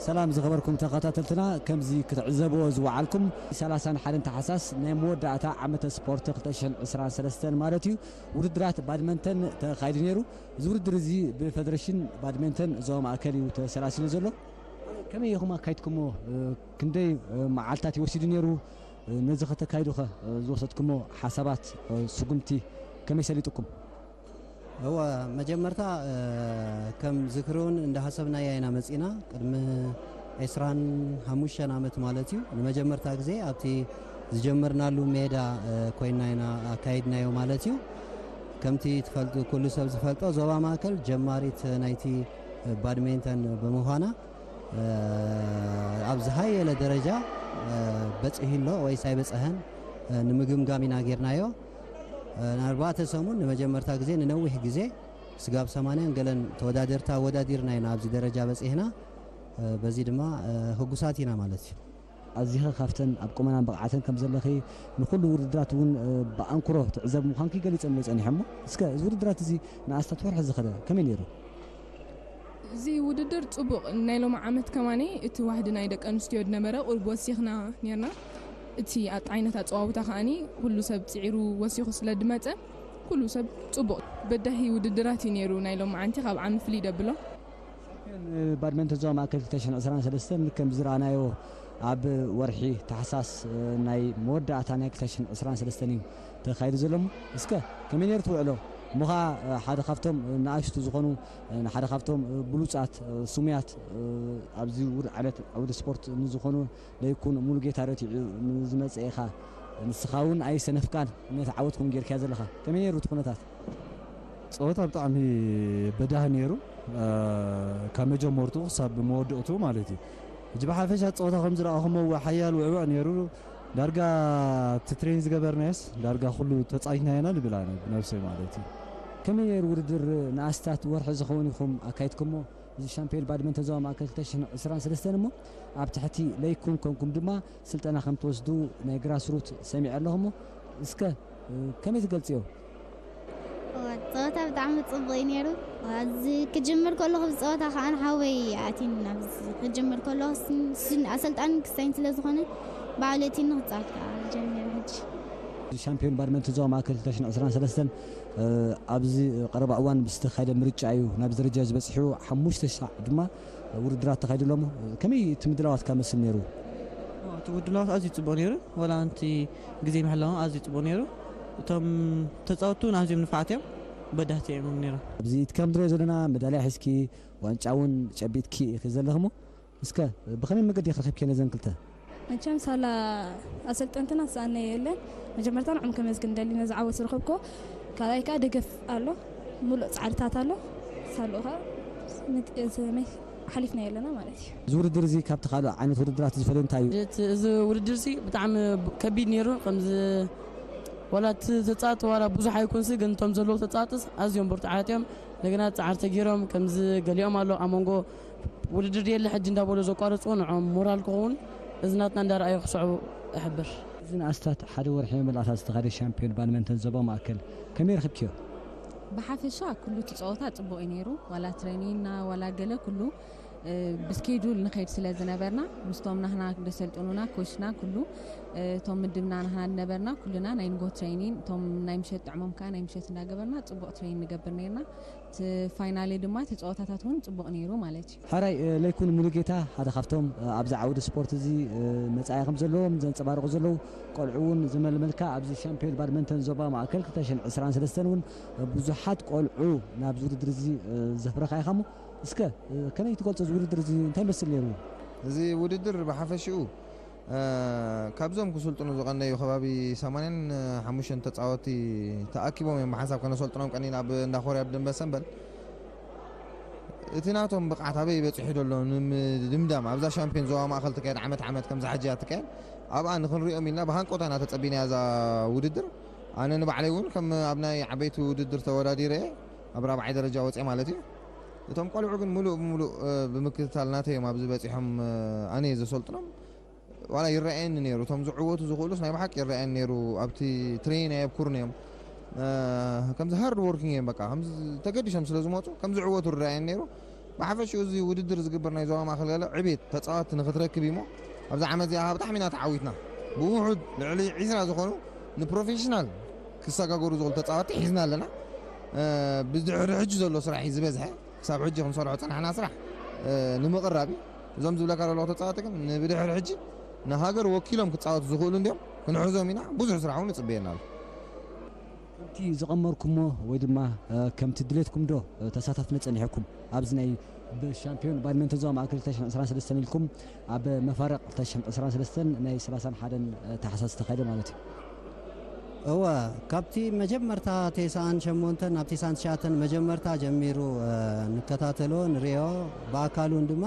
ሰላም ዝኸበርኩም ተኸታተልትና፣ ከምዚ ክትዕዘብዎ ዝወዓልኩም ሰላሳን ሓደን ታሕሳስ ናይ መወዳእታ ዓመተ ስፖርት ክልተ ሽሕን ዕስራን ሰለስተን ማለት እዩ፣ ውድድራት ባድመንተን ተኻይዱ ነይሩ። እዚ ውድድር እዚ ብፈደረሽን ባድመንተን ዞባ ማእከል እዩ ተሰላሲሉ ዘሎ። ከመይ ኢኹም ኣካይድኩሞ? ክንደይ መዓልታት እዩ ወሲዱ ነይሩ? ነዚ ከተካይዱ ኸ ዝወሰድኩሞ ሓሳባት፣ ስጉምቲ ከመይ ሰሊጥኩም? እወ፣ መጀመርታ፣ እ፣ ከም ዝክሪ እውን እንዳሃሰብናያ ኢና መጺና። ቅድሚ ዕስራን ሓሙሽተን ዓመት ማለት እዩ። ንመጀመርታ ግዜ ኣብቲ ዝጀመርናሉ ሜዳ፣ እ፣ ኮይና ኢና ኣካይድናዮ ማለት እዩ። ከምቲ ትፈልጡ፣ ኩሉ ሰብ ዝፈልጦ ዞባ ማእከል ጀማሪት ናይቲ ባድሜንተን ብምዃና፣ እ፣ ኣብ ዝሃየለ ደረጃ፣ እ፣ በጺሑ ኣሎ ወይስ ኣይበጽሐን፣ እ፣ ንምግምጋም ኢና ጌርናዮ። እ፣ ንኣርባዕተ ሰሙን ንመጀመርታ ግዜ ንነዊሕ ግዜ ስጋብ ሰማንያን ገለን ተወዳደርቲ ኣወዳዲርና ኢና ኣብዚ ደረጃ በጺሕና። እ፣ በዚ ድማ፣ እ፣ ህጉሳት ኢና ማለት እዩ። ኣዚኸ ካብተን ኣብ ቁመናን ብቕዓተን ከም ዘለኺ ንኹሉ ውድድራት እውን፣ እ፣ ብኣንክሮ ትዕዘብ ምዃንኪ ገሊጸምለይ ጸኒሐ እሞ፣ እስከ እዚ ውድድራት እዚ ንኣስታት ወርሒ ዝኸደ ከመይ ነይሩ? እዚ ውድድር ጽቡቕ፣ ናይ ሎሚ ዓመት ከማኒ እቲ ዋሕዲ ናይ ደቂ ኣንስትዮ ዝነበረ ቁሩብ ወሲኽና ኔርና። እቲ ኣጥ-፣ ዓይነት ኣጸዋውታ ከኣኒ ኩሉ ሰብ ጽዒሩ ወሲኹ ስለ ዝመጸ፣ ኩሉ ሰብ ጽቡቕ፣ በዳሂ ውድድራት እዩ ነይሩ ናይ ሎሚ ዓንቲ ካብ ዓሚ ፍልይ ደብሎ። ሻምፒዮን ባድመንተን ዞባ ማእከል ክልተ ሽሕን ዕስራን ሰለስተን ከም ዝረኣናዮ ኣብ ወርሒ ታሕሳስ ናይ መወዳእታ ናይ ክልተ ሽሕን ዕስራን ሰለስተን እዩ ተኻይዱ ዘሎ። እስከ ከመይ ነይሩ ትውዕሎ? እሞ ኸዓ ሓደ ካብቶም ንኣሽቱ ዝኾኑ፣ ሓደ ካብቶም ብሉጻት ስሙያት ኣብዚ ውድ-፣ ዓይነት ዓውዲ ስፖርት ንዝኾኑ ለይኩን ሙሉጌታ ረቲዑ ንዝመጸ ኢኻ። ንስኻ እውን ኣይሰነፍካን ነቲ ዓወትኩም ጌርካዮ ዘለኻ። ከመይ ነይሩ እቲ ኩነታት? ጸወታ ብጣዕሚ በዳሂ ነይሩ፣ እ፣ ካብ መጀመርቱ ክሳብ መወዳእቱ ማለት እዩ። ሕጂ ብሓፈሻ ጸወታ ከም ዝረኣኹሞ፣ እወ፣ ሓያል ውዕውዕ ነይሩ። ዳርጋ እቲ ትሬን ዝገበርናዮስ ዳርጋ ኩሉ ተጻዊትና ኢና ንብል ኣነ ብነብሰይ ማለት እዩ። ከመይ ነይሩ ውድድር? ንኣስታት ወርሒ ዝኸውን ኢኹም ኣካይድኩሞ። እዚ ሻምፒዮን ባድመንተ ዞባ ማእከል ክልተ ሽሕን ዕስራን ሰለስተን እሞ፣ ኣብ ትሕቲ ለይኩን ኮንኩም ድማ ስልጠና ከም ትወስዱ ናይ ግራስሩት ሰሚዐ ኣለኹ እሞ፣ እስከ፣ እ፣ ከመይ ትገልጽዮ? እዋ፣ ጸወታ ብጣዕሚ ጽቡቕ እዩ ነይሩ። እዚ ክጅምር ከለኹ፣ ብጸወታ ከኣ ንሓወይ ኣቲኒ፣ ናብዚ ክጅምር ከለኹ፣ ስን-፣ ስን-፣ ኣሰልጣኒ ክስታይን ስለ ዝኾነ፣ ባዕሉ ኣቲኒ ክጻወት ከኣ ጀሚረ ሕጂ። ሻምፒዮን ባድመንተ ዞባ ማእከል ክልተ ሽሕን ዕስራን ሰለስተን፣ እ፣ ኣብዚ ቀረባ እዋን ብዝተኻየደ ምርጫ እዩ ናብዚ ደረጃ ዝበጽሑ። ሓሙሽተ ሳዕ ድማ ውድድራት ተኻይዱ ኣሎ። ከመይ እቲ ምድላዋት ካብ መስል ነይሩ? እቲ ምድላዋት ኣዝዩ ጽቡቕ ነይሩ። ወላ ኣንቲ ግዜ ምሕላዎም ኣዝዩ ጽቡቕ ነይሩ። እቶም ተጻወትቲ እውን ኣዝዮም ንፋዓት እዮም፣ በዳህቲ እዮም ነይሮም። ኣብዚ እቲ ከም ንሪኦ ዘለና መዳልያ ሒዝኪ ዋንጫ እውን ጨቢጥኪ ኢኺ ዘለኽሞ። እስከ ብኸመይ መገዲ ኢኺ ረኺብኪ ነዘን ክልተ? መቸም ሳላ ኣሰልጠንትና ዝሰኣነ የለን። መጀመርታ ንዕም ከመስግን ደሊ ነዚ ዓወት ዝረኸብኮ። ካልኣይ ከኣ ደገፍ ኣሎ፣ ሙሉእ ጻዕርታት ኣሎ። ሳልኡ ከኣ ንጥ-፣ ሰመይ ሓሊፍና የለና ማለት እዩ። እዚ ውድድር እዚ ካብቲ ካልእ ዓይነት ውድድራት ዝፈልዮ እንታይ እዩ? እቲ፣ እዚ ውድድር እዚ ብጣዕሚ ከቢድ ነይሩ። ከምዚ ዋላ እቲ ተጻወቲ ዋላ ብዙሕ ኣይኮንሲ፣ ግን እቶም ዘለዉ ተጻወትስ ኣዝዮም ብርቱዓት እዮም። እንደገና ጻዕሪ ተገይሮም፣ ከምዚ ገሊኦም ኣሎ ኣብ መንጎ ውድድር የለ ሕጂ እንዳበሉ ዘቋረጽዎ ንዖም ሞራል ክኸውን እዚ ናትና እንዳረኣዩ ክስዕቡ እሕብር። እዚ ንኣስታት ሓደ ወርሒ መመላእታ ዝተኻየደ ሻምፒዮን ባድመንተን ዞባ ማእከል ከመይ ረኺብክዮ? ብሓፈሻ ኩሉ እቲ ጸወታ ጽቡቕ እዩ ነይሩ። ዋላ ትሬኒንና ዋላ ገለ ኩሉ፣ እ፣ ብስኬጁል ንኸይድ ስለ ዝነበርና ምስቶም ናህና ደሰልጥኑና ኮችና ኩሉ፣ እ፣ እቶም ምድብና ናህና ዝነበርና ኩልና ናይ ንጎ ትሬኒን እቶም ናይ ምሸት ጥዕሞም ከኣ ናይ ምሸት እንዳገበርና ጽቡቕ ትሬኒን ንገብር ነርና። እቲ ፋይናሊ ድማ እቲ ጸወታታት እውን ጽቡቕ ነይሩ ማለት እዩ። ሕራይ፣ እ፣ ለይኩን ሙሉጌታ ሓደ ካብቶም፣ እ፣ ኣብዚ ዓውዲ ስፖርት እዚ፣ እ፣ መጻኢ ከም ዘለዎም ዘንጸባርቑ ዘለዉ ቆልዑ እውን ዝመልመልካ ኣብዚ ሻምፒዮን ባድመንተን ዞባ ማእከል ክልተ ሽሕን ዕስራን ሰለስተን እውን፣ እ፣ ብዙሓት ቆልዑ ናብዚ ውድድር እዚ፣ እ፣ ዘፍረኻ ኢኻ እሞ እስከ፣ እ፣ ከመይ ትገልጾ እዚ ውድድር እዚ እንታይ ይመስል ነይሩ? እዚ ውድድር ብሓፈሽኡ እ፣ ካብዞም ክስልጥኑ ዝቐነዩ ከባቢ ሰማንያን ሓሙሽተን ተጻወትቲ ተኣኪቦም እዮም ብሓንሳብ ከነሰልጥኖም ቀኒና ኣብ እንዳ ኮርያ ኣብ ደንበ ሰንበል። እቲ ናቶም ብቕዓት ኣበይ በጺሑ ዘሎ ንምድምዳም ኣብዛ ሻምፒዮን ዞባ ማእከል ትካየድ ዓመት ዓመት ከምዛ ሕጂ እያ ትካየድ። ኣብኣ ንኽንሪኦም ኢልና ብሃንቆታ ኢና ተጸቢናያ እዛ ውድድር። ኣነ ንባዕለይ እውን ከም ኣብ ናይ ዓበይቲ ውድድር ተወዳዲረ እየ፣ ኣብ ራብዓይ ደረጃ ወፅየ ማለት እዩ። እቶም ቆልዑ ግን ሙሉእ ብሙሉእ ብምክትታል ናተይ እዮም ኣብዚ በፂሖም። ኣነ እየ ዘሰልጥኖም። ዋላ ይረኣየኒ ነይሩ፣ እቶም ዝዕወቱ ዝኽእሉስ ናይ ብሓቂ ይረኣየኒ ነይሩ። ኣብቲ ትሬን ኣየብኩርን እዮም። ከምዚ ሃርድ ወርኪንግ እዮም፣ በቃ ከምዚ ተገዲሶም ስለ ዝመፁ ከም ዝዕወቱ ይረኣየኒ ነይሩ። ብሓፈሽኡ እዚ ውድድር ዝግበር ናይ ዞባ ማእከል ገለ ዕቤት ተፃወትቲ ንክትረክብ እዩ እሞ፣ ኣብዚ ዓመት እዚኣ ብጣዕሚ ኢና ተዓዊትና። ብውሑድ ልዕሊ ዒስራ ዝኾኑ ንፕሮፌሽናል ክሰጋገሩ ዝኽእሉ ተፃወትቲ ሒዝና ኣለና። ብድሕሪ ሕጂ ዘሎ ስራሕ እዩ ዝበዝሐ። ክሳብ ሕጂ ክንሰርሖ ዝፀናሕና ስራሕ ንምቕራብ እዩ። እዞም ዝብለካ ዘለኹ ተፃወትቲ ግን ንብድሕሪ ሕጂ ንሃገር ወኪሎም ክፃወቱ ዝኽእሉ እንዲዮም፣ ክንሕዞም ኢና። ብዙሕ ስራሕ እውን ይፅበየና ኣሎ። ከምቲ ዝቐመርኩሞ ወይ ድማ ከምቲ ድሌትኩም ዶ ተሳታፍነት ጸኒሕኩም ኣብዚ ናይ ሻምፒዮን ባድመንተን ዞባ ማእከል ክልተ ሽሕን ዕስራን ሰለስተን ኢልኩም ኣብ መፋርቕ ክልተ ሽሕን ዕስራን ሰለስተን ናይ ሰላሳን ሓደን ታሕሳስ ዝተኻየደ ማለት እዩ። እወ፣ ካብቲ መጀመርታ ቴስዓን ሸሞንተን ናብ ቴስዓን ትሽዓተን መጀመርታ ጀሚሩ ንከታተሎ ንሪኦ፣ ብኣካል እውን ድማ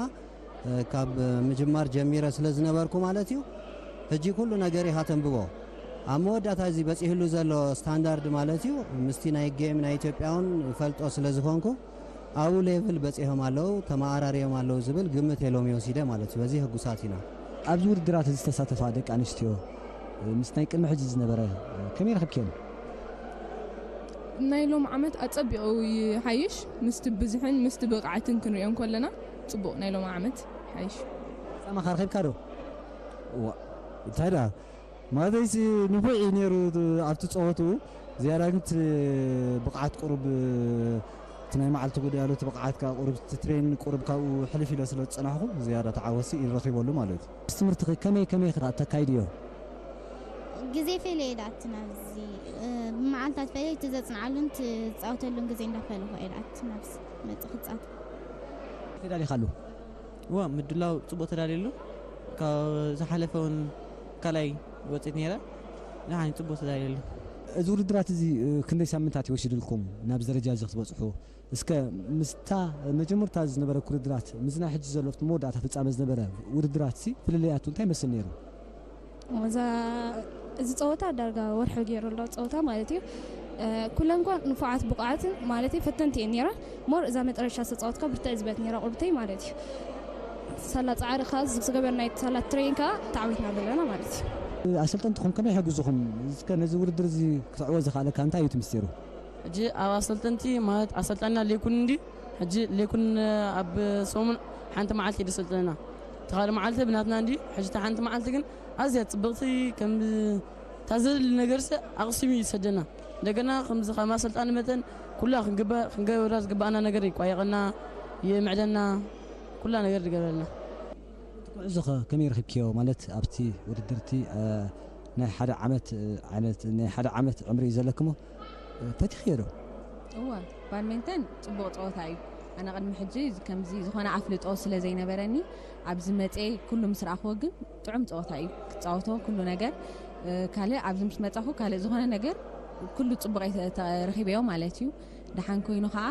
ካብ ምጅማር ጀሚረ ስለ ዝነበርኩ ማለት እዩ። ሕጂ ኩሉ ነገር ኢኻ ተንብቦ። ኣብ መወዳእታ እዚ በፂህሉ ዘሎ ስታንዳርድ ማለት እዩ ምስቲ ናይ ጌም ናይ ኢትዮጵያ እውን ይፈልጦ ስለ ዝኾንኩ ኣብኡ ሌቭል በፂሆም ኣለዉ፣ ተመኣራርዮም ኣለዉ ዝብል ግምት እየ ሎሚ ወሲደ ማለት እዩ። በዚ ህጉሳት ኢና። ኣብዚ ውድድራት እዚ ዝተሳተፋ ደቂ ኣንስትዮ ምስ ናይ ቅድሚ ሕጂ ዝነበረ ከመይ ረኽብክየን? ናይ ሎም ዓመት ኣጸቢቑ ይሓይሽ ምስቲ ብዝሕን ምስቲ ብቕዓትን ክንሪኦ እንከለና ጽቡቕ ናይ ሎም ዓመት ይሓይሽ። ጻማኻ ረኺብካ ዶ? ዋ እንታይ ደኣ ማለተይሲ ንፉዕ እዩ ነይሩ ኣብቲ ጸወትኡ ዝያዳ ግን እቲ ብቕዓት ቁሩብ እቲ ናይ መዓልቲ ጉዳይ ኣሎ እቲ ብቕዓት ከኣ ቁሩብ እቲ ትሬን ቁሩብ ካብኡ ሕልፍ ኢለ ስለ ዝጸናሕኩ ዝያዳ ተዓወትሲ ኢሉ ረኺበሉ ማለት እዩ። ምስ ትምህርቲ ከ ከመይ ከመይ ኢኺ ተካይድዮ? ግዜ ፈልየ ኢላትና ኣብዚ ብመዓልታት ፈልየ እቲ ዘጽንዓሉን ትጻወተሉን ግዜ እንዳፈለኹ ኢላትና ኣብዚ መጽእ ክጻወት ተዳሊኻሉ? እዋ ምድላው ጽቡቕ ተዳልየሉ ካብ ዝሓለፈ እውን ካልኣይ ወጺት ነይረ። ደሓን እዩ፣ ጽቡቕ ተዳልየሉ። እዚ ውድድራት እዚ ክንደይ ሳምንታት ይወስድልኩም ናብዚ ደረጃ እዚ ክትበጽሑ? እስከ ምስታ መጀመርታ ዝነበረ ውድድራት ምስዚ ናይ ሕጂ ዘሎ ኣብቲ መወዳእታ ፍጻመ ዝነበረ ውድድራት ሲ ፍልልያቱ እንታይ ይመስል ነይሩ? እዛ እዚ ፀወታ ዳርጋ ወርሒ ገይሩ ኣሎ ፀወታ ማለት እዩ። ኩለን እኳ ንፉዓት ብቑዓትን ማለት ፈተንቲ እየን ነይረን። ሞር እዛ መጨረሻ ዝተፃወትካ ብርትዕ ዝበለት ነይራ ቁርብተይ ማለት እዩ። ሳላ ፃዕሪ ከዓ ዝገበርናዮ ሳላ ትሬን ከዓ ተዓዊትና ዘለና ማለት እዩ። ኣሰልጠንትኹም ከመይ ይሕግዙኹም? እስከ ነዚ ውድድር እዚ ክትዕወት ዘኽኣለካ እንታይ እዩ እቲ ምስጢሩ? ሕጂ ኣብ ኣሰልጠንቲ ማለት ኣሰልጣንና ሌኩን እንዲ ሕጂ ሌኩን ኣብ ሰሙን ሓንቲ መዓልቲ እዩ ዘሰልጥነና። እቲ ካልእ መዓልቲ ብናትና እንዲ ሕጂ እታ ሓንቲ መዓልቲ ግን ኣዝያ ጽብቕቲ ከም ታዘል ነገርስ ኣቕሲም እዩ ዝሰደና። እንደገና ከምዚ ከም ኣሰልጣኒ መጠን ኩላ ክንግበ ክንገብራ ዝግባኣና ነገር ይቋየቐና ይምዕደና ኩላ ነገር ይገብረልና። እቲ ኩዕዞ ከ ከመይ ረኺብክዮ? ማለት ኣብቲ ውድድርቲ ናይ ሓደ ዓመት ዓይነት ናይ ሓደ ዓመት ዕምሪ እዩ ዘለክሞ ፈቲኽዮ ዶ? እወ፣ ባድሜንተን ጽቡቕ ጸወታ እዩ። ኣነ ቅድሚ ሕጂ ከምዚ ዝኾነ ኣፍልጦ ስለ ዘይነበረኒ ኣብዚ መጽየ ኩሉ ምስ ረኣኽዎ ግን ጥዑም ጸወታ እዩ። ክጻወቶ ኩሉ ነገር ካልእ ኣብዚ ምስ መጻኹ ካልእ ዝኾነ ነገር ኩሉ ጽቡቕ ረኺበዮ ማለት እዩ። ደሓን ኮይኑ ከዓ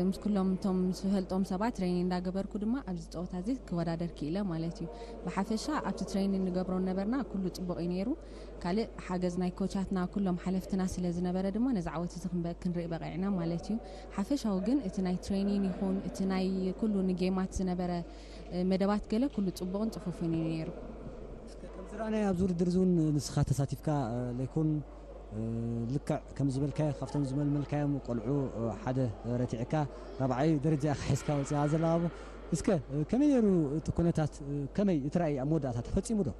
ምስ ኩሎም እቶም ዝፈልጦም ሰባት ትሬኒንግ እንዳገበርኩ ድማ ኣብዚ ጸወታ እዚ ክወዳደር ክኢለ ማለት እዩ። ብሓፈሻ ኣብቲ ትሬኒንግ ንገብሮ ነበርና ኩሉ ጽቡቕ እዩ ነይሩ። ካልእ ሓገዝ ናይ ኮቻትና ኩሎም ሓለፍትና ስለ ዝነበረ ድማ ነዚ ዓወት እዚ ክንበ- ክንርኢ በቒዕና ማለት እዩ። ሓፈሻዊ ግን እቲ ናይ ትሬኒንግ ይኹን እቲ ናይ ኩሉ ንጌማት ዝነበረ መደባት ገለ ኩሉ ጽቡቕን ጽፉፍን እዩ ነይሩ። ከም ዝረኣናዮ ኣብዚ ውድድር እዚ እውን ንስኻ ተሳቲፍካ ለይኮን ልክዕ ከም ዝበልካዮ ካብቶም ዝመልመልካዮም ቆልዑ ሓደ ረቲዕካ ራብዓይ ደረጃ ኢኻ ሒዝካ ወፂኣ ዘላ ኣቦ። እስከ ከመይ ነይሩ እቲ ኩነታት ከመይ እቲ ራእይ ኣብ መወዳእታ ተፈፂሙ ዶ?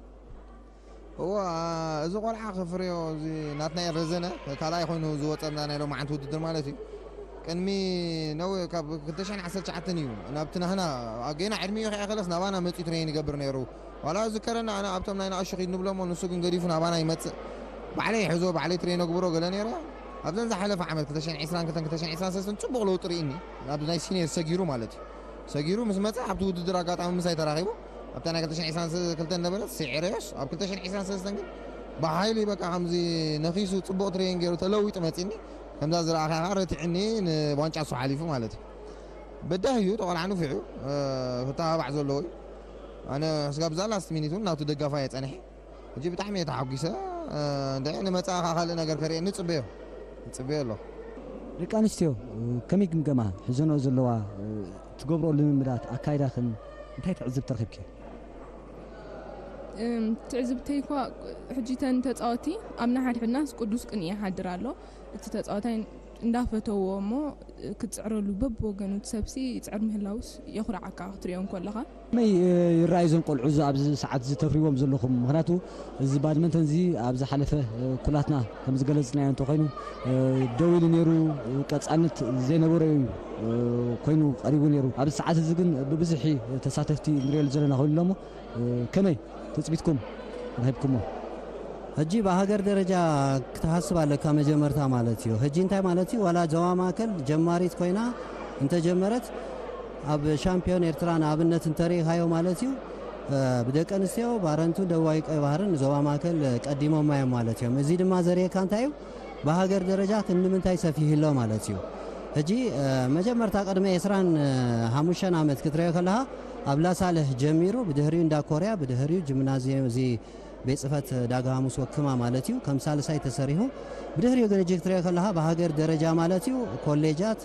እዋ እዚ ቆልዓ ክፍርዮ እዚ ናትናኤል ረዘነ ካልኣይ ኮይኑ ዝወፀና ናይ ሎማዓንቲ ውድድር ማለት እዩ። ቅድሚ ነው ካብ ክልተ ሽሕን ዓሰርተ ትሽዓተን እዩ ናብቲ ናህና ኣገና ዕድሚኡ ከይኣኸለስ ናባና መፂኡ ትሬን ይገብር ነይሩ። ዋላ ዝከረና ኣነ ኣብቶም ናይ ንኣሽቱ ኪድ ንብሎሞ ንሱ ግን ገዲፉ ናባና ይመፅእ። ባዕለይ ይሕዞ ባዕለይ ትሬን ኣግብሮ ገለ ነይረ። ኣብዘን ዝሓለፈ ዓመት ክልተ ሽሕን ዕስራን ክልተን ክልተ ሽሕን ዕስራን ሰለስተን ፅቡቕ ለውጢ ርኢኒ ናብ ናይ ሲኒየር ሰጊሩ ማለት እዩ። ሰጊሩ ምስ መፀ ኣብቲ ውድድር ኣጋጣሚ ምሳይ ተራኺቡ ኣብታ ናይ ክልተ ሽሕን ዕስራን ክልተን ነበረት ስዒረዮስ ኣብ ክልተ ሽሕን ዕስራን ሰለስተን ግን ብሓይሊ በቃ ከምዚ ነኺሱ ፅቡቕ ትሬን ገይሩ ተለዊጡ መፂኒ። ከምዛ ዝረኣኻ ከዓ ረቲዕኒ ንዋንጫ እሱ ሓሊፉ ማለት እዩ። በዳህ እዩ ተቆልዓ ንፉዕ እዩ። ክተባባዕ ዘለዎ እዩ። ኣነ ስጋብ እዛ ላስት ሚኒት እውን ናቱ ደጋፋ እየ ፀኒሐ። ሕጂ ብጣዕሚ እየ ተሓጒሰ። እንድዒ ንመጻኢ ኸዓ ካልእ ነገር ከርእየኒ እጽበዮ እጽበዮ ኣለኹ። ደቂ ኣንስትዮ ከመይ ግምገማ ሒዘንኦ ዘለዋ? ትገብርኦ ልምምዳት ኣካይዳኽን እንታይ ትዕዝብቲ ረኺብኪ? ትዕዝብተይ እኳ ሕጂ ተን ተፃወቲ ኣብ ንሓድሕድናስ ቅዱስ ቅንኢ ይሓድር ኣሎ። እቲ ተፃዋታይ እንዳፈተዎ እሞ ክትፅዕረሉ በብወገኑ እቲ ሰብሲ ይፅዕር ምህላውስ የኹርዓካ ክትሪኦ እንከለኻ። ከመይ ይረኣዩ እዞም ቆልዑ እዚ ኣብዚ ሰዓት እዚ ተፍርይዎም ዘለኹም? ምኽንያቱ እዚ ባድመንተን እዚ ኣብ ዝሓለፈ ኩላትና ከም ዝገለጽናዮ እንተኾይኑ ደው ኢሉ ነይሩ፣ ቀጻልነት ዘይነበሮ እዩ ኮይኑ ቀሪቡ ነይሩ። ኣብዚ ሰዓት እዚ ግን ብብዝሒ ተሳተፍቲ ንሪኦ ዘለና ኮይኑ ኣሎ እሞ ከመይ ትጽቢትኩም ረኺብኩሞ? ሕጂ ብሃገር ደረጃ ክትሓስብ ኣለካ መጀመርታ ማለት እዩ። ሕጂ እንታይ ማለት እዩ? ዋላ ዞባ ማእከል ጀማሪት ኮይና እንተጀመረት ኣብ ሻምፒዮን ኤርትራ ንኣብነት እንተሪኢኻዮ ማለት እዩ ብደቂ ኣንስትዮ ባረንቱ ደቡባዊ ቀይ ባህርን ዞባ ማእከል ቀዲሞማ እዮም ማለት እዮም። እዚ ድማ ዘርእየካ እንታይ እዩ? ብሃገር ደረጃ ክንዲ ምንታይ ሰፊሑ ኣሎ ማለት እዩ። ሕጂ መጀመርታ ቅድሚ ዕስራን ሓሙሽተን ዓመት ክትሪኦ ከለኻ ኣብ ላሳልሕ ጀሚሩ ብድሕሪኡ እንዳ ኮርያ ብድሕሪኡ ጅምናዝየም እዚ ቤት ጽሕፈት ዳጋ ሃሙስ ወክማ ማለት እዩ ከም ሳልሳይ ተሰሪሑ። ብድሕሪኡ ግን ሕጂ ክትሪኦ ከለኻ ብሃገር ደረጃ ማለት እዩ ኮሌጃት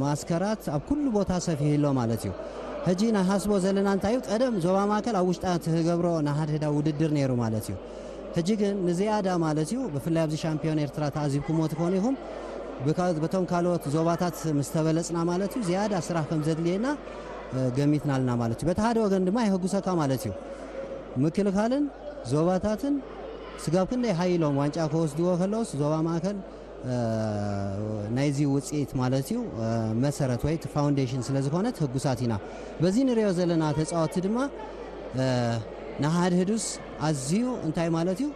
ማስከራት ኣብ ኩሉ ቦታ ሰፊሑ ኣሎ ማለት እዩ። ሕጂ ንሓስቦ ዘለና እንታይ እዩ? ቀደም ዞባ ማእከል ኣብ ውሽጣ ትገብሮ ንሓድሕዳ ውድድር ነይሩ ማለት እዩ። ሕጂ ግን ንዝያዳ ማለት እዩ ብፍላይ ኣብዚ ሻምፒዮን ኤርትራ ተዓዚብኩሞ ትኾኑ ኢኹም። ብካ- በቶም ካልኦት ዞባታት ምስ ተበለጽና ማለት እዩ ዝያዳ ስራሕ ከም ዘድልየና ገሚትና ኣለና ማለት እዩ። በቲ ሓደ ወገን ድማ የህጉሰካ ማለት እዩ። ምክልኻልን ዞባታትን ስጋብ ክንደይ ሓይሎም ዋንጫ ክወስድዎ ከለውስ ዞባ ማእከል ናይዚ ውፅኢት ማለት እዩ መሰረት ወይ እቲ ፋውንዴሽን ስለ ዝኾነት ህጉሳት ኢና። በዚ ንሪኦ ዘለና ተፃወትቲ ድማ ንሓድሕዱስ ኣዝዩ እንታይ ማለት እዩ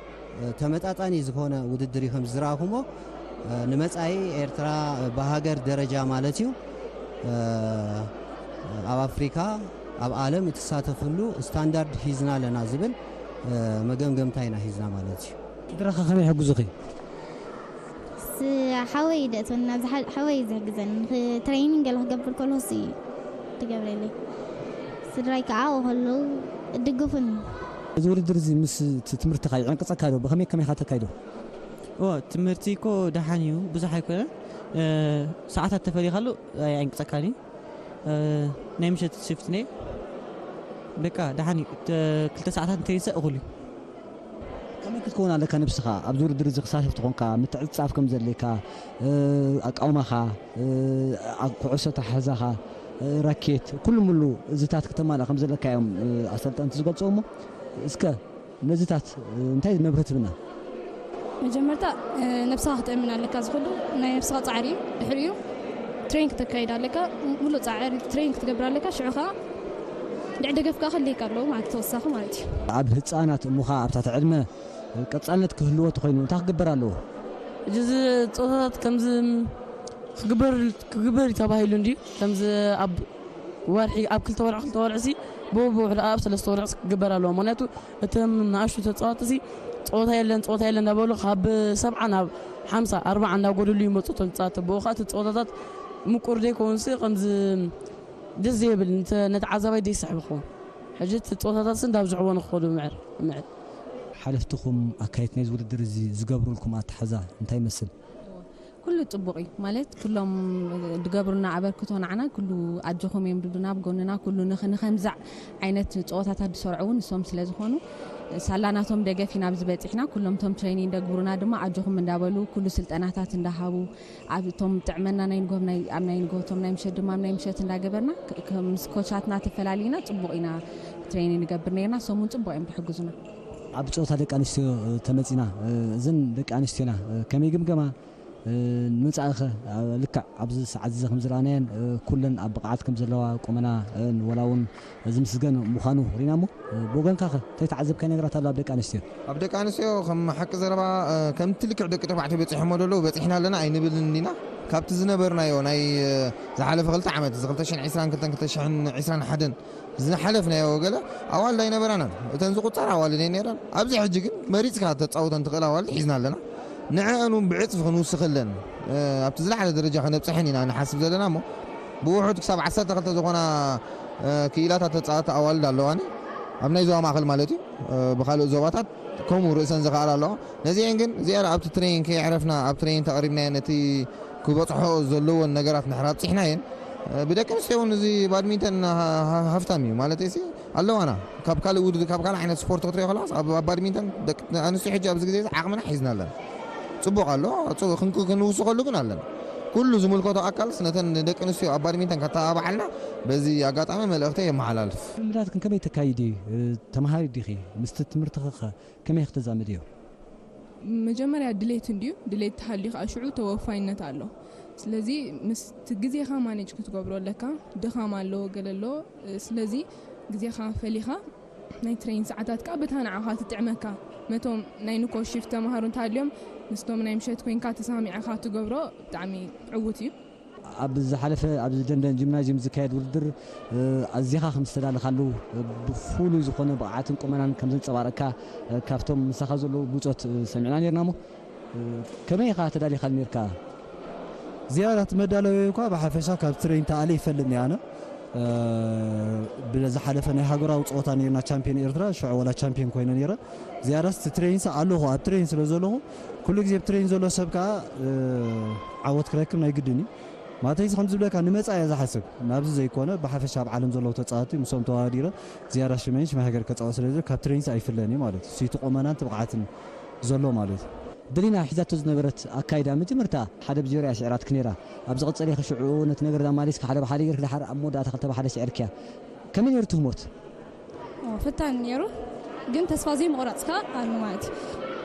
ተመጣጣኒ ዝኾነ ውድድር እዩ ከም ዝረኣኹሞ ንመፃኢ ኤርትራ ብሃገር ደረጃ ማለት እዩ ኣብ ኣፍሪካ ኣብ ዓለም እትሳተፍሉ ስታንዳርድ ሂዝና ኣለና ዝብል መገምገምታ ኢና ሂዝና ማለት እዩ። ስድራኻ ከመይ ይሕግዙኺ? ሓወይ ደእትወና ሓወይ እዩ ዝሕግዘኒ። ትሬኒንግ ገለ ክገብር ከሎ እሱ እዩ ትገብረለይ። ስድራይ ከዓ ኣብኡ ከለዉ እድግፉኒ። እዚ ውድድር እዚ ምስ እቲ ትምህርትኻ ይዕንቅፀካ ዶ? ብኸመይ ከመይኻ ተካይዶ? እወ፣ ትምህርቲ እኮ ደሓን እዩ፣ ብዙሕ ኣይኮነን። ሰዓታት ተፈሊኻሉ ኣይዕንቅፀካን እዩ። ናይ ምሸት ሽፍት ነይ በቃ ደሓን እዩ። ክልተ ሰዓታት እንተይንሰእ እኹል እዩ። ከመይ ክትከውን ኣለካ ንብስኻ ኣብዚ ውድድር እዚ ክሳተፍ ተኾንካ ምትዕጻፍ ከም ዘድልየካ ኣቃውማኻ ኩዕሶ ኣተሓሕዛኻ ራኬት ኩሉ ሙሉ እዝታት ክተማልእ ከም ዘለካ እዮም ኣሰልጠንቲ ዝገልፅዎ እሞ እስከ ነዚታት እንታይ መብርህ ትብና? መጀመርታ ነብስኻ ክተእምን ኣለካ ዝኽሉ ናይ ነብስኻ ፃዕሪ እዩ ድሕሪኡ ትሬን ክተካይድ ኣለካ ሙሉእ ፃዕሪ ትሬን ክትገብር ኣለካ ሽዑ ከዓ ድዕ ደገፍ ከዓ ከድልየካ ኣለዎ ማለት ተወሳኺ ማለት እዩ ኣብ ህፃናት እሞ ከዓ ኣብ ትሕቲ ዕድመ ቀፃልነት ክህልዎ ተኮይኑ እንታይ ክግበር ኣለዎ ሕጂ እዚ ፀወታታት ከምዚ ክግበር ክግበር እዩ ተባሂሉ እንድዩ ከምዚ ኣብ ወርሒ ኣብ ክልተ ወርሒ ክልተ ወርሒ ሲ ብኡ ብውሕዱ ኣብ ሰለስተ ወርሒ ክግበር ኣለዎ ምክንያቱ እቶም ንኣሽቱ ተፃወትቲ ፀወታ የለን ፀወታ የለን እንዳበሉ ካብ ሰብዓ ናብ ሓምሳ ኣርባዓ እንዳጎደሉ ይመፁ እቶም ተፃወትቲ ብኡ ከዓ እቲ ፀወታታት ምቁር ዘይከውንሲ ከምዚ ደስ ዘይብል ነቲ ዓዛባይ ደይስሕብ ክኸውን ሕጂ እቲ ፀወታታት እንዳብዝሕዎ ንክኸዱ ምዕር ምዕር ሓለፍትኹም ኣካየት ናይዚ ውድድር እዚ ዝገብሩልኩም ኣተሓዛ እንታይ ይመስል? ኩሉ ፅቡቕ እዩ ማለት ኩሎም ዝገብሩና ኣበርክቶ ንዓና ኩሉ ኣጆኹም እዮም ድዱና ኣብ ጎንና ኩሉ ንኸ- ንኸምዚ ዓይነት ፀወታታት ዝሰርዑ እውን ንሶም ስለ ዝኾኑ ሳላ ናቶም ደገፍ ኢና ኣብዚ በፂሕና ኩሎም ቶም ትሬኒንግ ደግብሩና ድማ ኣጆኹም እንዳበሉ ኩሉ ስልጠናታት እንዳሃቡ ኣብ ቶም ጥዕመና ናይ ንጎም ናይ ኣብ ናይ ንጎ ቶም ናይ ምሸት ድማ ኣብ ናይ ምሸት እንዳገበርና ክ- ከም ምስ ኮቻትና ተፈላሊና ፅቡቕ ኢና ትሬኒንግ ንገብር ነርና ሶም እውን ፅቡቕ እዮም ዝሕግዙና ኣብ ፀወታ ደቂ ኣንስትዮ ተመፂና እዝን ደቂ ኣንስትዮና ከመይ ግምገማ ንመጻኢኸ ልክዕ ኣብዚ ሰዓት እዚ ከም ዝረኣናየን ኩለን ኣብ ብቕዓት ከም ዘለዋ ቁመናን ወላ እውን ዝምስገን ምዃኑ ርኢና እሞ ብወገንካኸ እንታይ ተዓዘብካዮ ነገራት ኣሎ ኣብ ደቂ ኣንስትዮ? ኣብ ደቂ ኣንስትዮ ከም ሓቂ ዘረባ ከምቲ ልክዕ ደቂ ተባዕትዮ በፂሖሞ ዘለዉ በፂሕና ኣለና ኣይንብልን ኢና። ካብቲ ዝነበርናዮ ናይ ዝሓለፈ ክልተ ዓመት እዚ ክልተ ሽሕን ዕስራን ክልተን ክልተ ሽሕን ዕስራን ሓደን ዝሓለፍናዮ ገለ ኣዋልድ ኣይነበራናን። እተን ዝቑጸራ ኣዋልድ እየን ነይረን። ኣብዚ ሕጂ ግን መሪጽካ ተጻውተን ትኽእል ኣዋልድ ሒዝና ኣለና። ንዕአን እውን ብዕጽፊ ክንውስኸለን ኣብቲ ዝለዓለ ደረጃ ከነብጽሐን ኢና ንሓስብ ዘለና እሞ ብውሑድ ክሳብ ዓሰርተ ክልተ ዝኾና ክኢላታት ተጻወቲ ኣዋልድ ኣለዋኒ ኣብ ናይ ዞባ ማእኸል ማለት እዩ። ብኻልእ ዞባታት ከምኡ ርእሰን ዝኸኣላ ኣለዋ። ነዚአን ግን ዝያዳ ኣብቲ ትሬኒን ከየዕረፍና ኣብ ትሬኒን ተቐሪብናየን እቲ ክበጽሖ ዘለዎን ነገራት ንድሕር ኣብጺሕናየን። ብደቂ ኣንስትዮ እውን እዚ ባድሚንተን ሃ- ሃ- ሃፍታም እዩ ማለት ሲ ኣለዋና። ካብ ካልእ ውድድር ካብ ካልእ ዓይነት ስፖርት ክትሪኦ ከለዋስ ኣብ ኣብ ባድሚንተን ደቂ ኣንስትዮ ሕጂ ኣብዚ ግዜ እዚ ዓቕምና ሒዝና ኣለና። ጽቡቕ ኣሎ። ጽቡቕ ክንክ- ክንውስኸሉ ግን ኣለና። ኩሉ ዝምልከቶ ኣካልስ ነተን ደቂ ኣንስትዮ ኣብ ባድሚንተን ከተባብዓልና በዚ ኣጋጣሚ መልእኽተይ የመሓላልፍ። ልምምዳትክን ከመይ ተካይዲ? ተምሃሪ ዲኺ? ምስቲ ትምህርትኺ ከ ከመይ ክትዛመድዮ? መጀመርያ ድሌት እንድዩ። ድሌት ተሃልዩ ከዓ ሽዑ ተወፋይነት ኣሎ። ስለዚ ምስ እቲ ግዜኻ ማኔጅ ክትገብሮ ኣለካ። ድኻም ኣለዎ፣ ገለ ኣለዎ። ስለዚ ግዜኻ ፈሊኻ ናይ ትሬን ሰዓታት ከዓ በታ ንዓኻ ትጥዕመካ፣ ነቶም ናይ ንኮ ሽፍት ተምሃሩ እንተሃልዮም ምስቶም ናይ ምሸት ኮይንካ ተሳሚዕኻ ትገብሮ ብጣዕሚ ዕዉት እዩ። ኣብ ዝሓለፈ ኣብ ደንደን ጂምናዚየም ዝካየድ ውድድር ኣዚኻ ከም ዝተዳለኻሉ፣ ብፍሉይ ዝኾነ ብቕዓትን ቁመናን ከም ዘንጸባረቕካ ካብቶም ምሳኻ ዘለዉ ብጾት ሰሚዕና ነርና። እሞ ከመይ ኢኻ ተዳሊኻሉ ነርካ? ዝያዳ እቲ መዳለዊ እኳ ብሓፈሻ ካብ ትሬን ተኣለ ይፈልጥ እየ ኣነ። ብዝሓለፈ ናይ ሃገራዊ ፀወታ ነርና ቻምፒዮን ኤርትራ፣ ሽዑ ወላ ቻምፒዮን ኮይነ ነረ። ዝያዳስ እቲ ትሬንስ ኣለኹ፣ ኣብ ትሬን ስለ ዘለኹ ኩሉ ግዜ ኣብ ትሬን ዘሎ ሰብ ከዓ ዓወት ክረክብ ናይ ግድን እዩ። ማለተይስ ከም ዝብለካ ንመጻኢ እየ ዝሓስብ፣ ናብዚ ዘይኮነ ብሓፈሻ ኣብ ዓለም ዘለዉ ተጻወትቲ ምስኦም ተዋዲረ ዝያዳ ሽመይን ሽመ ሃገር ከጻወት ስለ ዝብል ካብ ትሬንስ ኣይፍለን እዩ ማለት እዩ። ስይቲ ቆመናን ትብቕዓትን ዘሎ ማለት እዩ። ደሊና ሒዛቶ ዝነበረት ኣካይዳ መጀመርታ ሓደ ብዜሮ እያ ስዒራትኪ ነይራ። ኣብ ዝቕጸል ኢኺ ሽዑ ነቲ ነገር ዳማሊስካ ሓደ ብሓደ ጌርኪ ድሓር ኣብ መወዳእታ ክልተ ብሓደ ስዒርክያ። ከመይ ነይሩ እቲ ህሞት? ፈታኒ ነይሩ፣ ግን ተስፋ ዘይምቑራጽካ ኣሎ ማለት እዩ።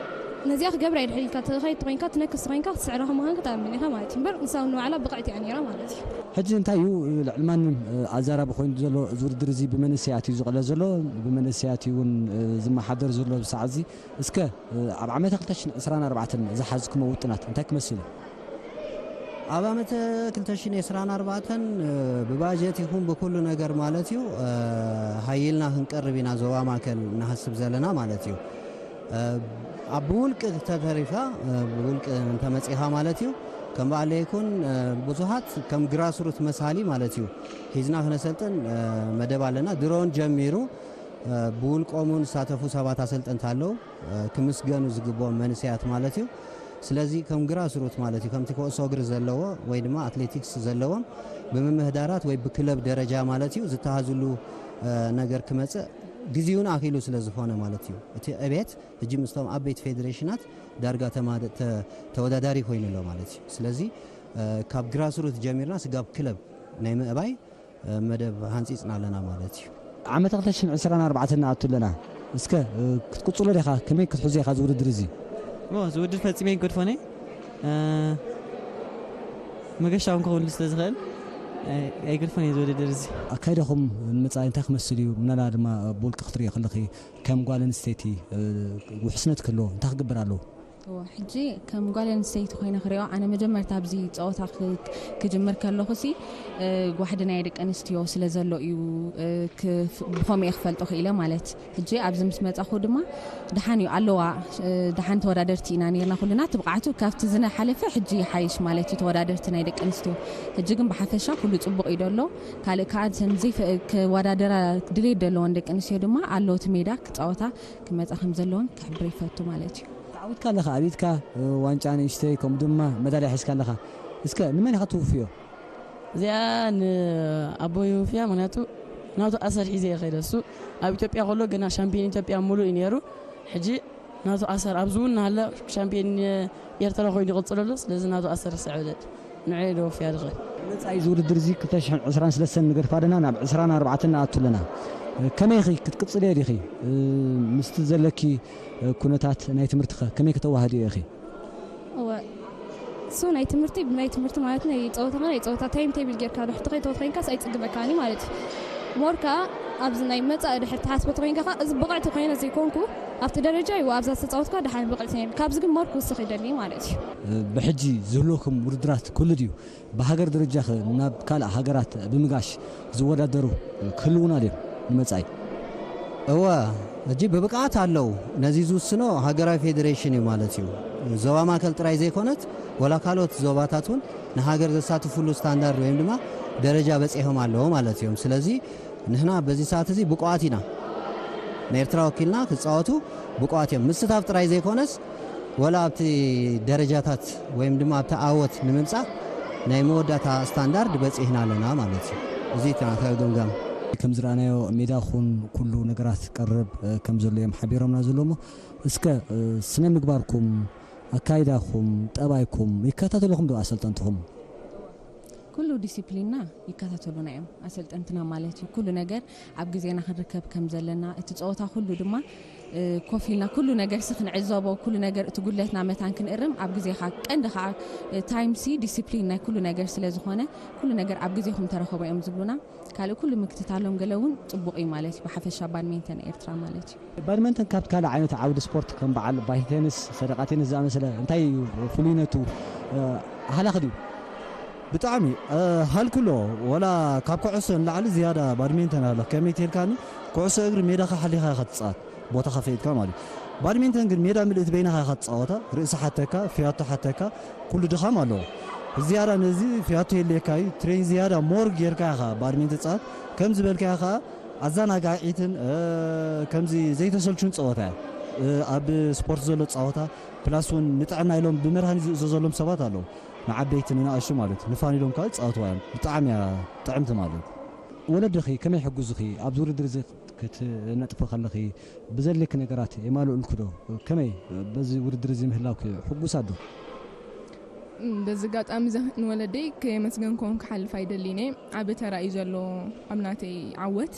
ነዚኣ ክገብራ እየ ድሕር ኢልካ ተኸይድ ተኾይንካ ትነክስ ተኾይንካ ክትስዕራ ከም ምዃንካ ትኣምን ኢኻ ማለት እዩ። እምበር ንሳ እውን ንባዕላ ብቕዕቲ እያ ነይራ ማለት እዩ። ሕጂ እንታይ እዩ ልዕሊ ማንም ኣዛራቢ ኮይኑ ዘሎ እዚ ውድድር እዚ ብመንእሰያት እዩ ዝቕለል ዘሎ፣ ብመንእሰያት እዩ እውን ዝመሓደር ዘሎ ኣብዚ ሰዓት እዚ። እስከ ኣብ ዓመተ ክልተ ሽሕን ዕስራን ኣርባዕተን ዝሓዝኩሞ ውጥናት እንታይ ክመስል እዩ? ኣብ ዓመተ ክልተ ሽሕን ዕስራን ኣርባዕተን ብባጀት ይኹን ብኩሉ ነገር ማለት እዩ ሃይልና ክንቀርብ ኢና ዞባ ማእከል ንሓስብ ዘለና ማለት እዩ። ኣብ ብውልቂ ተተሪፋ ብውልቂ እንተመጺኻ ማለት እዩ ከም ባዕለ ይኩን ብዙሃት ከም ግራስሩት መሳሊ ማለት እዩ ሒዝና ክነሰልጥን መደብ ኣለና። ድሮን ጀሚሩ ብውልቆም እውን ዝሳተፉ ሰባት ኣሰልጠንቲ ኣለዉ። ክምስገኑ ዝግብኦም መንእሰያት ማለት እዩ። ስለዚ ከም ግራስሩት ማለት እዩ ከምቲ ኩዕሶ እግሪ ዘለዎ ወይ ድማ ኣትሌቲክስ ዘለዎም ብምምህዳራት ወይ ብክለብ ደረጃ ማለት እዩ ዝተሃዝሉ ነገር ክመፅእ ግዜውን ኣኺሉ ስለ ዝኾነ ማለት እዩ። እቲ ዕቤት ሕጂ ምስቶም ዓበይቲ ፌዴሬሽናት ዳርጋ ተወዳዳሪ ኮይኑ ኣሎ ማለት እዩ። ስለዚ ካብ ግራስሩት ጀሚርና ስጋብ ክለብ ናይ ምእባይ መደብ ሃንፂፅና ኣለና ማለት እዩ። ዓመት ክልተ ሽሕን ዕስራን ኣርባዕተን ንኣቱ ኣለና። እስከ ክትቅፅሎ ዲኻ? ከመይ ክትሕዞ ኢኻ እዚ ውድድር እዚ? እዚ ውድድር ፈፂመ ኣይገድፎን እየ። መገሻ እውን ክኸውን ስለ ዝኽእል ኣይገድፎን እየ እዚ ውድድር እዚ። ኣካይዳኹም ንመፃኢ እንታይ ክመስል እዩ? ምናልባት ድማ ብውልቂ ክትሪኦ ከለኺ ከም ጓል ኣንስተይቲ ውሕስነት ክህልዎ እንታይ ክግበር ኣለዎ? እወ፣ ሕጂ ከም ጓል ኣንስተይቲ ኮይነ ክሪኦ፣ ኣነ መጀመርታ ኣብዚ ጸወታ ክ- ክጅምር ከለኹ ሲ እ፣ ጓሕዲ ናይ ደቂ ኣንስትዮ ስለ ዘሎ እዩ እ፣ ክፍ- ብኸምኡ እየ ክፈልጦ ክኢለ ማለት። ሕጂ ኣብዚ ምስ መጻኹ ድማ ደሓን እዩ ኣለዋ እ፣ ደሓን ተወዳደርቲ ኢና ነርና ኩልና፣ እቲ ብቕዓቱ ካብቲ ዝነሓለፈ ሕጂ ይሓይሽ ማለት እዩ ተወዳደርቲ ናይ ደቂ ኣንስትዮ። ሕጂ ግን ብሓፈሻ ኩሉ ጽቡቕ እዩ ደሎ። ካልእ ከኣ እተን ዘይፈ- ክወዳደራ ድሌት ደለወን ደቂ ኣንስትዮ ድማ ኣሎ እቲ ሜዳ ክጻወታ ክመጻ ከም ዘለወን ክሕብር ይፈቱ ማለት እዩ። ተዓዊትካ ኣለኻ፣ ኣብ ኢድካ ዋንጫ ንእሽተይ ከምኡ ድማ መዳልያ ሒዝካ ኣለኻ። እስከ ንመን ኢኻ ትውፍዮ? እዚኣ ንኣቦይ ውፍያ፣ ምክንያቱ ናቱ ኣሰር ሒዘ እየ ከይደ። እሱ ኣብ ኢትዮጵያ ከሎ ገና ሻምፒዮን ኢትዮጵያ ሙሉእ እዩ ነይሩ። ሕጂ ናቱ ኣሰር ኣብዚ እውን እናሃለ ሻምፒዮን ኤርትራ ኮይኑ ይቕፅል ኣሎ። ስለዚ ናቱ ኣሰር ክስዕብ እየ። ንዕኡ እየ ደወፍያ ዝኽእል። መጻኢ እዚ ውድድር እዚ ክልተ ሽሕን ዕስራን ሰለስተን ንገድፋ ኣለና፣ ናብ ዕስራን ኣርባዕተን ንኣቱ ኣለና። ከመይ ኢኺ ክትቅጽልዮ ዲኺ? ምስቲ ዘለኪ ኩነታት ናይ ትምህርትኸ ከመይ ከተዋህድዮ ኢኺ? እወ እሱ ናይ ትምህርቲ ብናይ ትምህርቲ ማለት ናይ ፀወታ ናይ ፀወታ ታይም ቴብል ጌርካ ድሕር ተኸይተወት ኮይንካስ ኣይፅግመካኒ ማለት እዩ። ሞር ከዓ ኣብዚ ናይ መፃኢ ድሕር ተሓስበ ተኮይንካ ከዓ እዚ ብቕዕቲ ኮይነ ዘይኮንኩ ኣብቲ ደረጃ ይዋ ኣብዛ ዝተፃወትካ ድሓን ብቕዕቲ ነይሩ ካብዚ ግን ሞር ክውስኽ ይደሊ ማለት እዩ። ብሕጂ ዝህልወኩም ውድድራት ክህሉ ድዩ? ብሃገር ደረጃኸ ናብ ካልእ ሃገራት ብምጋሽ ዝወዳደሩ ክህልዉና ድዮም ንመጻኢ? እወ፣ ሕጂ ብብቕዓት ኣለዉ። ነዚ ዝውስኖ ሃገራዊ ፌዴሬሽን እዩ ማለት እዩ። ዞባ ማእከል ጥራይ ዘይኮነት፣ ወላ ካልኦት ዞባታት እውን ንሃገር ዘሳትፉሉ ስታንዳርድ ወይም ድማ ደረጃ በጺሖም ኣለዉ ማለት እዮም። ስለዚ ንሕና በዚ ሰዓት እዚ ብቑዓት ኢና። ንኤርትራ ወኪልና ክጻወቱ ብቁዓት እዮም። ምስታፍ ጥራይ ዘይኮነስ፣ ወላ ኣብቲ ደረጃታት ወይም ድማ ኣብቲ ኣወት ንምምጻእ ናይ መወዳእታ ስታንዳርድ በጺሕና ኣለና ማለት እዩ። እዚ እቲ ናታ ግምጋም። ከም ዝረኣናዮ፣ ሜዳ ኹን ኩሉ ነገራት ቀርብ ከም ዘሎ እዮም ሓቢሮምና ዘሎ። እሞ እስከ ስነ ምግባርኩም፣ ኣካይዳኹም፣ ጠባይኩም ይከታተልኹም ዶ ኣሰልጠንትኹም? ኩሉ ዲሲፕሊንና ይከታተሉና እዮም ኣሰልጠንትና ማለት እዩ። ኩሉ ነገር ኣብ ግዜና ክንርከብ ከም ዘለና፣ እቲ ጸወታ ኩሉ ድማ ኮፍ ኢልና ኩሉ ነገር ሲ ክንዕዘቦ፣ ኩሉ ነገር እቲ ጉድለትና መታን ክንእርም፣ ኣብ ግዜኻ ቀንዲ ከዓ ታይም ሲ ዲሲፕሊን ናይ ኩሉ ነገር ስለ ዝኾነ፣ ኩሉ ነገር ኣብ ግዜኹም ተረኸቦ እዮም ዝብሉና። ካልእ ኩሉ ምክትታሎም ገለ እውን ጽቡቕ እዩ ማለት እዩ፣ ብሓፈሻ ባድሜንተን ኤርትራ ማለት እዩ። ባድመንተን ካብ ካልእ ዓይነት ዓውዲ ስፖርት ከም በዓል ባይቴንስ፣ ሰደቓ ቴንስ ዝኣመሰለ እንታይ እዩ ፍሉይነቱ? ሃላኽ ድዩ? ብጣዕሚ ሃልኩሎ። ወላ ካብ ኩዕሶ ንላዕሊ ዝያዳ ባድሜንተን ኣሎ። ከመይ ተልካኒ? ኩዕሶ እግሪ ሜዳኻ ሓሊኻ ኢኻ ትጻወት፣ ቦታኻ ፈይድካ ማለት እዩ። ባድሜንተን ግን ሜዳ ምልእቲ በይናኻ ኢኻ ትጻወታ። ርእሲ ሓተካ፣ ፍያቶ ሓተካ፣ ኩሉ ድኻም ኣለዎ። ዝያዳ ነዚ ፍያቶ የድልየካ እዩ። ትሬን ዝያዳ ሞር ጌርካ ኢኻ ባድሜንተን ትጻወት። ከም ዝበልካዮ ኸኣ ኣዘናጋዒትን ከምዚ ዘይተሰልቹን ጸወታ እያ። ኣብ ስፖርት ዘሎ ጸወታ ፕላስ እውን ንጥዕና ኢሎም ብመድሃኒት ዝእዘዘሎም ሰባት ኣለዉ። ንዓበይቲ ንንኣሽቱ ማለት እዩ። ንፋን ኢሎም ከዓ ይጻወትዋ እዮም። ብጣዕሚ እያ ጥዕምቲ ማለት እዩ። ወለድኺ ከመይ ይሕግዙኺ? ኣብዚ ውድድር እዚ ክትነጥፊ ከለኺ ብዘድልየኪ ነገራት የማልኡልኪ ዶ? ከመይ በዚ ውድድር እዚ ምህላውኪ ሕጉሳት ዶ? በዚ ኣጋጣሚ እዚ ንወለደይ ከየመስገንክዎም ክሓልፍ ኣይደልን እየ። ዓቢ ተራ እዩ ዘለዎ ኣብ ናተይ ዓወት።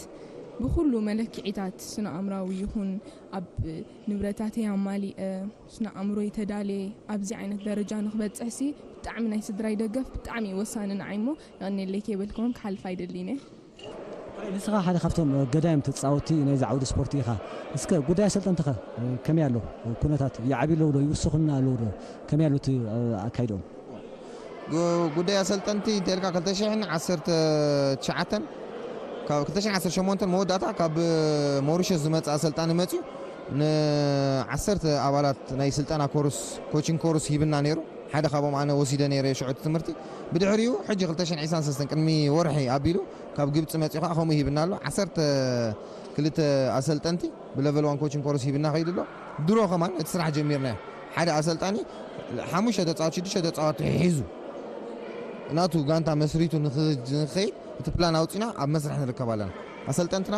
ብኹሉ መለክዒታት ስነ ኣእምራዊ ይኹን ኣብ ንብረታተይ ኣማሊአ ስነ ኣእምሮይ ተዳልየ ኣብዚ ዓይነት ደረጃ ንክበፅሕሲ ብጣዕሚ ናይ ስድራይ ደገፍ ብጣዕሚ እዩ ወሳኒ ንዓይ እሞ የቐንየለይ ከይበልክዎም ክሓልፍ ኣይደልን እየ። ንስኻ ሓደ ካብቶም ገዳይም ተጻወትቲ ናይዚ ዓውዲ ስፖርት ኢኻ። እስከ ጉዳይ ኣሰልጠንትኸ ከመይ ኣሎ? ኩነታት ይዓብዩ ኣለዉ ዶ? ይውስኹና ኣለዉ ዶ? ከመይ ኣሎ እቲ ኣካይድኦም? ጉዳይ ኣሰልጠንቲ እንተልካ ክልተ ሽሕን ዓሰርተ ትሽዓተን ካብ ክልተ ሽሕን ዓሰርተ ሸሞንተን መወዳእታ ካብ ሞሪሸስ ዝመጽእ ኣሰልጣኒ መጽዩ ንዓሰርተ ኣባላት ናይ ስልጠና ኮርስ ኮቺንግ ኮርስ ሂብና ነይሩ። ሓደ ካብኦም ኣነ ወሲደ ነይረ ሽዑ እቲ ትምህርቲ። ብድሕሪኡ ሕጂ ክልተ ሽሕን ዕስራን ሰለስተን ቅድሚ ወርሒ ኣቢሉ ካብ ግብጺ መጺኡ ከዓ ከምኡ ሂብና ኣሎ። ዓሰርተ ክልተ ኣሰልጠንቲ ብለቨል ዋን ኮቺንግ ኮርስ ሂብና ከይዱ ኣሎ። ድሮ ከማን እቲ ስራሕ ጀሚርናዮ። ሓደ ኣሰልጣኒ ሓሙሽተ ተጻዋት ሽዱሽተ ተጻዋት ሒዙ ናቱ ጋንታ መስሪቱ ንኽኸይድ እቲ ፕላን ኣውፂና ኣብ መስርሕ ንርከብ ኣለና። ኣሰልጠንትና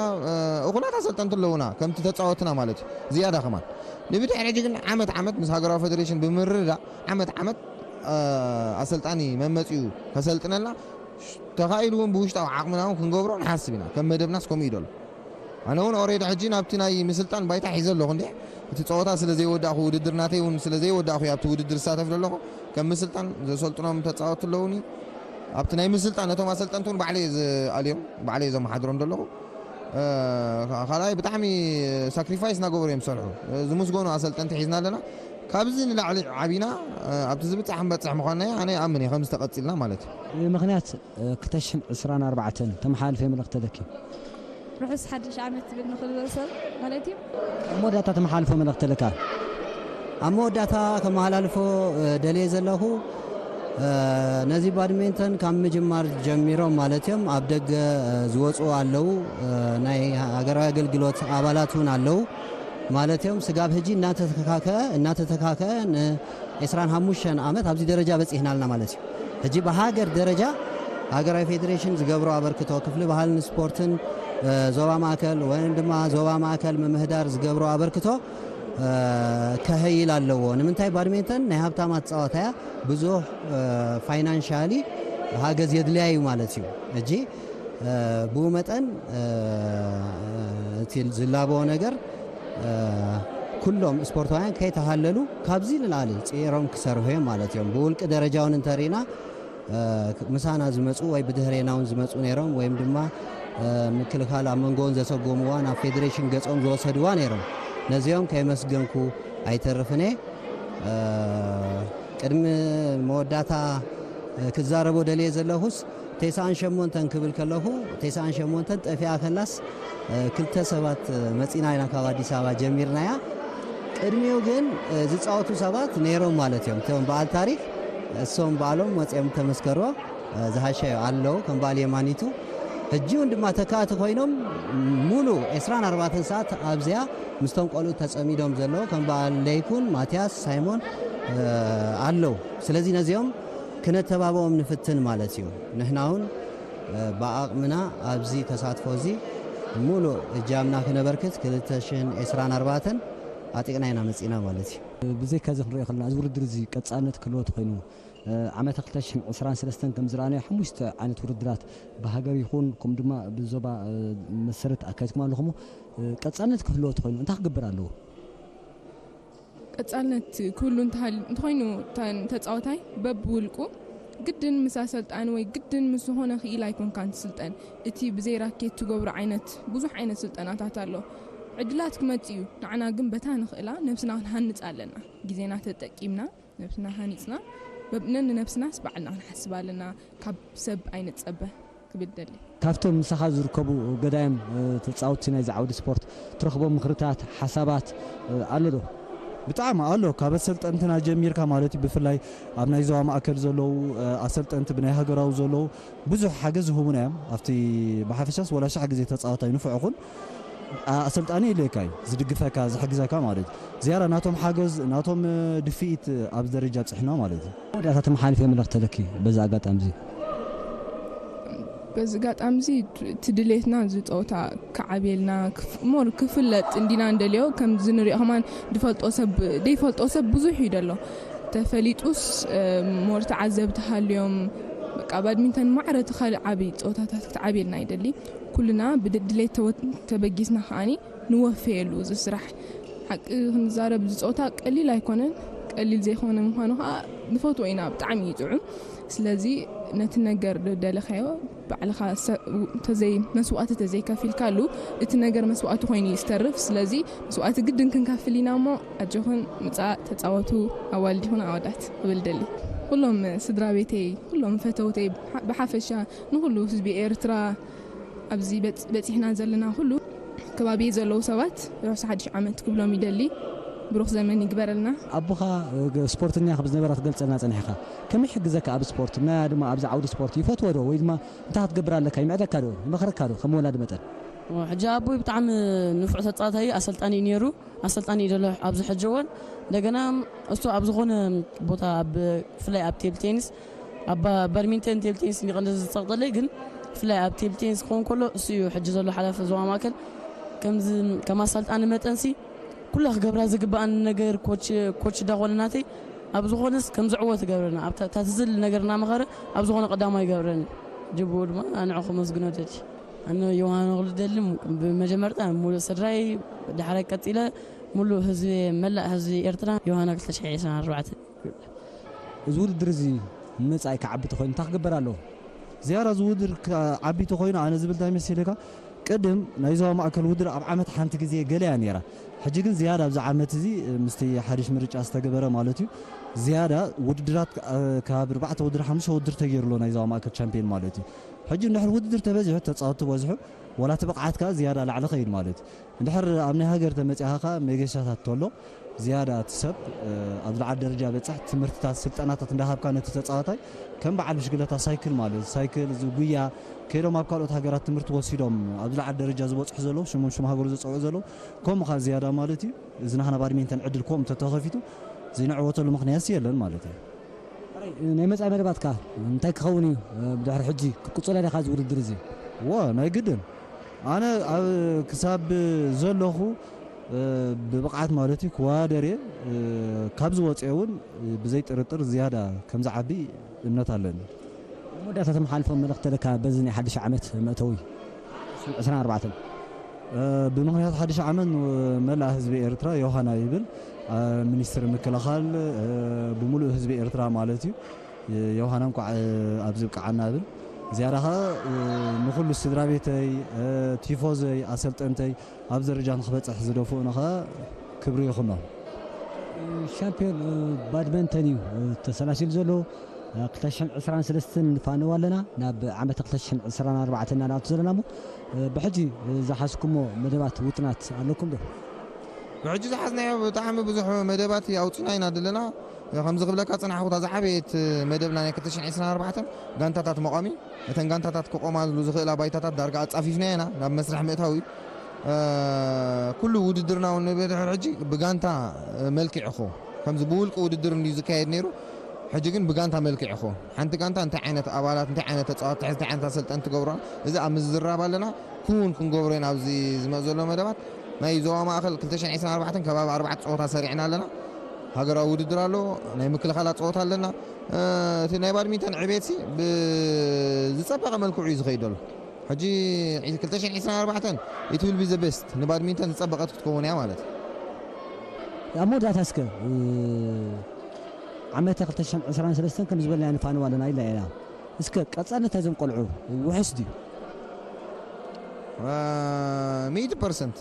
እኹላት ኣሰልጠንቲ ኣለውና ከምቲ ተፃወትና ማለት እዩ። ዝያዳ ከማን ንብድሕሪ ሕጂ ግን ዓመት ዓመት ምስ ሃገራዊ ፌደሬሽን ብምርድዳእ ዓመት ዓመት ኣሰልጣኒ መመፂኡ ከሰልጥነልና ተኻኢሉ እውን ብውሽጣዊ ዓቕምና እውን ክንገብሮ ንሓስብ ኢና። ከም መደብናስ ከምኡ እዩ ደሎ። ኣነ እውን ኦሬዲ ሕጂ ናብቲ ናይ ምስልጣን ባይታ ሒዘ ኣለኹ እንዲ እቲ ፀወታ ስለ ዘይወዳእኹ ውድድር ናተይ እውን ስለ ዘይወዳእኹ ኣብቲ ውድድር ዝሳተፍ ዘለኹ ከም ምስልጣን ዘሰልጥኖም ተፃወቱ ኣለውኒ። ኣብቲ ናይ ምስልጣን ነቶም ኣሰልጠንቲ እውን ባዕለይ ዝኣልዮም ባዕለይ ዘመሓድሮም ዘለኹ። ካልኣይ ብጣዕሚ ሳክሪፋይስ እናገበሩ እዮም ዝሰርሑ። ዝምስገኑ ኣሰልጠንቲ ሒዝና ኣለና። ካብዚ ንላዕሊ ዓቢና ኣብቲ ዝብፃሕ ክንበፅሕ ምኳንና ኣነ ይኣምን እየ ከምዚ ተቐፂልና ማለት እዩ። ምክንያት ክልተ ሽሕን ዕስራን ኣርባዕተን ተመሓላልፈ መልእኽቲ ኣለኪ? ርሑስ ሓድሽ ዓመት ትብል ንኹሉ ሰብ ማለት እዩ። ኣብ መወዳእታ ተመሓላልፎ መልእኽቲ ኣለካ? ኣብ መወዳእታ ከመሓላልፎ ደልየ ዘለኹ ነዚ ባድሜንተን ካብ ምጅማር ጀሚሮም ማለት እዮም ኣብ ደገ ዝወፁ ኣለዉ፣ ናይ ሃገራዊ ኣገልግሎት ኣባላት እውን ኣለዉ ማለት እዮም። ስጋብ ሕጂ እናተተካከ እናተተካከ ን25 ዓመት ኣብዚ ደረጃ በፂሕና ኣለና ማለት እዩ። ሕጂ ብሃገር ደረጃ ሃገራዊ ፌዴሬሽን ዝገብሮ ኣበርክቶ ክፍሊ ባህልን ስፖርትን ዞባ ማእከል ወይም ድማ ዞባ ማእከል ምምህዳር ዝገብሮ ኣበርክቶ ከሀይል ኣለዎ። ንምንታይ ባድሜንተን ናይ ሃብታማት ፀዋታ እያ። ብዙሕ ፋይናንሻሊ ሃገዝ የድልያ እዩ ማለት እዩ። ሕጂ ብኡ መጠን እቲ ዝላበዎ ነገር ኩሎም ስፖርታውያን ከይተሃለሉ ካብዚ ንላዕሊ ፅዒሮም ክሰርሑ እዮም ማለት እዮም። ብውልቂ ደረጃ እውን እንተሪእና ምሳና ዝመፁ ወይ ብድህሬና እውን ዝመፁ ነይሮም ወይም ድማ ምክልኻል ኣብ መንጎውን ዘሰጎምዋ ናብ ፌዴሬሽን ገፆም ዝወሰድዋ ነይሮም። ነዚኦም ከየመስገንኩ ኣይተርፍን እየ። ቅድሚ መወዳእታ ክዛረቦ ደልየ ዘለኹስ ተስዓን ሸሞንተን ክብል ከለኹ ተስዓን ሸሞንተን ጠፊኣ ከላስ ክልተ ሰባት መፂና ኢና ካብ ኣዲስ ኣበባ ጀሚርናያ። ቅድሚኡ ግን ዝፃወቱ ሰባት ነይሮም ማለት እዮም። እቶም በዓል ታሪክ እሶም በዓሎም መፂኦም ተመስከርዎ ዝሃሸ ኣለዉ ከም በዓል የማኒቱ ሕጂ እውን ድማ ተካእቲ ኮይኖም ሙሉ ዕስራን ኣርባዕተን ሰዓት ኣብዚኣ ምስቶም ቆልዑ ተጸሚዶም ዘለዉ ከም በዓል ለይኩን፣ ማትያስ፣ ሳይሞን፣ እ፣ ኣለዉ። ስለዚ ነዚኦም ክነተባብኦም ንፍትን ማለት እዩ። ንሕና እውን፣ እ፣ ብዓቕምና ኣብዚ ተሳትፎ እዚ ሙሉ እጃምና ክነበርክት ክልተ ሽሕን ዕስራን ኣርባዕተን ኣጢቕና ኢና መጺእና ማለት እዩ። ብዘይካ እዚ ክንሪኦ ከለና፣ እዚ ውድድር እዚ ቀጻልነት ክህልዎ ተኾይኑ፣ እ፣ ዓመተ ክልተ ሽሕን ዕስራን ሰለስተን ከም ዝረኣናዮ፣ ሓሙሽተ ዓይነት ውድድራት ብሃገር ይኹን፣ ከምኡ ድማ ብዞባ፣ እ፣ መሰረት ኣካይድኩም ኣለኹም። እ፣ ቀጻልነት ክህልዎ ተኾይኑ እንታይ ክግበር ኣለዎ? ቀጻልነት ክህሉ እንተሃል-፣ እንተኾይኑ፣ እታ ተጻዋታይ በብውልቁ ግድን ምስ ኣሰልጣኒ ወይ ግድን ምስ ዝኾነ ክኢላ ኣይኮንካን ትስልጠን። እቲ ብዘይ ራኬት ትገብሮ ዓይነት፣ ብዙሕ ዓይነት ስልጠናታት ኣሎ። ዕድላት ክመጽእ እዩ። ንዓና ግን በታ ንኽእላ ነብስና ክንሃንጽ ኣለና። ግዜና ተጠቂምና፣ ነብስና ሃኒጽና፣ በብ-፣ ነንነብስናስ ባዕልና ክንሓስብ ኣለና። ካብ ሰብ ኣይንጸበ ክብል ደሊ። ካብቶም ምሳኻ ዝርከቡ ገዳይም፣ እ፣ ተጻወትቲ ናይዚ ዓውዲ ስፖርት ትረኽቦም ምኽርታት፣ ሓሳባት፣ እ፣ ኣሎ ዶ? ብጣዕሚ ኣሎ። ካብ ኣሰልጠንትና ጀሚርካ ማለት እዩ፣ ብፍላይ ኣብ ናይ ዞባ ማእከል ዘለዉ፣ እ፣ ኣሰልጠንቲ ብናይ ሃገራዊ ዘለዉ ብዙሕ ሓገዝ ይህቡና እዮም። ኣብቲ ብሓፈሻስ ወላ ሽሕ ግዜ ተጻዋታይ ንፉዕ ይኹን፣ ኣ-፣ ኣሰልጣኒ የድልየካ እዩ፣ ዝድግፈካ፣ ዝሕግዘካ ማለት እዩ። ዝያዳ ናቶም ሓገዝ፣ ናቶም፣ እ፣ ድፍኢት ኣብዚ ደረጃ ኣብጽሕና ማለት እዩ። መወዳእታ ተመሓላልፊ መልእኽቲ ኣለኪ በዚ ኣጋጣሚ እዚ? በዚ ኣጋጣሚ እዚ እቲ ድሌትና እዚ ጸወታ ክዓብየልና ክፍ-፣ ሞር ክፍለጥ እንዲና እንደልዮ። ከምዚ ንሪኦ ከማን ዝፈልጦ ሰብ፣ ዘይፈልጦ ሰብ ብዙሕ እዩ ደሎ። ተፈሊጡስ፣ እ፣ ሞር ተዓዘብቲ ሃልዮም፣ በቃ ባድሚንተን ማዕረ እቲ ካልእ ዓቢ ጸወታታት ክትዓብየልና ይደሊ። ኩልና ብድሌት ተወ-፣ ተበጊስና ከኣኒ ንወፈየሉ እዚ ስራሕ። ሓቂ ክንዛረብ፣ እዚ ጸወታ ቀሊል ኣይኮነን። ቀሊል ዘይኮነ ምዃኑ ከኣ ንፈትዎ ኢና፣ ብጣዕሚ እዩ ጥዑም። ስለዚ ነቲ ነገር ደለኻዮ ባዕልኻ ሰ-፣ ተዘይ-፣ መስዋእቲ ተዘይከፊልካሉ፣ እቲ ነገር መስዋእቲ ኮይኑ እዩ ዝተርፍ። ስለዚ መስዋእቲ ግድን ክንከፍል ኢና እሞ፣ ኣጆኹን ምጻእ ተጻወቱ፣ ኣዋልድ ይኹን ኣወዳት ክብል ደሊ። ኩሎም ስድራ ቤተይ፣ ኩሎም ፈተውተይ፣ ብሓ-፣ ብሓፈሻ ንኹሉ ህዝቢ ኤርትራ፣ ኣብዚ በጽ-፣ በጺሕና ዘለና ኩሉ ከባቢ ዘለዉ ሰባት ርሑስ ሓድሽ ዓመት ክብሎም ይደሊ። ብሩኽ ዘመን ይግበረልና። ኣቦኻ፣ እ፣ ስፖርተኛ ከም ዝነበረ ክትገልጸልና ጸኒሕኻ። ከመይ ይሕግዘካ ኣብ ስፖርት? እና ድማ ኣብዚ ዓውዲ ስፖርት ይፈትዎ ዶ? ወይ ድማ እንታይ ክትገብር ኣለካ? ይምዕደካ ዶ? ይመኽረካ ዶ? ከም ወላዲ መጠን? ኦ፣ ሕጂ ኣቦይ ብጣዕሚ ንፉዕ ተጻዋታይ፣ ኣሰልጣኒ እዩ ነይሩ። ኣሰልጣኒ እዩ ዘሎ ኣብዚ ሕጂ እዋን። እንደገና እሱ ኣብ ዝኾነ ቦታ፣ ኣብ፣ ብፍላይ ኣብ ቴብል ቴኒስ፣ ኣብ ባ-፣ ባድሚንተን ቴብል ቴኒስ ይቐንደ ዝጸቕጠለይ፣ ግን ብፍላይ ኣብ ቴብል ቴኒስ ክኸውን ከሎ እሱ እዩ ሕጂ ዘሎ ሓላፊ ዞባ ማእከል። ከምዚ ከም ኣሰልጣኒ መጠንሲ ኩላ ክገብራ ዝግብኣኒ ነገር ኮች፣ ኮች እንዳኾነ ናተይ ኣብ ዝኾነስ ከም ዝዕወት ይገብረና። ኣብ ታ-፣ ታትዝል ነገር እናመኸረ ኣብ ዝኾነ ቀዳማይ ይገብረኒ። ጅብኡ ድማ ንዕኡ ከመስግኖ ደሊ። ኣነ ዮሃና ክልደሊ ብመጀመርታ ሙሉእ ስድራይ፣ ዳሕራይ ቀጺለ ሙሉእ ህዝቢ፣ መላእ ህዝቢ ኤርትራ ዮሃና ክልተ ሽሕ ዕስራን ኣርባዕተን። እዚ ውድድር እዚ ንመጻኢ ክዓቢ ተኾይኑ እንታይ ክግበር ኣለዎ? ዝያዳ እዚ ውድድር ክዓቢ ተኾይኑ ኣነ ዝብል እንታይ መሲልካ፣ ቅድም ናይ ዞባ ማእከል ውድድር ኣብ ዓመት ሓንቲ ግዜ ገለ እያ ነይራ። ሕጂ ግን ዝያዳ ኣብዚ ዓመት እዚ ምስቲ ሓድሽ ምርጫ ዝተገበረ ማለት እዩ፣ ዝያዳ ውድድራት፣ እ፣ ካብ ኣርባዕተ ውድድር ሓሙሽተ ውድድር ተገይሩሎ ናይ ዞባ ማእከል ቻምፒዮን ማለት እዩ። ሕጂ እንድሕር ውድድር ተበዚሑ፣ ተጻወትቲ በዝሑ፣ ዋላ እቲ ብቕዓት ከኣ ዝያዳ ላዕሊ ኸይድ ማለት እዩ። እንድሕር ኣብ ናይ ሃገር ተመጺኻ ከኣ መገሻታት ተሎ ዝያዳ እቲ ሰብ፣ እ፣ ኣብ ዝለዓለ ደረጃ በጽሕ፣ ትምህርትታት፣ ስልጠናታት እንዳሃብካ ነቲ ተጻዋታይ ከም በዓል ብሽግለታ ሳይክል ማለት እዩ፣ ሳይክል፣ እዚ ጉያ፣ ከይዶም ኣብ ካልኦት ሃገራት ትምህርቲ ወሲዶም ኣብ ዝለዓለ ደረጃ ዝበጽሑ ዘለዉ፣ ሽሞም ሽም ሃገሩ ዘጸውዑ ዘለዉ፣ ከምኡ ኸኣ ዝያዳ ማለት እዩ። እዚ ናህና ባድሚንተን ዕድል ከምኡ እንተተኸፊቱ ዘይንዕወተሉ ምኽንያትሲ የለን ማለት እዩ። ናይ መጻኢ መደባትካ እንታይ ክኸውን እዩ? ብድሕሪ ሕጂ ክትቅጽሎ ዲኻ እዚ ውድድር እዚ? እወ፣ ናይ ግድን። ኣነ ኣብ ክሳብ ዘለኹ፣ እ፣ ብብቕዓት ማለት እዩ ክወዳደር እየ። እ፣ ካብ ዝወጽኦ እውን ብዘይ ጥርጥር ዝያዳ ከም ዝዓቢ እምነት ኣለኒ። ኣብ መወዳእታ ተመሓልፎ መልእኽቲ ኣለካ በዚ ናይ ሓድሽ ዓመት መእተዊ ዕስራን ኣርባዕተን? እ፣ ብምኽንያት ሓድሽ ዓመት ንመላእ ህዝቢ ኤርትራ ዮሃና ይብል። እ፣ ሚኒስትሪ ምክልኻል፣ እ፣ ብምሉእ ህዝቢ ኤርትራ ማለት እዩ። ዮሃና እንኳዕ ኣብዚ ብቅዓና እብል። ዝያዳ ኸኣ ንኹሉ ስድራ ቤተይ፣ ቲፎዘይ፣ ኣሰልጠንተይ ኣብ ደረጃ ንኽበጽሕ ዝደፍኡኒ ኸኣ ክብሪ ይኹኖም። ሻምፒዮን ባድመንተን እዩ ተሰላሲሉ ዘሎ። ክልተ ሽሕን ዕስራን ሰለስተን ንፋነው ኣለና። ናብ ዓመተ ክልተ ሽሕን ዕስራን ኣርባዕተን ኢና ንኣቱ ዘለና እሞ፣ ብሕጂ ዝሓዝኩሞ መደባት ውጥናት ኣለኩም ዶ? ብሕጂ ዝሓዝናዮ ብጣዕሚ ብዙሕ መደባት ኣውጺና ኢና ዘለና። ከምዚ ክብለካ ጽናሕኩ፣ እታ ዝዓበየት መደብና ናይ ክልተ ሽሕን ዕስራን ኣርባዕተን ጋንታታት መቋሚ፣ እተን ጋንታታት ክቆማሉ ዝኽእላ ባይታታት ዳርጋ ኣጻፊፍና ኢና ናብ መስርሕ ምእታው እዩ። ኩሉ ውድድርና እውን ብድሕሪ ሕጂ ብጋንታ መልክዕ ይኸውን። ከምዚ ብውልቂ ውድድር እንድዩ ዝካየድ ነይሩ፣ ሕጂ ግን ብጋንታ መልክዕ ይኸውን። ሓንቲ ጋንታ እንታይ ዓይነት ኣባላት፣ እንታይ ዓይነት ተጻወትቲ፣ እንታይ ዓይነት ኣሰልጠንቲ ትገብሮ፣ እዚ ኣብ ምዝራብ ኣለና። ክውን ክንገብሮ ኢና ኣብዚ ዝመጽእ ዘሎ መደባት። ናይ ዞባ ማእከል ክልተ ሽሕን ዕስራን ኣርባዕተን ከባቢ ኣርባዕተ ጸወታ ሰሪዕና ኣለና። ሃገራዊ ውድድር ኣሎ፣ ናይ ምክልኻላ ጸወታ ኣለና። እቲ ናይ ባድሚንተን ዕቤትሲ ብዝጸበቐ መልክዑ እዩ ዝኸይድ ዘሎ። ሕጂ ክልተ ሽሕን ዕስራን ኣርባዕተን it will be the best፣ ንባድሚንተን ዝጸበቐት ክትከውን እያ ማለት እዩ። ኣብ መወዳእታ እስከ ዓመተ ክልተ ሽሕን ዕስራን ሰለስተን ከም ዝበልና ንፋነው ኣለና ኢልና ኢና። እስከ ቀጻልነት ናይዞም ቆልዑ ውሑስ ድዩ? ሚእቲ ፐርሰንት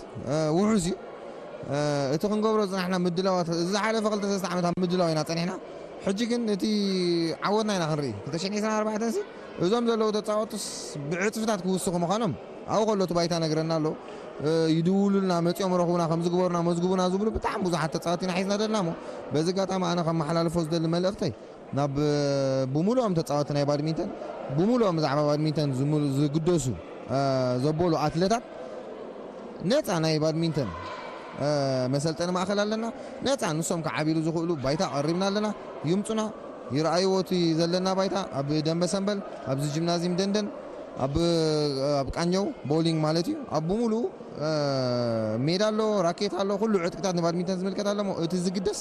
ውሑስ እዩ። እቲ ክንገብሮ ዝናሕና ምድላዋት፣ እዚ ዝሓለፈ ክልተ ሰለስተ ዓመት ኣብ ምድላው ኢና ጸኒሕና። ሕጂ ግን እቲ ዓወትና ኢና ክንርኢ። ክልተ ሽሕን ዕስራን ኣርባዕተን ሲ እዞም ዘለዉ ተጻወቱስ ብዕጽፍታት ክውስኹ ምዃኖም ኣብኡ ከሎ እቲ ባይታ ነግረና ኣሎ። ይድውሉልና፣ መጺኦም ረኹብና፣ ከምዚ ግበሩና፣ መዝግቡና ዝብሉ ብጣዕሚ ብዙሓት ተጻወቲ ኢና ሒዝና ዘለና እሞ፣ በዚ ኣጋጣሚ ኣነ ከመሓላልፎ ዝደሊ መልእኽተይ ናብ ብሙሉኦም ተጻወቲ ናይ ባድሚንተን፣ ብሙሉኦም ብዛዕባ ባድሚንተን ዝግደሱ ዘበሉ ኣትለታት ነጻ ናይ ባድሚንተን መሰልጠኒ ማእከል ኣለና። ነጻ ንሶም ክዓቢሉ ዝኽእሉ ባይታ ቀሪብና ኣለና። ይምጹና፣ ይረኣይዎ እቲ ዘለና ባይታ ኣብ ደንበ ሰምበል፣ ኣብዚ ጂምናዚም ደንደን፣ ኣብ ቃኘው ቦሊንግ ማለት እዩ። ኣብ ብሙሉኡ ሜዳ ኣሎ፣ ራኬት ኣሎ፣ ኩሉ ዕጥቅታት ንባድሚንተን ዝምልከት ኣለሞ እቲ ዝግደስ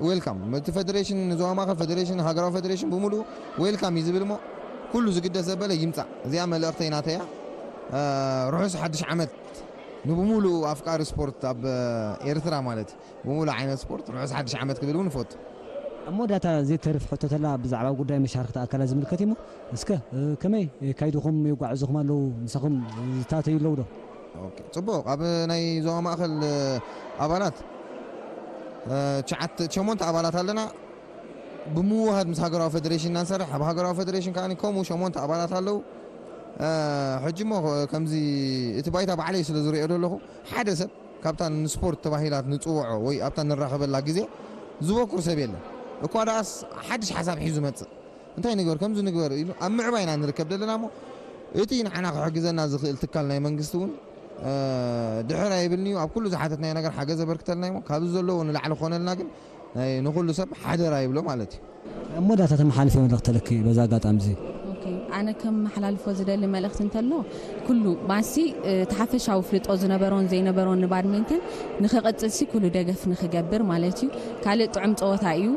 ዌልካም። እቲ ፈደሬሽን፣ ዞባ ማእከል ፈደሬሽን፣ ሃገራዊ ፈደሬሽን ብምሉኡ ዌልካም እዩ ዝብል እሞ ኩሉ ዝግደስ ዘበለ ይምጻእ። እዚኣ መልእኽተይ ናተይ እያ። ርሑስ ሓድሽ ዓመት ንብሙሉኡ ኣፍቃሪ ስፖርት ኣብ ኤርትራ ማለት እዩ። ብምሉእ ዓይነት ስፖርት ርሑስ ሓድሽ ዓመት ክብል እውን እፈቱ። ኣብ መወዳእታ ዘይተርፍ ሕቶ ተላ ብዛዕባ ጉዳይ መሻርክቲ ኣካላት ዝምልከት እዩ እሞ እስከ ከመይ ካይድኹም የጓዕዙኹም ኣለዉ? ምሳኹም ዝታተዩ ኣለዉ ዶ? ጽቡቕ። ኣብ ናይ ዞባ ማእከል ኣባላት ትሽዓተ ሸሞንተ ኣባላት ኣለና። ብምውሃድ ምስ ሃገራዊ ፈደሬሽን ኢና ንሰርሕ። ኣብ ሃገራዊ ፈደሬሽን ከኣ ከምኡ ሸሞንተ ኣባላት ኣለዉ። ሕጂ እሞ ከምዚ እቲ ባይታ ባዕለይ ስለ ዝሪኦ ዘለኹ ሓደ ሰብ ካብታ ንስፖርት ተባሂላት ንጽውዖ ወይ ኣብታ ንራኸበላ ግዜ ዝበኩር ሰብ የለን። እኳ ደኣስ ሓድሽ ሓሳብ ሒዙ መጽእ። እንታይ ንግበር ከምዚ ንግበር ኢሉ ኣብ ምዕባይ ኢና ንርከብ ዘለና እሞ እቲ ንዓና ክሕግዘና ዝኽእል ትካል ናይ መንግስቲ እውን ድሕር ኣይብልንዩ ኣብ ኩሉ ዝሓተትናዮ ነገር ሓገዝ ኣበርክተልና እሞ ካብዚ ዘለዎ ንላዕሊ ክኾነልና ግን ናይ ንኹሉ ሰብ ሓደራ ይብሎ ማለት እዩ። ኣብ መወዳእታ ተመሓልፊ መልእኽቲ ኣለኪ በዛ ኣጋጣሚ እዚ? ኦኬ፣ ኣነ ከመሓላልፎ ዝደሊ መልእኽቲ እንተሎ ኩሉ ማሲ እቲ ሓፈሻዊ ፍልጦ ዝነበሮን ዘይነበሮን ንባድሚንተን ንኽቕጽልሲ ኩሉ ደገፍ ንኽገብር ማለት እዩ። ካልእ ጥዑም ጸወታ እዩ።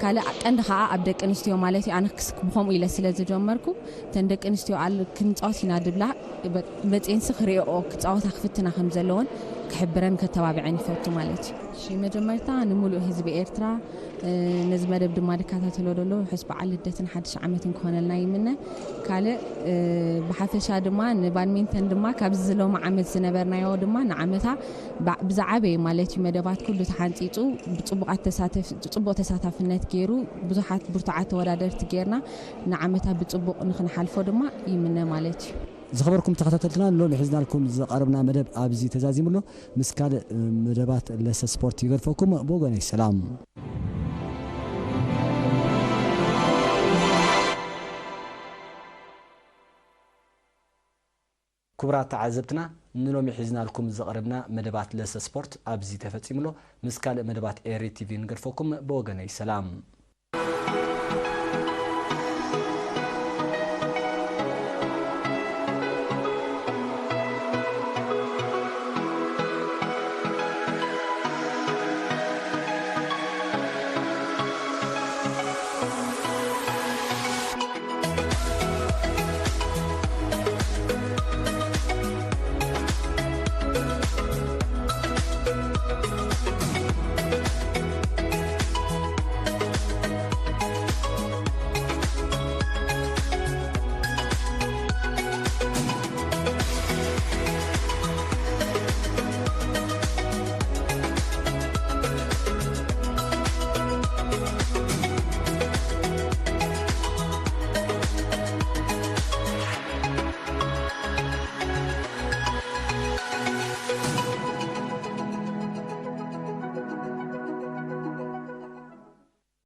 ካልእ ቀንዲ ከዓ ኣብ ደቂ ኣንስትዮ ማለት እዩ። ኣነ ክስ- ብኸምኡ ኢለ ስለ ዝጀመርኩ እተን ደቂ ኣንስትዮ ኣል ክንጻወት ኢና ድብላ መፅኤንሲ ክሪኦ ክፃወታ ክፍትና ከም ዘለዎን ክሕብረን ከተባብዐን ይፈቱ ማለት እዩ። እሺ መጀመርታ ንምሉእ ህዝቢ ኤርትራ ነዚ መደብ ድማ ድከታተሎ ደሎ ርሑስ በዓል ልደትን ሓድሽ ዓመትን ክኾነልና ይምነ። ካልእ ብሓፈሻ ድማ ንባድሚንተን ድማ ካብዚ ዝለሚ ዓመት ዝነበርናዮ ድማ ንዓመታ ብዝዓበየ ማለት እዩ መደባት ኩሉ ተሓንፂፁ ብፅቡቃት ተሳተፍ ፅቡቅ ተሳታፍነት ገይሩ ብዙሓት ብርቱዓት ተወዳደርቲ ገይርና ንዓመታ ብፅቡቕ ንኽንሓልፎ ድማ ይምነ ማለት እዩ። ዝኸበርኩም ተኸታተልትና ሎሚ ሒዝናልኩም ዝቐረብና መደብ ኣብዚ ተዛዚሙ ኣሎ። ምስ ካልእ መደባት ለሰ ስፖርት ይገድፈኩም። ብወገነይ ሰላም። ክቡራት ተዓዘብትና ንሎሚ ሒዝናልኩም ዝቐረብና መደባት ለሰ ስፖርት ኣብዚ ተፈጺሙ ኣሎ። ምስ ካልእ መደባት ኤሪ ቲቪ ንገድፈኩም። ብወገነይ ሰላም።